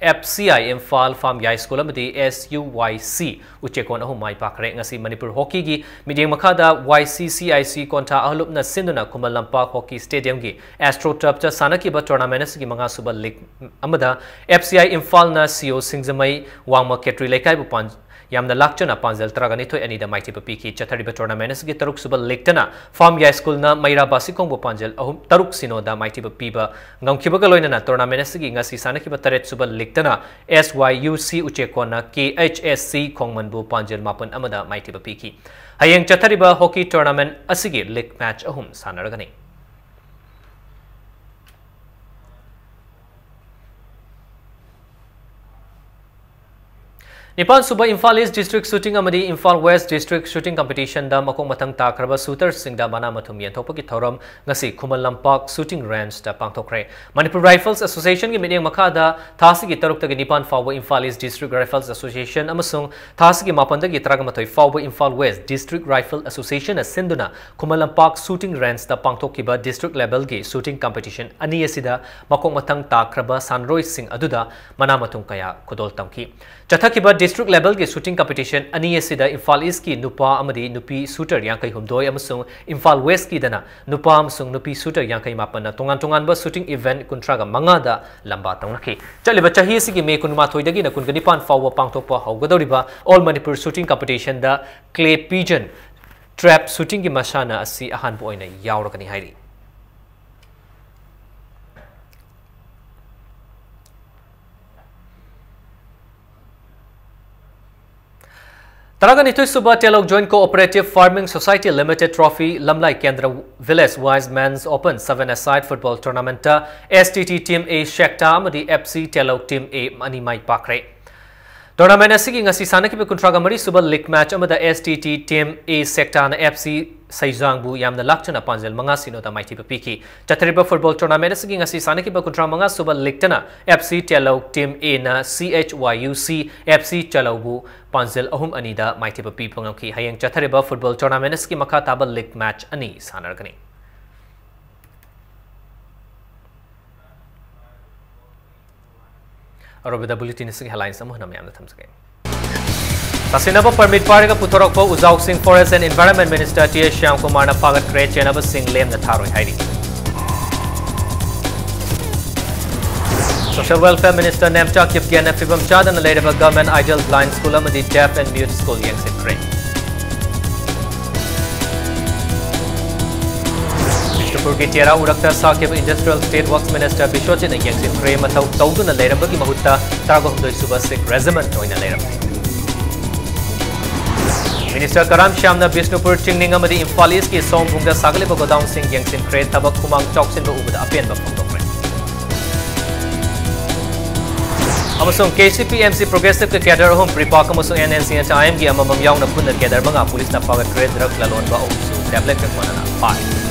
F C I Imphal, farm ꯌꯥꯏ ꯁ꯭ꯀꯨꯜ ꯑꯃꯗꯤ S U Y C ꯎꯆꯦꯛꯀꯣꯟ ꯑꯍꯨꯝ ꯃꯥꯏ ꯄꯥꯛꯈ꯭ꯔꯦ꯫ ꯉꯁꯤ ꯃꯅꯤꯄꯨꯔ ꯍꯣꯀꯤꯒꯤ ꯃꯤꯠꯌꯦꯡ ꯃꯈꯥꯗ Y C C I C ꯀꯣꯟꯊꯥ ꯑꯍꯜꯂꯨꯞꯅ ꯁꯤꯟꯗꯨꯅ ꯈꯨꯃꯟ ꯂꯝꯄꯥꯛ ꯍꯣꯀꯤ ꯁ꯭ꯇꯦꯗꯤꯌꯝꯒꯤ ꯑꯦꯁꯇ꯭ꯔꯣ ꯇꯔꯐꯇ ꯁꯥꯟꯅꯈꯤꯕ ꯇꯣꯔꯅꯥꯃꯦꯟꯠ ꯑꯁꯤꯒꯤ ꯃꯉꯥ ꯁꯨꯕ ꯂꯤꯒ ꯑꯃꯗ F C I ꯏꯝꯐꯥꯜꯅ C O ꯁꯤꯡꯖꯃꯩ ꯋꯥꯡꯃ ꯈꯦꯇ꯭ꯔꯤ ꯂꯩꯀꯥꯏꯕꯨ ꯄꯥꯟ-, ꯌꯥꯝꯅ ꯂꯥꯛꯆꯅ ꯄꯥꯟꯖꯜ ꯇꯔꯥꯒ ꯅꯤꯊꯣꯏ ꯑꯅꯤꯗ ꯃꯥꯏꯊꯤꯕ ꯄꯤꯈꯤ꯫ ꯆꯠꯊꯔꯤꯕ ꯇꯣꯔꯅꯥꯃꯦꯟꯠ ꯑꯁꯤꯒꯤ ꯇꯔꯨꯛ ꯁꯨꯕ ꯂꯤꯒꯇꯅ ꯐꯥꯝ ꯌꯥꯏ ꯁ꯭ꯀꯨꯜꯅ ꯃꯩꯔꯥ ꯕꯥꯁꯤꯈꯣꯡꯕꯨ ꯄꯥꯟꯖꯜ ꯑꯍꯨꯝ, ꯇꯔꯨꯛ ꯁꯤꯅꯣꯗ ꯃꯥꯏꯊꯤꯕ ꯄꯤꯕ ꯉꯝꯈꯤꯕꯒ ꯂꯣꯏꯅꯅ ꯇꯣꯔꯅꯥꯃꯦꯟꯠ ꯑꯁꯤꯒꯤ ꯉꯁꯤ ꯁꯥꯟꯅꯈꯤꯕ ꯇꯔꯦꯠ ꯁꯨꯕ ꯂꯤꯒꯇꯅ S Y U C ꯎꯆꯦꯛꯀꯣꯟꯅ K H S C ꯈꯣꯡꯃꯟꯕꯨ ꯄꯥꯟꯖꯜ ꯃꯥꯄꯟ ꯑꯃꯗ ꯃꯥꯏꯊꯤꯕ ꯄꯤꯈꯤ꯫ ꯍꯌꯦꯡ ꯆꯠꯊꯔꯤꯕ ꯍꯣꯀꯤ ꯇꯣꯔꯅꯥꯃꯦꯟꯠ ꯑꯁꯤꯒꯤ ꯂꯤꯒ ꯃꯦꯆ ꯑꯍꯨꯝ ꯁꯥꯟꯅꯔꯒꯅꯤ꯫ ꯅꯤꯄꯥꯟ ꯁꯨꯕ ꯏꯝꯐꯥꯜ ꯏꯁ ꯗꯤꯁꯇ꯭ꯔꯤꯛ ꯁꯨꯇꯤꯡ ꯑꯃꯗꯤ ꯏꯝꯐꯥꯜ ꯋꯦꯁ ꯗꯤꯁꯇ꯭ꯔꯤꯛ ꯁꯨꯇꯤꯡ ꯀꯝꯄꯤꯇꯤꯁꯟꯗ ꯃꯈꯣꯡ ꯃꯊꯪ ꯇꯥꯈ꯭ꯔꯕ ꯁꯨꯇꯔꯁꯤꯡꯗ ꯃꯅꯥ ꯃꯊꯨꯝ ꯌꯦꯟꯊꯣꯛꯄꯒꯤ ꯊꯧꯔꯝ ꯉꯁꯤ ꯈꯨꯃꯟ ꯂꯝꯄꯥꯛ ꯁꯨꯇꯤꯡ ꯔꯦꯟꯖꯇ ꯄꯥꯡꯊꯣꯛꯈ꯭ꯔꯦ꯫ ꯃꯅꯤꯄꯨꯔ ꯔꯥꯏꯐꯜꯁ ꯑꯦꯁꯣꯁꯤꯌꯦꯁꯟꯒꯤ ꯃꯤꯠꯌꯦꯡ ꯃꯈꯥꯗ ꯊꯥ ꯑꯁꯤꯒꯤ ꯇꯔꯨꯛꯇꯒꯤ ꯅꯤꯄꯥꯟ ꯐꯥꯎꯕ ꯏꯝꯐꯥꯜ ꯏꯁ ꯗꯤꯁꯇ꯭ꯔꯤꯛ ꯔꯥꯏꯐꯜꯁ ꯑꯦꯁꯣꯁꯤꯌꯦꯁꯟ ꯑꯃꯁꯨꯡ ꯊꯥ ꯑꯁꯤꯒꯤ ꯃꯥꯄꯟꯗꯒꯤ ꯇꯔꯥꯃꯥꯊꯣꯏ ꯐꯥꯎꯕ ꯏꯝꯐꯥꯜ ꯋꯦꯁ ꯗꯤꯁꯇ꯭ꯔꯤꯛ ꯔꯥꯏꯐꯜ ꯑꯦꯁꯣꯁꯤꯌꯦꯁꯟꯅ ꯁꯤꯟꯗꯨꯅ ꯈꯨꯃꯟ ꯂꯝꯄꯥꯛ ꯁꯨꯇꯤꯡ ꯔꯦꯟꯖꯇ ꯄꯥꯡꯊꯣꯛꯈꯤꯕ ꯗꯤꯁꯇ꯭ꯔꯤꯛ ꯂꯦꯚꯦꯜꯒꯤ ꯁꯨꯇꯤꯡ ꯀꯝꯄꯤꯇꯤꯁꯟ ꯑꯅꯤ ꯑꯁꯤꯗ ꯃꯈꯣꯡ ꯃꯊꯪ ꯇꯥꯈ꯭ꯔꯕ ꯁꯥꯟꯅꯔꯣꯏꯁꯤꯡ ꯑꯗꯨꯗ ꯃꯅꯥ ꯃꯊꯨꯝ ꯀꯌꯥ ꯈꯨꯗꯣꯜ ꯇꯝꯈꯤ꯫ ꯆꯠꯊꯈꯤꯕ ꯗꯤꯁꯇ꯭ꯔꯤꯛ ꯂꯦꯚꯦꯜꯒꯤ ꯁꯨꯇꯤꯡ ꯀꯝꯄꯤꯇꯤꯁꯟ ꯑꯅꯤ ꯑꯁꯤꯗ ꯏꯝꯐꯥꯜ ꯏꯁꯀꯤ ꯅꯨꯄꯥ ꯑꯃꯗꯤ ꯅꯨꯄꯤ ꯁꯨꯇꯔ ꯌꯥꯡꯈꯩ ꯍꯨꯝꯗꯣꯏ ꯑꯃꯁꯨꯡ ꯏꯝꯐꯥꯜ ꯋꯦꯁꯀꯤꯗꯅ ꯅꯨꯄꯥ ꯑꯃꯁꯨꯡ ꯅꯨꯄꯤ ꯁꯨꯇꯔ ꯌꯥꯡꯈꯩ ꯃꯥꯄꯟꯅ ꯇꯣꯉꯥꯟ ꯇꯣꯉꯥꯟꯕ ꯁꯨꯇꯤꯡ ꯏꯚꯦꯟꯠ ꯀꯨꯟꯊ꯭ꯔꯥꯒ ꯃꯉꯥꯗ ꯂꯝꯕꯥ ꯇꯧꯅꯈꯤ꯫ ꯆꯠꯂꯤꯕ ꯆꯍꯤ ꯑꯁꯤꯒꯤ ꯃꯦ ꯀꯨꯟꯃꯥꯊꯣꯏꯗꯒꯤꯅ ꯀꯨꯟꯒ ꯅꯤꯄꯥꯟ ꯐꯥꯎꯕ ꯄꯥꯡꯊꯣꯛꯄ ꯍꯧꯒꯗꯧꯔꯤꯕ ꯑꯣꯜ ꯃꯅꯤꯄꯨꯔ ꯁꯨꯇꯤꯡ ꯀꯝꯄꯤꯇꯤꯁꯟꯗ ꯀ꯭ꯂꯦ ꯄꯤꯖꯟ ꯇ꯭ꯔꯦꯞ ꯁꯨꯇꯤꯡꯒꯤ ꯃꯁꯥꯟꯅ ꯑꯁꯤ ꯑꯍꯥꯟꯕ ꯑꯣꯏꯅ ꯌꯥꯎꯔꯒꯅꯤ ꯍꯥꯏꯔꯤ꯫ ꯇꯔꯥꯒ ꯅꯤꯊꯣꯏ ꯁꯨꯕ Telou joint cooperative farming society limited trophy Lamlai ꯀꯦꯟꯗ꯭ꯔ village wise men's open seven a side football ꯇꯣꯔꯅꯥꯃꯦꯟꯠꯇ S T T team A Sekta ꯑꯃꯗꯤ F C Telou team A ꯑꯅꯤ ꯃꯥꯏ ꯄꯥꯛꯈ꯭ꯔꯦ꯫ ꯇꯣꯔꯅꯥꯃꯦꯟꯠ ꯑꯁꯤꯒꯤ ꯉꯁꯤ ꯁꯥꯟꯅꯈꯤꯕ ꯀꯨꯟꯊ꯭ꯔꯥꯒ ꯃꯔꯤ ꯁꯨꯕ ꯂꯤꯒ ꯃꯦꯆ ꯑꯃꯗ S T T team A ꯁꯦꯛꯇꯥꯅ F C ꯁꯩꯖꯥꯡꯕꯨ ꯌꯥꯝꯅ ꯂꯥꯛꯆꯅ ꯄꯥꯟꯖꯜ ꯃꯉꯥ ꯁꯤꯅꯣꯗ ꯃꯥꯏꯊꯤꯕ ꯄꯤꯈꯤ꯫ ꯆꯠꯊꯔꯤꯕ ꯐꯨꯠꯕꯣꯜ ꯇꯣꯔꯅꯥꯃꯦꯟꯠ ꯑꯁꯤꯒꯤ ꯉꯁꯤ ꯁꯥꯟꯅꯈꯤꯕ ꯀꯨꯟꯊ꯭ꯔꯥ ꯃꯉꯥ ꯁꯨꯕ ꯂꯤꯒꯇꯅ F C ꯇꯦꯂꯧ ꯇꯤꯝ Aꯅ C H Y U C F C ꯇꯦꯂꯧꯕꯨ ꯄꯥꯟꯖꯜ ꯑꯍꯨꯝ ꯑꯅꯤꯗ ꯃꯥꯏꯊꯤꯕ ꯄꯤꯕ ꯉꯝꯈꯤ꯫ ꯍꯌꯦꯡ ꯆꯠꯊꯔꯤꯕ ꯐꯨꯠꯕꯣꯜ ꯇꯣꯔꯅꯥꯃꯦꯟꯠ ꯑꯁꯤꯒꯤ ꯃꯈꯥ ꯇꯥꯕ ꯂꯤꯒ ꯃꯦꯆ ꯑꯅꯤ ꯁꯥꯟꯅꯔꯒꯅꯤ꯫ ꯑꯔꯣꯏꯕꯗ ꯕꯨꯂꯦꯇꯤꯟ ꯑꯁꯤꯒꯤ ꯍꯦꯗꯂꯥꯏꯟꯁ ꯑꯃꯨꯛ ꯍꯟꯅ ꯃꯌꯥꯝꯗ ꯊꯝꯖꯒꯦ꯫ ꯇꯥꯁꯤꯟꯅꯕ ꯄꯔꯃꯤꯠ ꯄꯥꯏꯔꯒ ꯄꯨꯊꯣꯔꯛꯄ ꯎꯖꯥꯎꯁꯤꯡ Forest and Environment Minister T A ꯁ꯭ꯌꯥꯝꯀꯨꯃꯥꯔꯅ ꯐꯥꯒꯠꯈ꯭ꯔꯦ, ꯆꯦꯟꯅꯕꯁꯤꯡ ꯂꯦꯝꯅ ꯊꯥꯔꯣꯏ ꯍꯥꯏꯔꯤ꯫ Social Welfare Minister ꯅꯦꯝꯆꯥ ꯀꯤꯞꯒꯦꯟꯅ ꯐꯤꯕꯝ ꯆꯥꯗꯅ ꯂꯩꯔꯕ Government Ideal Blind School ꯑꯃꯗꯤ Deaf and Mute School ꯌꯦꯡꯁꯤꯟꯈ꯭ꯔꯦ꯫ ꯕꯤꯁꯅꯨꯄꯨꯔꯒꯤ ꯇꯦꯔꯥ ꯎꯔꯛꯇ ꯁꯥꯈꯤꯕ Industrial State Works Minister ꯕꯤꯁ꯭ꯋꯖꯤꯠꯅ ꯌꯦꯡꯁꯤꯟꯈ꯭ꯔꯦ꯫ ꯃꯊꯧ ꯇꯧꯗꯨꯅ ꯂꯩꯔꯝꯕꯒꯤ ꯃꯍꯨꯠꯇ ꯇꯔꯥꯍꯨꯝꯗꯣꯏ ꯁꯨꯕ Sikh Regiment ꯑꯣꯏꯅ ꯂꯩꯔꯝꯃꯤ꯫ Minister ꯀꯔꯥꯝ ꯁ꯭ꯌꯥꯝꯅ ꯕꯤꯁꯅꯨꯄꯨꯔ, ꯆꯤꯡꯅꯤꯡ ꯑꯃꯗꯤ ꯏꯝꯐꯥꯜ ꯏꯁꯀꯤ ꯁꯣꯝꯕꯨꯡꯗ ꯁꯥꯒꯠꯂꯤꯕ ꯒꯣꯗꯥꯎꯟꯁꯤꯡ ꯌꯦꯡꯁꯤꯟꯈ꯭ꯔꯦ꯫ ꯊꯕꯛ ꯈꯨꯃꯥꯡ ꯆꯥꯎꯁꯤꯟꯕ ꯎꯕꯗ ꯑꯄꯦꯟꯕ ꯐꯣꯡꯗꯣꯛꯈ꯭ꯔꯦ꯫ ꯑꯃꯁꯨꯡ K C P M C Progressiveꯀꯤ cadre ꯑꯍꯨꯝ, PREPAK ꯑꯃꯁꯨꯡ N N C H I Mꯒꯤ ꯑꯃꯃꯝ ꯌꯥꯎꯅ ꯄꯨꯟꯅ cadre ꯃꯉꯥ ꯄꯨꯂꯤꯁꯅ ꯐꯥꯒꯠꯈ꯭ꯔꯦ꯫ Drug ꯂꯂꯣꯟꯕ ꯑꯍꯨꯝꯁꯨ tabletꯀ ꯀꯣꯟꯅꯅ ꯐꯥꯔꯦ꯫